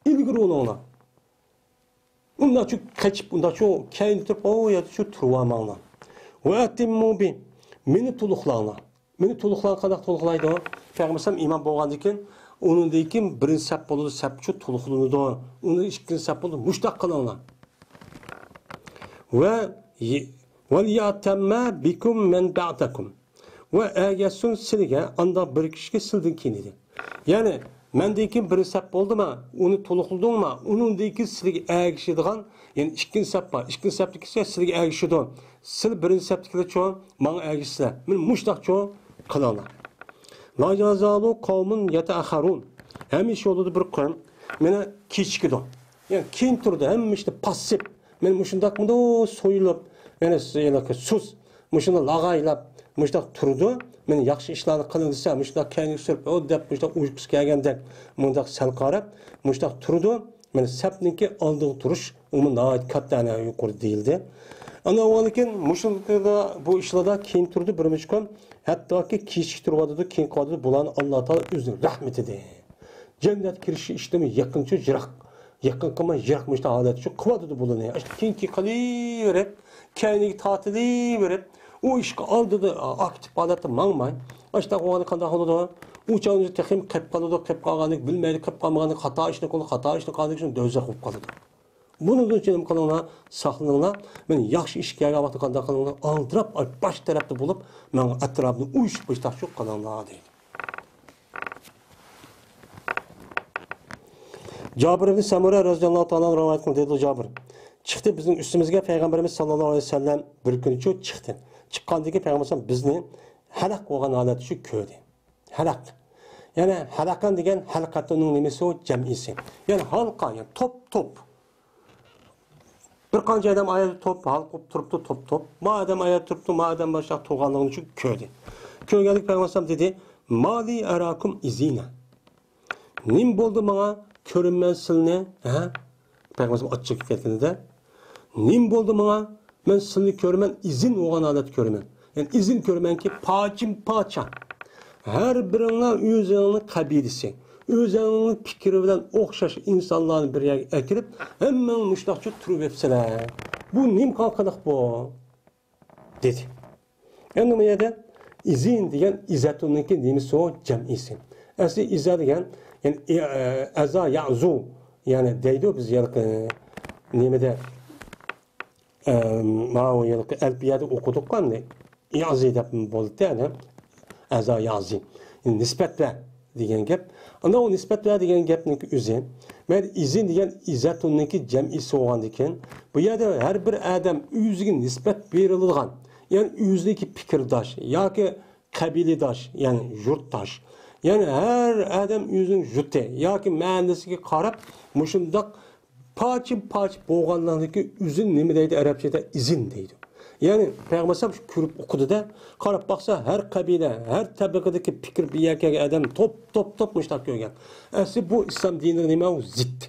ئىلگىرى بولۇڭلار. ئۇنداقچۇ قېچىپ، ئۇنداقچۇ كەينىدە تۇرۇپ، ئۇ يەردىچۇ تۇرۇۋالماڭلار. ۋە ئەتىممۇ بى، مېنى تولۇقلاڭلار. مېنى تولۇقلاڭ قانداق تولۇقلايدۇ؟ پەيغەمبەر ئىمام بولغاندىن كېيىن، ئۇنىڭدىن كېيىن بىرىنچى سەپ بولىدۇ، سەپچۇ تولۇقلىنىدۇ. ئۇنىڭ ئىككىنچى سەپ بولىدۇ، مۇشتاق قىلىڭلار. ۋە ۋەليەتەممە بىكۇم مەن بەدەكۇم. ۋە ئەگەشسۇن سىلىگە ئانداق بىر كىشىگە سىلدىن كېيىن دېدى. يەنى مەندىن كېيىن بىرىنچى سەپ بولدىما، ئۇنى تولۇقلىدىڭما، ئۇنىڭدىن كېيىن سىلىگە ئەگىشىدىغان، يەنى ئىككىنچى سەپ بار. ئىككىنچى سەپتىكىسى سىلىگە ئەگىشىدۇ. سىل بىرىنچى سەپتىكىلەرچۇ، ماڭا ئەگىشسىلەر. مېنى مۇشتاقچۇ قىلىڭلار. لا يازالۇ قەۋمۇن يەتەئەخخەرۇن. ھەمىشە يولىدا بىر قوم مېنى كېچىكىدۇ. يەنى كېيىن تۇرىدۇ، ھەممە ئىشتا پاسسىپ. مەن مۇشۇنداقمىدۇ سويۇلۇپ، يەنە سۇس، مۇشۇنداق لاغايلاپ، مۇشۇنداق تۇرىدۇ. مەن ياخشى ئىشلارنى قىلىڭ دېسە، مۇشۇنداق كەينىگە سۈرۈپ، ئو دەپ، مۇشۇنداق ئۇيقۇسى كەلگەندەك، مۇنداق سەل قاراپ، مۇشۇنداق تۇرىدۇ. مەن سەپنىڭكى ئالدىغا تۇرۇش، ئۇمۇ ناھايىتى كاتتا، ئەنە، يۇقىرى دېيىلدى. ئانا ئۇنىڭدىن كېيىن مۇشۇنداق بۇ ئىشلاردا كېيىن تۇرىدۇ، بىر مۇشۇ كۈن، ھەتتاكى كېچىكىپ تۇرۇۋاتىدۇ، كېيىن قالىدۇ، بۇلارنى ئاللا تائالا ئۆزىنىڭ رەھمىتى دېدى. جەننەتكە كىرىش ئىشتىمۇ يېقىنچۇ يىراق. يېقىن قىلماي يىراق مۇشۇنداق ھالەتچۇ قىلىۋاتىدۇ بۇلارنى. ئاشۇ كېيىنكى قىلىۋېرىپ، كەينىگە تارتىلىۋېرىپ، ئۇ ئىشقا ئالدىدا ئاكتىپ ھالەتتە ماڭماي. ئاشۇنداق بولغاندا قانداق بولىدۇ؟ ئۇ چاغدا تېخىمۇ قېپ قالىدۇ، قېپ قالغاندىكىن بىلمەيدۇ، قېپ قالمىغاندىكىن خاتا ئىشنى قىلىدۇ، خاتا ئىشنى قىلغاندىكىن شۇ دوزاخ بولۇپ قالىدۇ. بۇنىڭدىن چىدام قىلىڭلار، ساقلىنىڭلار. مەن ياخشى ئىش كەلگەن ۋاقىتتا قانداق قىلىڭلار؟ ئالدىراپ باش تەرەپتە بولۇپ، ماڭا ئەتراپنى ئۇيۇشۇپ مۇشۇنداق شۇ قىلىڭلار دەيدۇ. جابىر ئىبن سەمۇرە رەزىياللاھۇ تائالا ئەنھۇ رىۋايەت قىلدى، دېدى جابىر. چىقتى بىزنىڭ ئۈستىمىزگە پەيغەمبىرىمىز ساللاللاھۇ ئەلەيھى ۋەسەللەم بىر كۈنچۇ چىقتى. چىققاندىن كېيىن پەيغەمبەر بىزنى ھالاك بولغان ھالەتتە شۇ كۆردى. ھالاك. يەنى ھالاكان دېگەن ھەلقەتۇننىڭ نېمىسى ئۇ؟ جەمئىسى. يەنى ھالقا، يەنى توپ، توپ. بىر قانچە ئادەم ئاياغدا توپ، ھالقىپ تۇرۇپتۇ، توپ، توپ. ما ئادەم ئاياغدا تۇرۇپتۇ، ما ئادەم باشلاپ تۇرغانلىقىنى شۇ كۆردى. كۆرگەندىكىن پەيغەمبەر دېدى، مالى ئەراكۇم ئىزىنە. نېمە بولدى ماڭا؟ كۆرىمەن سىلنى. ھە؟ پەيغەمبەر ئاچچىقىپ كەتكىنىدە، نېمە بولدى ماڭا؟ مەن سىلنى كۆرىمەن، ئىزىن بولغان ھالەتتە كۆرىمەن. يەنى ئىزىن كۆرىمەنكى، پارچىمۇ پارچە. ھەر بىرىڭلار ئۆزىڭلارنىڭ قەبىلىسى، ئۆزۈڭلارنىڭ پىكرى بىلەن ئوخشاش ئىنسانلارنى بىر يەرگە ئەكىرىپ، ھەممىڭ مۇشۇنداقچە تۇرۇۋېپسىلەر. بۇ نېمە قىلغانلىق بۇ؟ دېدى. ئەمدى بۇ يەردە ئىزىن دېگەن ئىزەتۇننىڭكى نېمىسى ئۇ؟ جەمئىسى. ئەسلى ئىزە دېگەن، يەنى، ئە، ئە، ئەزا يەزۇ، يەنى دەيدۇ بىز ھېلىقى نېمىدە، ئە، ماۋۇ ھېلىقى ئەلپىيەدە ئوقۇدۇققۇ ئەمدى. ئىزى دەپ بولدى ئەنە. ئەزا يەزى. نىسبەت بەر دېگەن گەپ. ئاندىن ئۇ نىسبەت بەر دېگەن گەپنىڭكى ئۆزى. مەن ئىزىن دېگەن ئىزەتۇننىڭكى جەمئىسى بولغاندىكىن، بۇ يەردە ھەر بىر ئادەم ئۆزىگە نىسبەت بېرىلىدىغان، يەنى ئۆزىنىڭكى پىكىرداش ياكى قەبىلىداش، يەنى يۇرتداش. يەنى ھەر ئادەم ئۆزىنىڭ يۇرتى ياكى مەھەللىسىگە قاراپ مۇشۇنداق پارچە-پارچە بولغانلىقتىكى ئۈزۈن نېمە دەيدۇ؟ ئەرەبچىدە ئىزىن دەيدۇ. يەنى پەيغەمبەر ئەلەيھىسسالام شۇ كۆرۈپ ئوقۇدى-دە، قاراپ باقسا، ھەر قەبىلە، ھەر تەبىقىدىكى پىكىر بىر يەرگە كەلگەن ئادەم توپ، توپ، توپ مۇشۇنداق كۆرگەن. ئەسلى بۇ ئىسلام دىنىغا نېمە؟ ئۇ زىت.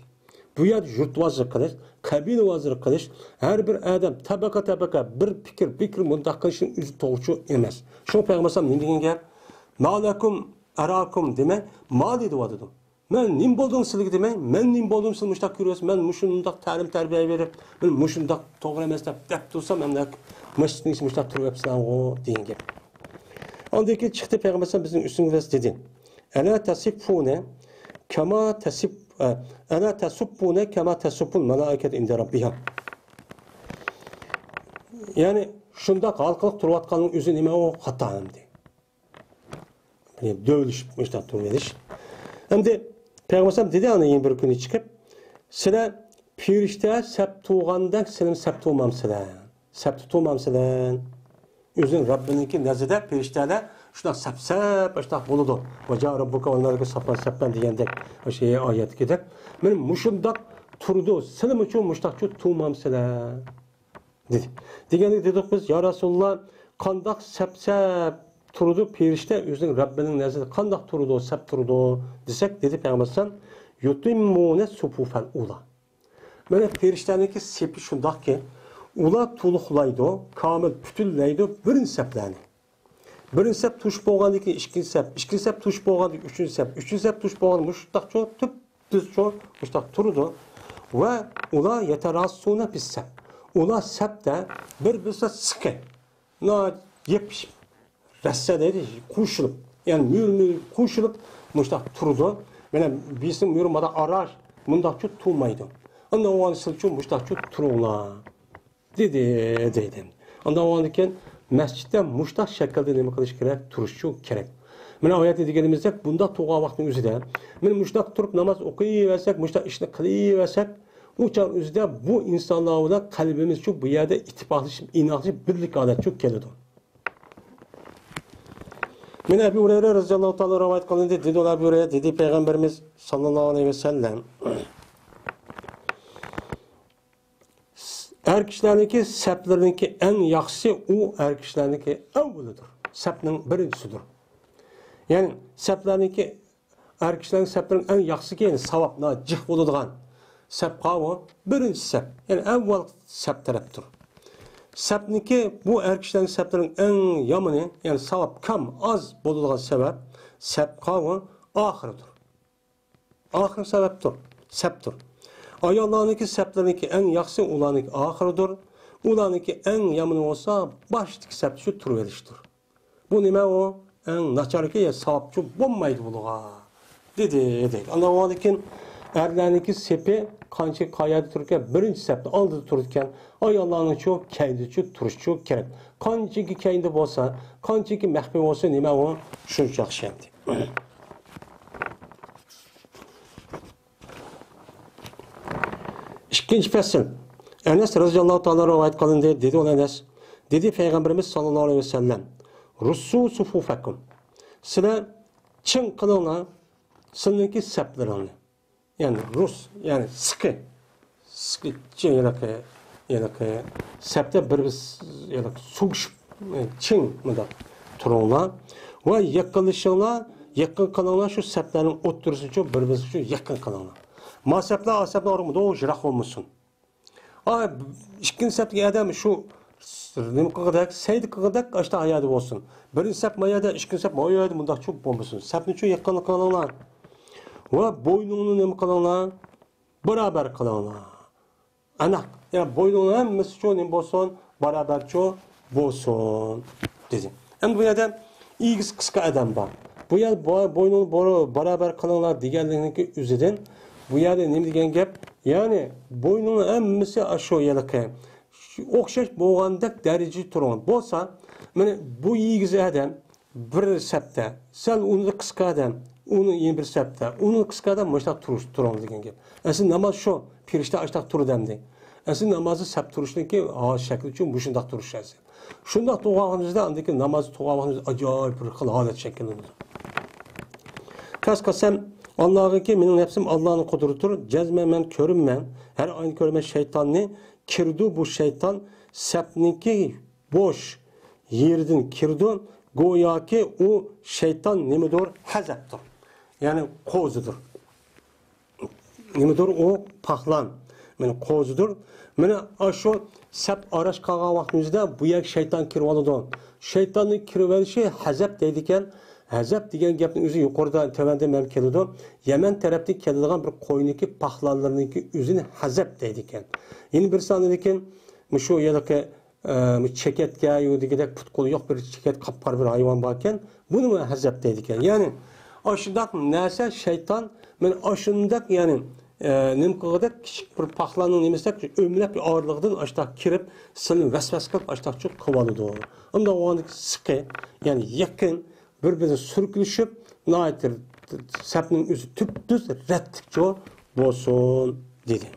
بۇ يەردە يۇرتۋازلىق قىلىش، قەبىلىۋازلىق قىلىش، ھەر بىر ئادەم تەبەقە-تەبەقە، بىر پىكىر، پىكىر مۇنداق قىلىشنىڭ ئۆزى توغرىچۇ ئەمەس. شۇڭا پەيغەمبەر ئەلەيھىسسالام نېمە دېگەن گەپ؟ ما لەكۇم ئەراكۇم دېمەي، مالى دەۋاتىدۇ. مەن نېمە بولدۇم سىلىگە دېمەي، مەن نېمە بولدۇم سىلەر مۇشۇنداق كۆرۈۋاتىسىز، مەن مۇشۇنداق تەلىم-تەربىيە بېرىپ، مەن مۇشۇنداق توغرا ئەمەس دەپ، دەپ تۇرسام، ئەمدى مۇشۇنداق تۇرۇۋېپسىلەرغۇ دېگەن گەپ. ئاندىن كېيىن چىقتى پەيغەمبەر ئەلەيھىسسالام بىزنىڭ ئۈستىمىزگە دېدى. ئەلا تەسىفۇنە كەما تەسىپ، ئە، ئەلا تەسۇببۇنە كەما تەسۇببۇل مەلائىكەتۇ ئىندە رەببىھا. يەنى شۇنداق ھالقىلىق تۇرۇۋاتقاننىڭ ئۆزى نېمە ئۇ؟ خاتا ئەمدى. يەنى دۆۋىلىشىپ مۇشۇنداق تۇرۇۋېلىش. ئەمدى پەيغەمبەر ئەلەيھىسسالام دېدى، ئاندىن كېيىن بىر كۈنى چىقىپ، سىلەر پېرىشتە سەپ تۇرغاندەك سىلەرمۇ سەپ تۇرمامسىلەر؟ سەپتە تۇرمامسىلەر؟ ئۆزىنىڭ رەببىنىڭكى نەزىرىدە پېرىشتەلەر شۇنداق سەپ-سەپ، شۇنداق بولىدۇ. ۋەجائە رەببۇكە ۋەل مەلىكۇ سەففەن سەففەن دېگەندەك، ئاشۇ ئايەتتىكىدەك. مانا مۇشۇنداق تۇرىدۇ، سىلىمۇچۇ مۇشۇنداقچۇ تۇرمامسىلەر؟ دېدى. دېگەندە دېدۇق بىز، يا رەسۇلاللا، قانداق سەپ-سەپ تۇرىدۇ پېرىشتە ئۆزىنىڭ رەببىنىڭ نەزىرىدە قانداق تۇرىدۇ، سەپ تۇرىدۇ دېسەك، دېدى پەيغەمبەر ئەلەيھىسسالام، يۇتىممۇنە سۇپۇفەل ئۇلا. مانا پېرىشتەنىڭكى سېپى شۇنداقكى، ئۇلار تولۇقلايدۇ، كامىل پۈتۈنلەيدۇ بىرىنچى سەپلەرنى. بىرىنچى سەپ توشۇپ بولغاندىن كېيىن ئىككىنچى سەپ، ئىككىنچى سەپ توشۇپ بولغاندىن كېيىن ئۈچىنچى سەپ، ئۈچىنچى سەپ توشۇپ بولغاندا مۇشۇنداقچۇ، تۈپتۈزچۇ، مۇشۇنداق تۇرىدۇ. ۋە ئۇلار يەتەراسسۇنە پىسسەپ. ئۇلار سەپتە بىر-بىرسىگە سىقىپ، ناھايىتى يېپىشىپ، بەسسە دەيدۇ، قوشۇلۇپ، يەنى مۈرە-مۈرە قوشۇلۇپ مۇشۇنداق تۇرىدۇ. مانا بىزنىڭ مۈرە مادا ئاراش مۇنداقچە تۇرمايدۇ. ئاندىن ئۇنىڭ ئۈستىگە مۇشۇنداقچە تۇرۇڭلار دېدى، دەيدۇ. ئاندىن ئۇنىڭدىن كېيىن مەسچىتتە مۇشۇنداق شەكىلدە نېمە قىلىش كېرەك؟ تۇرۇشچۇ كېرەك. مانا ئۇ يەردە دېگىنىمىزدەك، بۇنداق تۇرغان ۋاقىتنىڭ ئۆزىدە، مانا مۇشۇنداق تۇرۇپ ناماز ئوقۇيۋەرسەك، مۇشۇنداق ئىشنى قىلىۋەرسەك، ئۇ چاغ ئۆزىدە بۇ ئىنسانلار بىلەن قەلبىمىزچۇ بۇ يەردە ئىتتىپاقلىشىپ، ئىناقلىشىپ، بىرلىك ھالەتچۇ كېلىدۇ. مانا ئەبۇ ھۇرەيرە رەزىياللاھۇ تائالا رىۋايەت قىلىندى، دېدى ئەبۇ ھۇرەيرە، دېدى پەيغەمبىرىمىز ساللاللاھۇ ئەلەيھى ۋەسەللەم، ئەر كىشىلەرنىڭكى سەپلىرىنىڭكى ئەڭ ياخشىسى ئۇ ئەر كىشىلەرنىڭكى ئەۋۋىلىدۇر، سەپنىڭ بىرىنچىسىدۇر. يەنى سەپلەرنىڭكى ئەر كىشىلەرنىڭ سەپلىرىنىڭ ئەڭ ياخشىسى، يەنى ساۋابلار جىق بولىدىغان سەپ قاۋۇ، بىرىنچى سەپ، يەنى ئەۋۋال سەپ تەرەپتۇر. سەپنىكى بۇ ئەر كىشىلەرنىڭ سەپلىرىنىڭ ئەڭ يامىنى، يەنى ساۋاب كام ئاز بولىدىغان سەۋەب، سەپ قاۋۇ ئاخىرىدۇر. ئاخىرقى سەۋەبتۇر، سەپتۇر. ئاياللارنىڭكى سەپلىرىنىڭكى ئەڭ ياخشىسى ئۇلارنىڭكى ئاخىرىدۇر. ئۇلارنىڭكى ئەڭ يامىنى بولسا باشتىكى سەپتە شۇ تۇرۇۋېلىشتۇر. بۇ نېمە ئۇ؟ ئەڭ ناچاركى، يا ساۋابچۇ بولمايدۇ بۇلىغا، دېدى، دەيدۇ. ئاندىن ئۇنىڭدىن كېيىن ئەرلەرنىڭكى سېپى قانچە قايەردە تۇرىدىكەن؟ بىرىنچى سەپتە ئالدىدا تۇرىدىكەن. ئاياللارنىڭچۇ كەينىدىچۇ تۇرۇشچۇ كېرەك. قانچىكى كەينىدە بولسا، قانچىكى مەخپىي بولسا، نېمە ئۇ؟ شۇنچە ياخشى ئەمدى. ئىككىنچى پەسىل. ئەنەس رەزىياللاھۇ تائالا رىۋايەت قىلىندى، دېدى ئۇ ئەنەس، دېدى پەيغەمبىرىمىز ساللاللاھۇ ئەلەيھى ۋەسەللەم، رۇسسۇ سۇفۇفەكۇم، سىلەر چىڭ قىلىڭلار سىلىنىڭكى سەپلىرىڭنى. يەنى رۇس، يەنى سىقى، سىقى، چىڭ، ھېلىقى، ھېلىقى سەپتە بىر، بىر، ھېلىقى سوقۇشۇپ، چىڭ مۇنداق تۇرۇڭلار. ۋە يېقىنلىشىڭلار، يېقىن قىلىڭلار، شۇ سەپلەرنىڭ ئوتتۇرىسىچۇ، بىر-بىرسىچۇ يېقىن قىلىڭلار. ما سەپلەر، ئا سەپلەر ئورنىدا يىراق بولمىسۇن. ئا، ئىككىنچى سەپتىكى ئادەم شۇ نېمە قىلغۇدەك، سەيدە قىلغۇدەك ئاشتا ھايادا بولسۇن. بىرىنچى سەپ ما يەردە، ئىككىنچى سەپ ما يەردە، مۇنداقچۇ بولمىسۇن. سەپنىچۇ يېقىن قىلىڭلار. ۋە بوينۇڭنى نېمە قىلىڭلار؟ بارابەر قىلىڭلار. ئەنەق، يەنى بوينۇڭنىڭ ھەممىسىچۇ نېمە بولسۇن؟ بارابەرچۇ بولسۇن، دېدى. ئەمدى بۇ يەردە ئېگىز قىسقا ئادەم بار. بۇ يەر بو-، بوينۇڭنى بور-، بارابەر قىلىڭلار دېگەنلىكنىڭكى ئۆزىدىن، بۇ يەردە نېمە دېگەن گەپ؟ يەنى بوينۇڭنىڭ ھەممىسى ئاشۇ ھېلىقى ئوخشاش بولغاندەك دەرىجىدە تۇرۇڭ. بولسا، مانا بۇ ئېگىز ئادەم بىر سەپتە، سەل ئۇنى قىسقا ئادەم، ئۇنى يەنە بىر سەپتە، ئۇنى قىسقا ئادەم مۇشۇنداق تۇرۇش، تۇرۇڭ دېگەن گەپ. ئەسلى ناماز شۇ، پېرىشتە ئاشۇنداق تۇرىدۇ ئەمدى. ئەسلى نامازدا سەپ تۇرۇشنىڭكى ھا، شەكلىچۇ مۇشۇنداق تۇرۇش ئەسلى. شۇنداق تۇرغانىمىزدا ئاندىن كېيىن نامازدا تۇرغان ۋاقتىمىزدا ئاجايىپ بىر خىل ھالەت شەكىللىنىدۇ. قەست قىلسام، ئاللاغىكى مېنىڭ نەپسىم ئاللانىڭ قۇدرىتىدۇر. جەزمەن مەن كۆرىمەن، ھەر ئاينى كۆرىمەن شەيتاننى، كىرىدۇ بۇ شەيتان سەپنىڭكى بوش يېرىدىن كىرىدۇ. گوياكى ئۇ شەيتان نېمىدۇر؟ ھەزەپتۇر. يەنى قوزىدۇر. نېمىدۇر ئۇ؟ پاخلان. مانا قوزىدۇر. مانا ئاشۇ سەپ ئاراش قالغان ۋاقتىمىزدا بۇ يەرگە شەيتان كىرىۋالىدۇ. شەيتاننىڭ كىرىۋېلىشى ھەزەپ دەيدىكەن. ھەزەپ دېگەن گەپنىڭ ئۆزى يۇقىرىدا، تۆۋەندە مەن كېلىدۇ. يەمەن تەرەپتىن كېلىدىغان بىر قوينىكى پاخلانلىرىنىڭكى ئۆزىنى ھەزەپ دەيدىكەن. يەنە بىرسى ئاندىن كېيىن مۇشۇ ھېلىقى ئە، چېكەتكە يۇ دېگۈدەك پۇت-قولى يوق بىر چېكەت قاپقارا بىر ھايۋان باركەن، بۇنى ھەزەپ دەيدىكەن. يەنى ئاشۇنداق نەرسە شەيتان، مانا ئاشۇنداق، يەنى، ئە، نېمە قىلغۇدەك، كىچىك بىر پاخلاننىڭ نېمىسىدەك ئۆمىلەپ ئارىلىقىدىن ئاشۇنداق كىرىپ، سىلىنى ۋەسۋەسە قىلىپ ئاشۇنداقچۇ قىلىۋالىدۇ. ئۇنداق بولغاندىكىن سىقى، يەنى يېقىن، بىر-بىرىگە سۈركىلىشىپ، ناھايىتى سەپنىڭ ئۆزى تۈپتۈز رەتلىكچۇ بولسۇن، دېدى.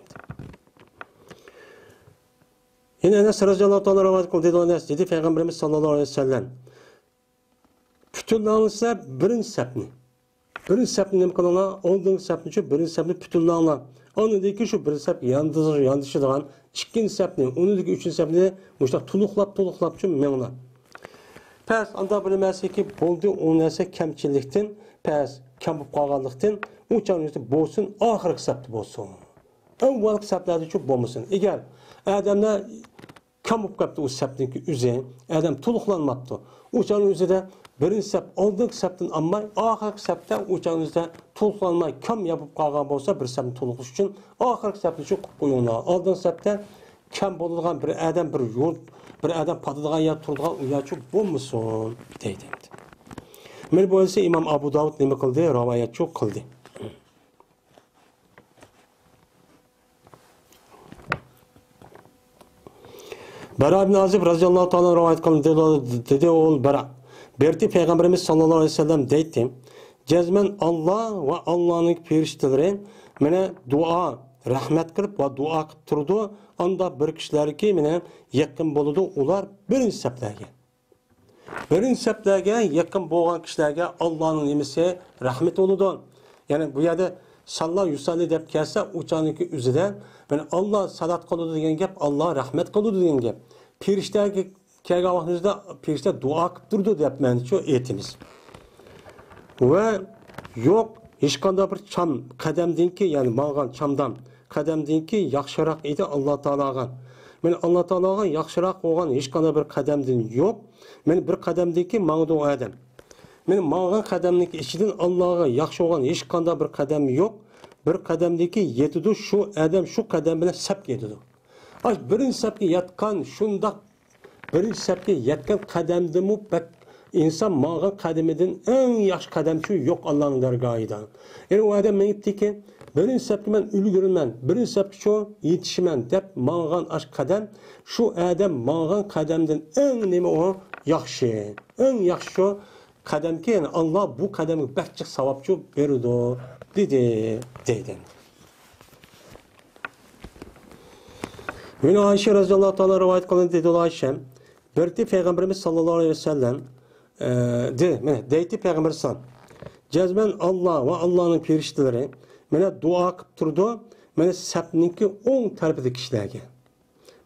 يەنە ئەنەس رەزىياللاھۇ تائالا رىۋايەت قىلدى، دېدى ئەنەس، دېدى پەيغەمبىرىمىز ساللاللاھۇ ئەلەيھى ۋەسەللەم، پۈتۈنلەڭلار بىرىنچى سەپنى، بىرىنچى سەپنى نېمە قىلىڭلار؟ ئالدىنقى سەپنىچۇ، بىرىنچى سەپنى پۈتۈنلەڭلار. ئاندىن كېيىن شۇ بىرىنچى سەپ ياندىشىدىغان ئىككىنچى سەپنى، ئۇنىڭدىكى ئۈچىنچى سەپنى مۇشۇنداق تولۇقلاپ، تولۇقلاپچۇ مېڭىڭلار. پەس، ئاندا بىر نەرسىكى بولدى، ئۇ نەرسە كەمچىلىكتىن، پەس، كەم بولۇپ قالغانلىقتىن، ئۇ چاغ بولسۇن، ئاخىرقى سەپتە بولسۇن. ئەۋۋەلقى سەپلەردىچۇ بولمىسۇن. ئەگەر ئادەملەر كام بولۇپ قاپتۇ ئۇ سەپنىڭكى ئۆزى، ئادەم تولۇقلانماپتۇ. ئۇ چاغنىڭ ئۆزىدە بىرىنچى سەپ ئالدىنقى سەپتىن ئالماي، ئاخىرقى سەپتە ئۇ چاغنىڭ ئۆزىدە تولۇقلانماي، كام يا بولۇپ قالغان بولسا، بىر سەپنى تولۇقلاش ئۈچۈن ئاخىرقى سەپنىچۇ قىلىپ قويۇڭلار. ئالدىنقى سەپتە كەم بولىدىغان بىر ئادەم، بىر يۇرت، بىر ئادەم پاتىدىغان يەر، تۇرىدىغان ئۇ يەرچۇ بولمىسۇن دەيدۇ. مانا بۇ بولسا ئىمام ئەبۇ داۋۇد نېمە قىلدى؟ رىۋايەتچۇ قىلدى. بەرا ئىبن ئازىب رەزىياللاھۇ تائالا رىۋايەت قىلدى، دېدى، دېدى ئوغۇل بەرا. بېرىتى پەيغەمبىرىمىز ساللاللاھۇ ئەلەيھى ۋەسەللەم دەيتتى، جەزمەن ئاللا ۋە ئاللانىڭ پېرىشتىلىرى مانا دۇئا، رەھمەت قىلىپ ۋە دۇئا قىلىپ تۇرىدۇ. ئاندا بىر كىشىلەركى مانا يېقىن بولىدۇ، ئۇلار بىرىنچى سەپلەرگە. بىرىنچى سەپلەرگە يېقىن بولغان كىشىلەرگە ئاللانىڭ نېمىسى؟ رەھمىتى بولىدۇ. يەنى بۇ يەردە ساللا يۇساللى دەپ كەلسە، ئۇ چاغنىڭكى ئۆزىدە، يەنى ئاللا سالات قىلىدۇ دېگەن گەپ، ئاللا رەھمەت قىلىدۇ دېگەن گەپ. پېرىشتەگە كەلگەن ۋاقتىمىزدا پېرىشتە دۇئا قىلىپ تۇرىدۇ دەپ مەنىچۇ ئېيتىمىز. ۋە يوق، ھېچقانداق بىر چام قەدەمدىنكى، يەنى ماڭغان چامدام قەدەمدىنكى ياخشىراق ئىدى ئاللا تائالاغا. مانا ئاللا تائالاغا ياخشىراق بولغان ھېچقانداق بىر قەدەمدىن يوق. مانا بىر قەدەمدىنكى ماڭىدۇ ئادەم. مانا ماڭغان قەدەمنىڭكى ئىچىدىن ئاللاغا ياخشى بولغان ھېچقانداق بىر قەدەم يوق. بىر قەدەمدىكى يېتىدۇ، شۇ ئادەم شۇ قەدەم بىلەن سەپكە يېتىدۇ. ئاش بىرىنچى سەپكە ياتقان شۇنداق بىرىنچى سەپكە يەتكەن قەدەمدىمۇ بەك ئىنسان ماڭغان قەدىمىدىن ئەڭ ياخشى قەدەمچۇ يوق ئاللانىڭ دەرگاھىدا. يەنى ئۇ ئادەم مېڭىپتىكى، بىرىنچى سەپكە مەن ئۈلگۈرىمەن، بىرىنچى سەپكىچۇ يېتىشىمەن دەپ ماڭغان ئاش قەدەم، شۇ ئادەم ماڭغان قەدەمدىن ئەڭ نېمە ئۇ؟ ياخشى. ئەڭ ياخشى شۇ قەدەمكى، يەنى ئاللا بۇ قەدەمگە بەك جىق ساۋابچۇ بېرىدۇ، دېدى، دەيدۇ. يەنە ئائىشە رەزىياللاھۇ تائالا رىۋايەت قىلىندى، دېدى ئائىشە، بىرتى پەيغەمبىرىمىز ساللاللاھۇ ئەلەيھى ۋەسەللەم، ئە، دې، مانا، دەيتتى پەيغەمبەر سان. جەزمەن ئاللا ۋە ئاللانىڭ پېرىشتىلىرى، مانا، دۇئا قىلىپ تۇرىدۇ، مانا، سەپنىڭكى ئوڭ تەرىپىدىكى كىشىلەرگە.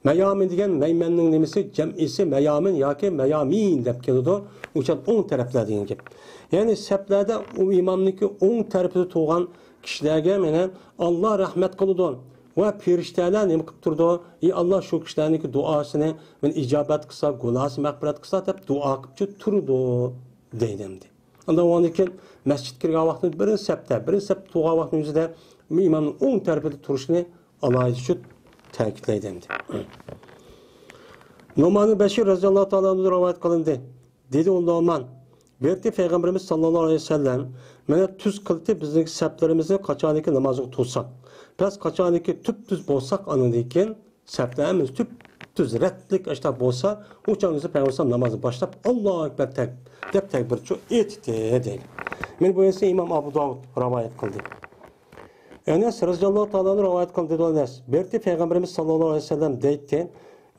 مەيامىن دېگەن مەيمەننىڭ نېمىسى، جەمئىسى مەيامىن ياكى مەيامىن دەپ كېلىدۇ. ئۇ چاغ ئوڭ تەرەپلەر دېگەن گەپ. يەنى سەپلەردە ئۇ ئىمامنىڭكى ئوڭ تەرىپىدە تۇرغان كىشىلەرگە مانا ئاللا رەھمەت قىلىدۇ ۋە پېرىشتەلەر نېمە قىلىپ تۇرىدۇ؟ ئى ئاللا، شۇ كىشىلەرنىڭكى دۇئاسىنى مانا ئىجابەت قىلسا، گۇناھىسى مەغپىرەت قىلسا دەپ دۇئا قىلىپچۇ تۇرىدۇ دەيدۇ ئەمدى. ئاندىن ئۇنىڭدىن كېيىن مەسچىتكە كىرگەن ۋاقتىدا بىرىنچى سەپتە، بىرىنچى سەپتە تۇرغان ۋاقتىنىڭ ئۆزىدە ئىمامنىڭ ئوڭ تەرىپىدە تۇرۇشنى ئالاھىدە شۇ تەكىتلەيدۇ ئەمدى. نومان بەشىر رەزىياللاھۇ تائالا ئەنھۇدىن رىۋايەت قىلىندى. دېدى ئۇ نومان، بېرىتى پەيغەمبىرىمىز ساللاللاھۇ ئەلەيھى ۋەسەللەم، مانا تۈز قىلدى بىزنىڭ سەپلىرىمىزنى قاچانكى نامازغا تۇرساق. بەس قاچانكى تۈپتۈز بولساق، ئانىڭدىن كېيىن سەپلىرىمىز تۈپتۈز رەتلىك ئاشتا بولسا، ئۇ چاغ بىز پەيغەمبەر نامازنى باشلاپ، ئاللاھۇ ئەكبەر تەك-، دەپ تەكبىرچۇ ئېيتتى، دەيدۇ. مانا بۇ ھەدىسنى ئىمام ئەبۇ داۋۇد رىۋايەت قىلدى. ئەنەس رەزىياللاھۇ تائالا ئەنھۇ رىۋايەت قىلدى، دېدى ئەنەس. بېرىتى پەيغەمبىرىمىز ساللاللاھۇ ئەلەيھى ۋەسەللەم دەيتتى،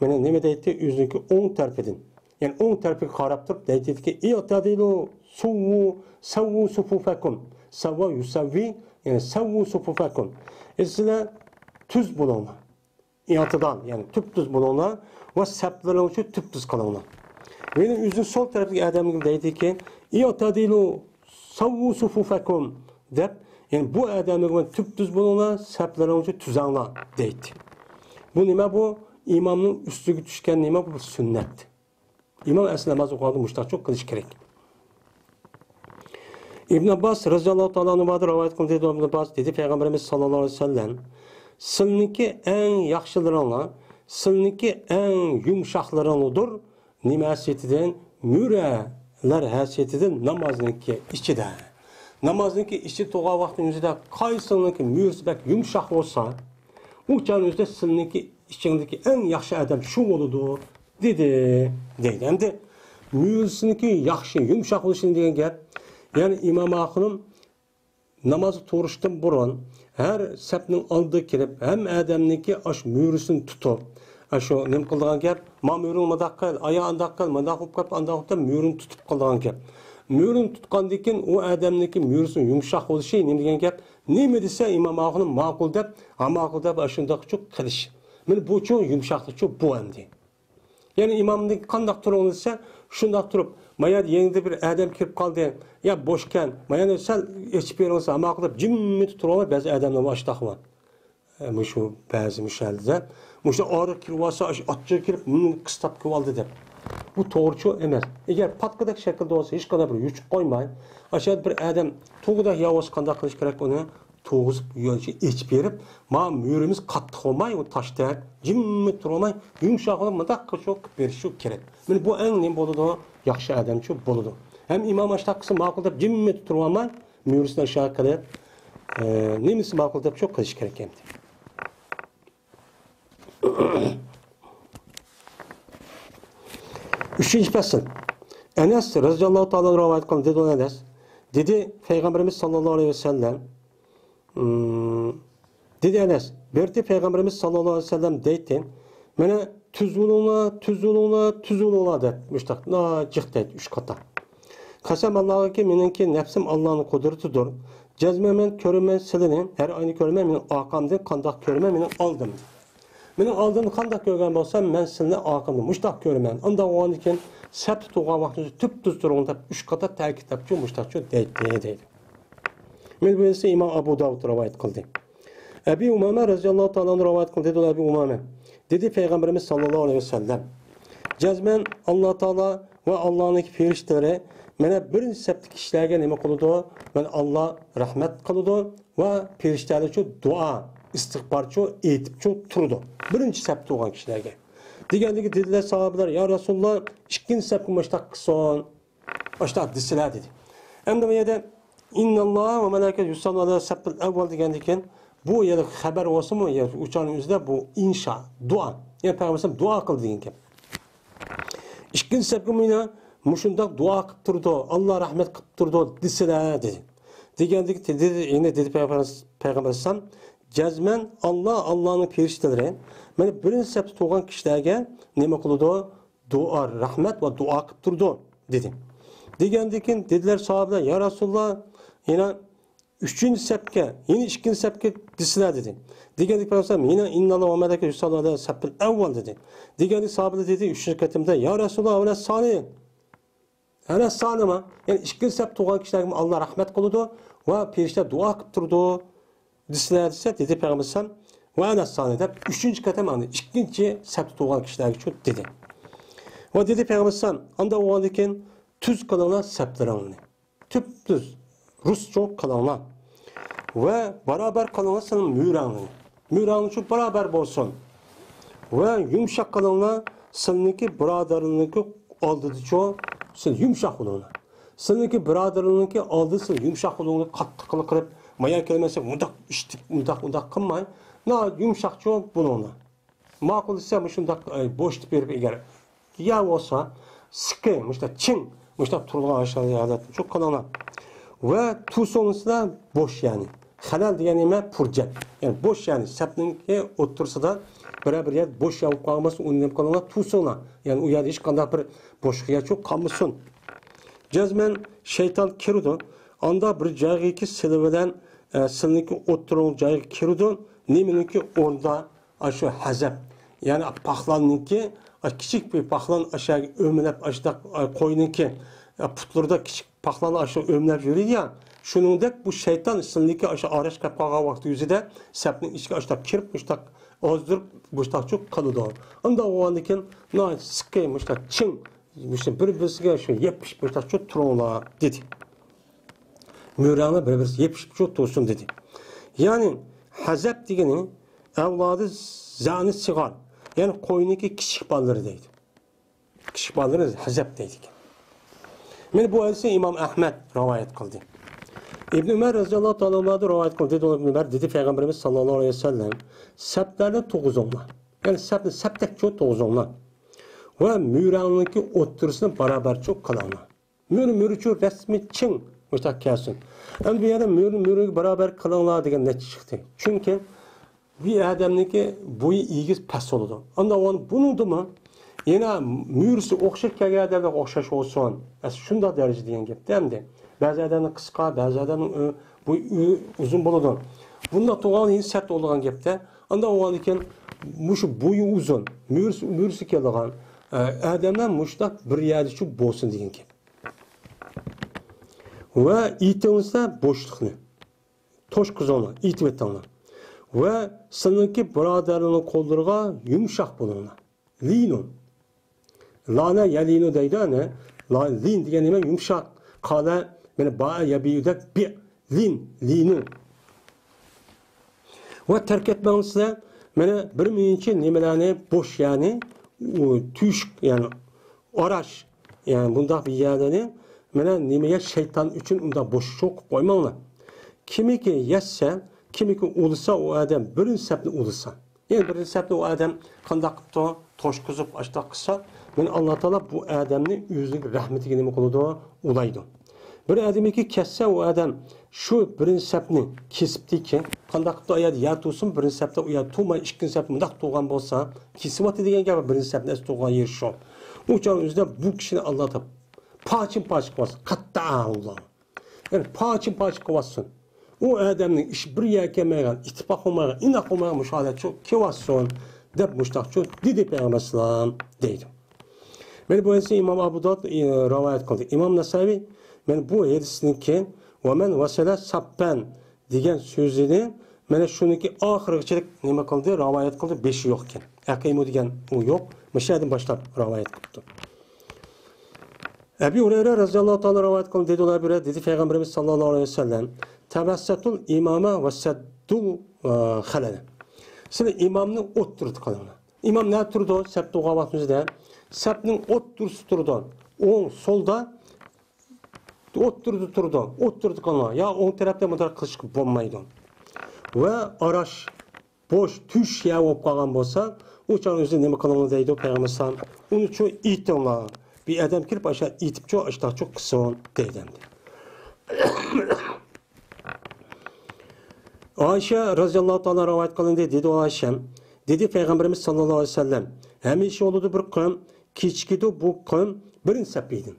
مانا نېمە دەيتتى؟ ئۆزىنىڭكى ئوڭ تەرىپىدىن. يەنى ئوڭ تەرىپىگە قاراپ تۇرۇپ دەيتتىكى، ئىئتەدىلۇ، سۇۋۋۇ، سەۋۋۇ سۇفۇفەكۇم. سەۋۋا يۇسەۋۋى، يەنى سەۋۋۇ سۇفۇفەكۇم. سىلەر تۈز بولۇڭلار. ئىئتىدال، يەنى تۈپتۈز بولۇڭلار ۋە سەپلىرىڭلارنى تۈپتۈز قىلىڭلار. يەنە ئۆزىنىڭ سول تەرەپتىكى ئادەمگە دەيدىكى، ئىئتەدىلۇ سەۋۋۇ سۇفۇفەكۇم دەپ، يەنى بۇ ئادەمگە تۈپتۈز بولۇڭلار، سەپلىرىڭلارنى تۈزەڭلار دەيدۇ. بۇ نېمە بۇ؟ ئىمامنىڭ ئۈستىگە چۈشكەن نېمە بۇ؟ بىر سۈننەت. ئىمام ئەسلى ناماز ئوقۇغاندا مۇشتاقچۇ قىلىش كېرەك. ئىبن ئابباس رەزىياللاھۇ تائالا ئەنھۇدىن رىۋايەت قىلدى، ئىبن ئابباس دېدى، پەيغەمبىرىمىز ساللاللاھۇ ئەلەيھى ۋەسەللەم، سىلنىڭكى ئەڭ ياخشىلىرىڭلار، سىلنىڭكى ئەڭ يۇمشاقلىرىڭلاردۇر. نېمە ھەسىيىتىدىن؟ مۈرەلەر ھەسىيىتىدىن نامازنىڭكى ئىچىدە. نامازنىڭكى ئىچىدە تۇرغان ۋاقتىنىڭ ئۆزىدە قايسىڭنىڭكى مۈرىسى بەك يۇمشاق بولسا، ئۇ چاغنىڭ ئۆزىدە سىلنىڭكى ئىچىڭدىكى ئەڭ ياخشى ئادەم شۇ بولىدۇ، دېدى، دەيدۇ. ئەمدى مۈرىسىنىڭكى ياخشى، يۇمشاق بولۇشىنى دېگەن گەپ، يەنى ئىمام ئاخۇنۇم نامازغا تۇرۇشتىن بۇرۇن ھەر سەپنىڭ ئالدىغا كېلىپ، ھەممە ئادەمنىڭكى ئاشۇ مۈرىسىنى تۇتۇپ، ئاشۇ نېمە قىلىدىغان گەپ، ما مۈرىڭ مۇنداق قىل، ئايا ئانداق قىل، مۇنداق بولۇپ قاپتۇ، ئانداق بولۇپتۇ دەپ مۈرىنى تۇتۇپ قىلىدىغان گەپ. مۈرىنى تۇتقاندىن كېيىن ئۇ ئادەمنىڭكى مۈرىسىنىڭ يۇمشاق بولۇشى نېمە دېگەن گەپ؟ نېمە دېسە ئىمام ئاخۇنۇم ماقۇل دەپ، ھە ماقۇل دەپ، ئاشۇنداقچۇ قىلىش. مانا بۇچۇ يۇمشاقلىقچۇ بۇ ئەمدى. يەنى ئىمامدىن قانداق تۇرۇڭ دېسە، شۇنداق تۇرۇپ، مايا يېنىدا بىر ئادەم كىرىپ قالدى، يا بوشكەن، مايا سەل ئېچىپ بېرىڭ دېسە، ھە ماقۇل دەپ جىممىدە تۇرۇۋالماي، بەزى ئادەملەر ئاشتاق بار. ئە، مۇشۇ بەزى مۇشۇ ھالدا، مۇشۇ ئارىغا كىرىۋالسا، ئاشۇ ئاچچىقى كېلىپ، مۇنى قىستاپ كېلىۋالدى دەپ. بۇ توغرىچۇ ئەمەس. ئەگەر پاتقىدەك شەكىلدە بولسا، ھېچقانداق بىر يوچۇق قويماي، ئاشۇ بىر ئادەم تۇغىدەك ياۋاش قانداق قىلىش كېرەك ئۇنى؟ توغۇزۇپ، يۆلچە ئېچىپ بېرىپ، ما مۈرىمىز قاتتىق بولماي، ئۇ تاشتەك جىممىدە تۇرالماي، يۇمشاق بولۇپ، مۇنداق قىلىشى بېرىشى كېرەك. مانا بۇ ئەڭ نېمە بولىدۇ؟ ياخشى ئادەمچۇ بولىدۇ. ھەم ئىمام ئاشتاق قىلسا ماقۇل دەپ جىممىدە تۇرالماي، مۈرىسىنى ئاشۇ قىلىپ، ئە، نېمىسى ماقۇل دەپچۇ قىلىش كېرەك ئەمدى. ئۈچىنچى پەسىل. ئەنەس رەزىياللاھۇ تائالا رىۋايەت قىلدى، دېدى ئەنەس. دېدى، پەيغەمبىرىمىز ساللاللاھۇ ئەلەيھى ۋەسەللەم، ئىم، دېدى ئەنەس، بىر رېۋايەتتە پەيغەمبىرىمىز ساللاللاھۇ ئەلەيھى ۋەسەللەم دەيتتى، مانا، تۈز بولۇڭلار، تۈز بولۇڭلار، تۈز بولۇڭلار دەپ، مۇشتاق، ناجىق دەيتتى، ئۈچ قاتا. قەسەم ئاللاھقى، مېنىڭكى نەپسىم ئاللانىڭ قۇدرىتىدۇر. جەزمەن مەن كۆرىمەن سىلىنى، ھەر ئاينى كۆرىمەن، مېنىڭ ئارقامدىن قانداق كۆرىمەن، مېنىڭ ئالدىمدىن. مېنىڭ ئالدىمدا قانداق كۆرگەن بولسام، مەن سىلىنى ئارقامدا مۇشتاق كۆرىمەن. ئانداق بولغاندىن كېيىن سەپتە تۇرغان ۋاقتىڭىزدا تۈپتۈز تۇرۇڭ دەپ ئۈچ قاتا تەكىتلەپچۇ مۇشتاقچۇ دەيتتى، دەيدۇ. مانا بۇ ھەدىسنى ئىمام ئەبۇ داۋۇد رىۋايەت قىلدى. ئەبى ئۇمامە رەزىياللاھۇ تائالا ئەنھۇ رىۋايەت قىلدى، دېدى ئەبى ئۇمامە. دېدى پەيغەمبىرىمىز ساللاللاھۇ ئەلەيھى ۋەسەللەم، جەزمەن ئاللا تائالا ۋە ئاللانىڭ پېرىشتىلىرى مانا بىرىنچى سەپتىكى كىشىلەرگە نېمە قىلىدۇ؟ مانا ئاللا رەھمەت قىلىدۇ ۋە پېرىشتىلەرچۇ دۇئا، ئىستىغپارچۇ ئېيتىپچۇ تۇرىدۇ. بىرىنچى سەپتە تۇرغان كىشىلەرگە. دېگەندىكىن دېدىلەر ساھابىلەر، يا رەسۇلاللا، ئىككىنچى سەپكە مۇشتاق قىلسۇن. ئاشۇنداق دېسىلە دېدى. ئەمدى بۇ يەردە، ئىنناللاھە ۋە مەلائىكەتەھۇ يۇسەللۇنە ئەلەس سەففىل ئەۋۋەل دېگەندىكىن، بۇ يەردە خەبەر بولسىمۇ، يا ئۇچارنىڭ ئۆزىدە بۇ ئىنشا، دۇئا. يەنى پەيغەمبەر دۇئا قىلدى دېگەن گەپ. ئىككىنچى سەپكە مانا مۇشۇنداق دۇئا قىلىپ تۇرىدۇ، ئاللا رەھمەت قىلىپ تۇرىدۇ دېسىلە دېدى. دېگەندىكىن دېدى، يەنە دېدى پەيغەمبەر، پەيغەمبەر ئەلەيھىسسالام، جەزمەن ئاللا، ئاللانىڭ پېرىشتىلىرى مانا بىرىنچى سەپتە تۇرغان كىشىلەرگە نېمە قىلىدۇ؟ دۇئا، رەھمەت ۋە دۇئا قىلىپ تۇرىدۇ، دېدى. دېگەندىكىن دېدىلەر ساھابىلەر، يا رەسۇلاللا، يەنە ئۈچىنچى سەپكە، يەنە ئىككىنچى سەپكە دېسىلە، دېدى. دېگەندىكىن پەيغەمبەر، يەنە ئىنناللاھە ۋە مەلائىكەتەھۇ يۇسەللۇنە ئەلەس سەففىل ئەۋۋەل، دېدى. دېگەندىكىن ساھابىلەر دېدى، ئۈچىنچى قېتىمدا، يا رەسۇلاللا، ئەۋەلەس سانى. ئەنەس سانىما؟ يەنى ئىككىنچى سەپتە تۇرغان كىشىلەرگە ئاللا رەھمەت قىلىدۇ ۋە پېرىشتە دۇئا قىلىپ تۇرىدۇ دېسىلە دېسە، دېدى پەيغەمبەر ئەلەيھىسسالام، ۋە ئەنەس سانى دەپ ئۈچىنچى قېتىم ئاندىن ئىككىنچى سەپتە تۇرغان كىشىلەرگىچۇ دېدى. ۋە دېدى پەيغەمبەر ئەلەيھىسسالام، ئانداق بولغاندىن كېيىن تۈز قىلىڭلار سەپلىرىڭلارنى. تۈپتۈز، رۇسچۇ قىلىڭلار. ۋە بارابەر قىلىڭلار سىلىنىڭ مۈرەڭلىرىنى. مۈرەڭلىرىچۇ بارابەر بولسۇن. ۋە يۇمشاق قىلىڭلار، سىلىنىڭكى بۇرادەرلىرىنىڭكى ئالدىدىچۇ سىز يۇمشاق بولۇڭلار. سىلىنىڭكى بۇرادەرلىرىنىڭكى ئالدىدا سىز يۇمشاق بولۇڭلار، قاتتىق قىلىپ، مايا كەلمەسە مۇنداق ئىشتىك، مۇنداق، مۇنداق قىلماي، نا، يۇمشاقچۇ بولۇڭلار. ماقۇل دېسە، مۇشۇنداق، ئە، بوشىتىپ بېرىپ ئەگەر يا بولسا، سىكى، مۇشۇنداق چىڭ، مۇشۇنداق تۇرىدىغان ئاشۇ ھالەتنى چوق قىلىڭلار. ۋە توسۇڭلار بوش، يەنى خەلەل دېگەن نېمە؟ پۇرجەت. يەنى بوش، يەنى سەپنىڭكى ئوتتۇرىسىدا بىرەر بىر يەر بوش يەر بولۇپ قالمىسۇن، ئۇنى نېمە قىلىڭلار؟ توسۇڭلار. يەنى ئۇ يەردە ھېچقانداق بىر بوشلۇق يەر چوق قالمىسۇن. جەزمەن شەيتان كىرىدۇ. ئاندا بىر جايغىكى سىلى بىلەن، ئە، سىلىنىڭكى ئوتتۇرىڭ جايغا كىرىدۇ. نېمىنىڭكى ئورنىدا ئاشۇ ھەزەپ، يەنى پاقلاننىڭكى، ئا، كىچىك بىر پاقلان ئاشۇ ئۆمىلەپ، ئاشۇنداق، ئا، قوينىڭكى، ئا، پۇتلىرىدا كىچىك پاقلان ئاشۇ ئۆمىلەپ يۈرىدۇ يا، شۇنىڭدەك بۇ شەيتان سىلىنىڭكى ئاشۇ ئارىلاشقا قېلىپ قالغان ۋاقتى يۈزىدە سەپنىڭ ئىچىگە ئاشۇنداق كىرىپ، مۇشتاق ئازدۇرۇپ، مۇشتاقچۇ قىلىدۇ. ئۇنداق بولغاندىن كېيىن ناھايىتى سىكى، مۇشتاق چىڭ، مۇشۇ بىر-بىرسىگە شۇ يېپىشىپ مۇشتاقچۇ تۇرۇڭلار، دېدى. مۈرەڭلار بىر-بىرسىگە يېپىشىپچۇ تۇرسۇن، دېدى. يەنى ھەزەپ دېگىنى ئەۋلادى زەنى سىغار، يەنى قوينىكى كىچىك بالىلىرى دەيدۇ. كىچىك بالىلىرى ھەزەپ دەيدىكەن. مانا بۇ ھەدىسنى ئىمام ئەھمەد رىۋايەت قىلدى. ئىبن ئۆمەر رەزىياللاھۇ تائالا ئەنھۇدىن رىۋايەت قىلدى، دېدى ئىبن ئۆمەر، دېدى پەيغەمبىرىمىز ساللاللاھۇ ئەلەيھى ۋەسەللەم، سەپلەرنى تۇرغۇزۇڭلار. يەنى سەپنى سەپتەكچۇ تۇرغۇزۇڭلار. ۋە مۈرەڭنىڭكى ئوتتۇرىسىنى بارابەرچۇ قىلىڭلار. مۈر، مۈرچۇ رەسمىي چىڭ مۇشتاق كەلسۇن. ئەمدى بۇ يەردە مۈر، مۈرىگە بارابەر قىلىڭلار دېگەن نەچچە چىقتى. چۈنكى بۇ ئادەمنىڭكى بويى ئېگىز پەس بولىدۇ. ئانداق بۇنىڭدىمۇ يەنە مۈرىسى ئوخشاش كەلگەن ئادەملەرگە ئوخشاش بولسۇن. ئەس شۇنداق دەرىجە دېگەن گەپتە ئەمدى. بەزى ئادەمنىڭ قىسقا، بەزى ئادەمنىڭ ئۆ، بويى ئۇ، ئۇزۇن بولىدۇ. بۇنداق تۇرغان يەنە سەت بولىدىغان گەپتە. ئانداق بولغاندىكىن مۇشۇ بويى ئۇزۇن، مۈرىسى، مۈرىسى كېلىدىغان، ئە، ئادەملەر مۇشۇنداق بىر يەردىچۇ بولسۇن دېگەن گەپ. ۋە ئېيتىڭلار بوشلۇقنى. توشقۇزۇڭلار، ئېيتىۋېتىڭلار. ۋە سىلىنىڭكى بۇرادەرلىرىنىڭ قوللىرىغا يۇمشاق بولۇڭلار. لىنۇ. لانە يەلىنۇ دەيدۇ، ئەنە. لا، لىن دېگەن نېمە؟ يۇمشاق. قالە، مانا باء يەبىئۇدەك بىئ. لىن، لىنۇ. ۋە تەرك ئەتمەڭلار سىلەر، مانا، بىر مۇنچە نېمىلەرنى، بوش يەرنى، ئۇ، تۆشۈك، يەنى ئاراش، يەنى بۇنداق بىر يەرلەرنى، مانا، نېمىگە، شەيتان ئۈچۈن ئۇنداق بوش قىلىپ قويماڭلار. كىمكى يەتسە، كىمكى ئۇلىسا، ئۇ ئادەم بىرىنچى سەپنى ئۇلىسا. يەنى بىرىنچى سەپنى ئۇ ئادەم قانداق قىپتۇ؟ توشقۇزۇپ، ئاشتاق قىلسا، مانا، ئاللا تائالا بۇ ئادەمنى ئۆزىنىڭ رەھمىتىگە نېمە قىلىدۇ؟ ئۇلايدۇ. بىر ئادەمكى كەتسە، ئۇ ئادەم شۇ بىرىنچى سەپنى كېسىپتىكى، قانداق قىپتۇ؟ ئايەردە يەر تۇرسۇن، بىرىنچى سەپتە ئۇ يەر تۇرماي، ئىككىنچى سەپتە مۇنداق تۇرغان بولسا، كېسىۋاتىدۇ دېگەن گەپ، بىرىنچى سەپنى ئەسلى تۇرغان يېرى شۇ. ئۇ چاغ ئۆزىدە بۇ كىشىنى ئاللا تاپ پارچىن پارچە قىلىۋاتسا، قەتتا ئاۋۇللا. يەنى پارچىن پارچە قىلىۋاتسۇن. ئۇ ئادەمنىڭ ئىشى بىر يەرگە كەلمەيدىغان، ئىتتىپاق بولمايدىغان، ئىناق بولمايدىغان مۇشۇ ھالەت شۇ كېلىۋاتسۇن، دەپ مۇشتاقچۇ دېدى پەيغەمبەر ئەلەيھىسسالام دەيدۇ. مانا بۇ ھەدىسنى ئىمام ئابۇ داۋۇد، ئى، رىۋايەت قىلدى. ئىمام نەسەۋى مانا بۇ ھەدىستىن كېيىن، ۋەمەن ۋەسەلە سەپپەن دېگەن سۆزىنى مانا شۇنىڭكى ئاخىرىغىچىلىك نېمە قىلدى؟ رىۋايەت قىلدى. بېشى يوق ئىكەن. ئەقىمۇ دېگەن ئۇ يوق. مۇشۇ يەردىن باشلاپ رىۋايەت قىلىپتۇ. ئەبى ھۇرەيرە رەزىياللاھۇ تائالا رىۋايەت قىلدى، دېدى ئۇلار بىر، دېدى پەيغەمبىرىمىز ساللاللاھۇ ئەلەيھى ۋەسەللەم، تەۋەسسەتۇل ئىمامە ۋەسەددۇل، ئە، خەلەل. سىلەر ئىمامنى ئوتتۇرىدا قىلىڭلار. ئىمام نەدە تۇرىدۇ؟ سەپتە تۇرغان ۋاقتىمىزدا سەپنىڭ ئوتتۇرىسىدا تۇرىدۇ. ئوڭ، سولدا، ئوتتۇرىدا تۇرىدۇ. ئوتتۇرىدا قىلىڭلار. يا ئوڭ تەرەپتە مۇنداق قىلىشقا بولمايدۇ. ۋە ئاراش بوش تۆشۈك يەر بولۇپ قالغان بولسا، ئۇ چاغدا ئۆزى نېمە قىلىڭلار دەيدۇ پەيغەمبەر ئەلەيھىسسالام. ئۇنى شۇ ئېيتىڭلار. بىر ئادەم كېلىپ ئاشۇ ئېيتىپ شۇ ئاشتاق شۇ قىلسۇن دەيدۇ ئەمدى. ئائىشە رەزىياللاھۇ تائالا رىۋايەت قىلىندى، دېدى ئۇ ئائىشەم، دېدى پەيغەمبىرىمىز ساللاللاھۇ ئەلەيھى ۋەسەللەم، ھەمىشە بولىدۇ بىر قوم، كېچىكىدۇ بۇ قوم بىرىنچى سەپتىن.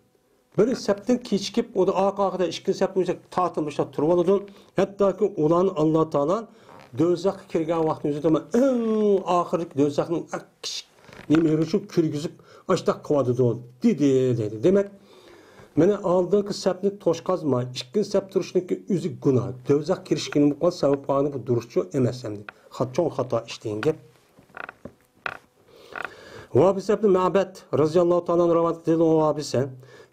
بىر سەپتىن كېچىكىپ، ئۇ ئارقا-ئارقىدىن ئىككىنچى سەپنىڭ ئۆزى تارتىنىپ باشلاپ تۇرۇۋالىدۇ. ھەتتاكى ئۇلارنى ئاللا تائالا دوزاخقا كىرگەن ۋاقتىنىڭ ئۆزىدىمۇ ئەڭ ئاخىرقى دوزاخنىڭ ئەڭ كىچىك نېمە يېرى شۇ كىرگۈزۈپ ئاشتاق قىلىۋاتىدۇ، دېدى، دېدى. دېمەك، مانا ئالدىنقى سەپنى توشقازما، ئىككىنچى سەپ تۇرۇشنىڭكى ئۆزى گۇناھ. دوزاخ كىرىشكىنى بولۇپ قالسا، سەۋەب قالغىنى بۇ دۇرۇسچۇ ئەمەس ئەمدى. خات-، چوڭ خاتا ئىش دېگەن گەپ. ۋابىسە ئىبن مەبەد رەزىياللاھۇ تائالا ئەنھۇ رىۋايەت قىلىدۇ، ئۇ ھادىسە.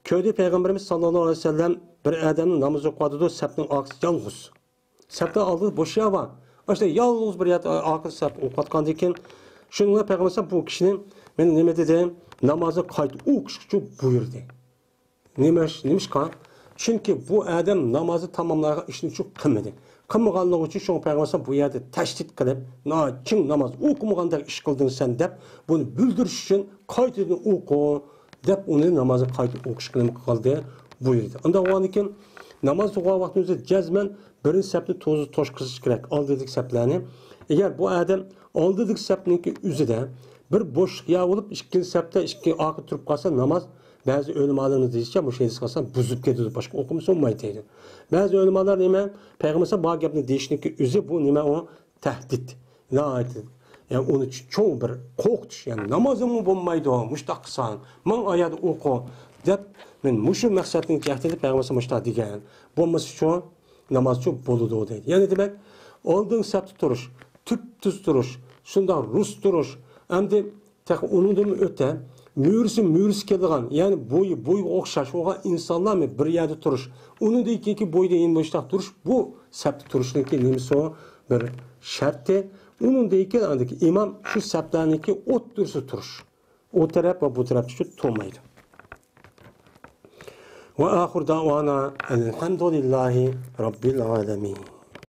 كۆردى پەيغەمبىرىمىز ساللاللاھۇ ئەلەيھى ۋەسەللەم بىر ئادەمنى ناماز ئوقۇۋاتىدۇ، سەپنىڭ ئارقىسى يالغۇز. سەپنىڭ ئالدىدا بوش يەر بار. ئاشۇ يالغۇز بىر يەردە ئارقا سەپ ئوقۇۋاتقاندىن كېيىن، شۇنىڭغا پەيغەمبەر بۇ كىشىنى، مېنى نېمە دېدى؟ نامازنى قايتا ئوقۇشقا بۇيرۇدى. نېمە ئىش-، نېمىشقا؟ چۈنكى بۇ ئادەم نامازنى تاماملايدىغان ئىشنى شۇ قىلمىدى. قىلمىغانلىقى ئۈچۈن شۇڭا پەيغەمبەر بۇ يەردە تەشدىت قىلىپ، ناھايىتى چىڭ ناماز ئوقۇمىغاندەك ئىش قىلدىڭ سەن دەپ، بۇنى بىلدۈرۈش ئۈچۈن قايتىدىن ئوقۇ دەپ، ئۇنى نامازنى قايتا ئوقۇشقا نېمە قىلدى؟ بۇيرۇدى. ئۇنداق بولغاندىن كېيىن ناماز ئوقۇغان ۋاقتىمىزدا جەزمەن بىرىنچى سەپنى توز-، توشقۇزۇش كېرەك. ئالدىدىكى سەپلەرنى. ئەگەر بۇ ئادەم ئالدىدىكى سەپنىڭكى ئۆزىدە بىر بوشلۇق يار بولۇپ، ئىككىنچى سەپتە ئىككى ئارقا تۇرۇپ قالسا، ناماز، بەزى ئۆلىمالارنىڭ دېيىشىچە، مۇشۇ ھەدىسكە قارىسا بۇزۇلۇپ كېتىدۇ، باشقا ئوقۇمىسا بولمايدۇ دەيدۇ. بەزى ئۆلىمالار نېمە، پەيغەمبەر بار گەپنى دېيىشنىڭكى ئۆزى بۇ نېمە، ئۇ تەھدىت. ناھايىتى، يەنى ئۇنى چوڭ بىر قورقۇتۇش، يەنى نامازىڭمۇ بولمايدۇ، مۇشۇنداق قىلساڭ، مىڭ ئايەت ئوقۇ، دەپ، مەن مۇشۇ مەقسەتنىڭ جەھىتىدە پەيغەمبەر مۇشۇنداق دېگەن. بولمىسىچۇ، نامازچۇ بولىدۇ دەيدۇ. يەنى دېمەك، ئالدىنقى سەپتە تۇرۇش، تۈپتۈز تۇرۇش، شۇنداق رۇس تۇرۇش، ئەمدى تېخى ئۇنىڭدىنمۇ ئۆتە، مۈرىسى، مۈرىسى كېلىدىغان، يەنى بويى، بويىغا ئوخشاش بولغان ئىنسانلارمۇ بىر يەردە تۇرۇش. ئۇنىڭدىن كېيىنكى بويىدا يەنە مۇشۇنداق تۇرۇش، بۇ سەپتە تۇرۇشنىڭكى نېمىسى ئۇ؟ بىر شەرتى. ئۇنىڭدىن كېيىن ئاندىكى ئىمام شۇ سەپلەرنىڭكى ئوتتۇرىسىدا تۇرۇش. ئۇ تەرەپ ۋە بۇ تەرەپتە شۇ تۇرمايدۇ. ۋە ئاخىر دەۋانا ئەلھەمدۇلىللاھى رەببىل ئالەمىن.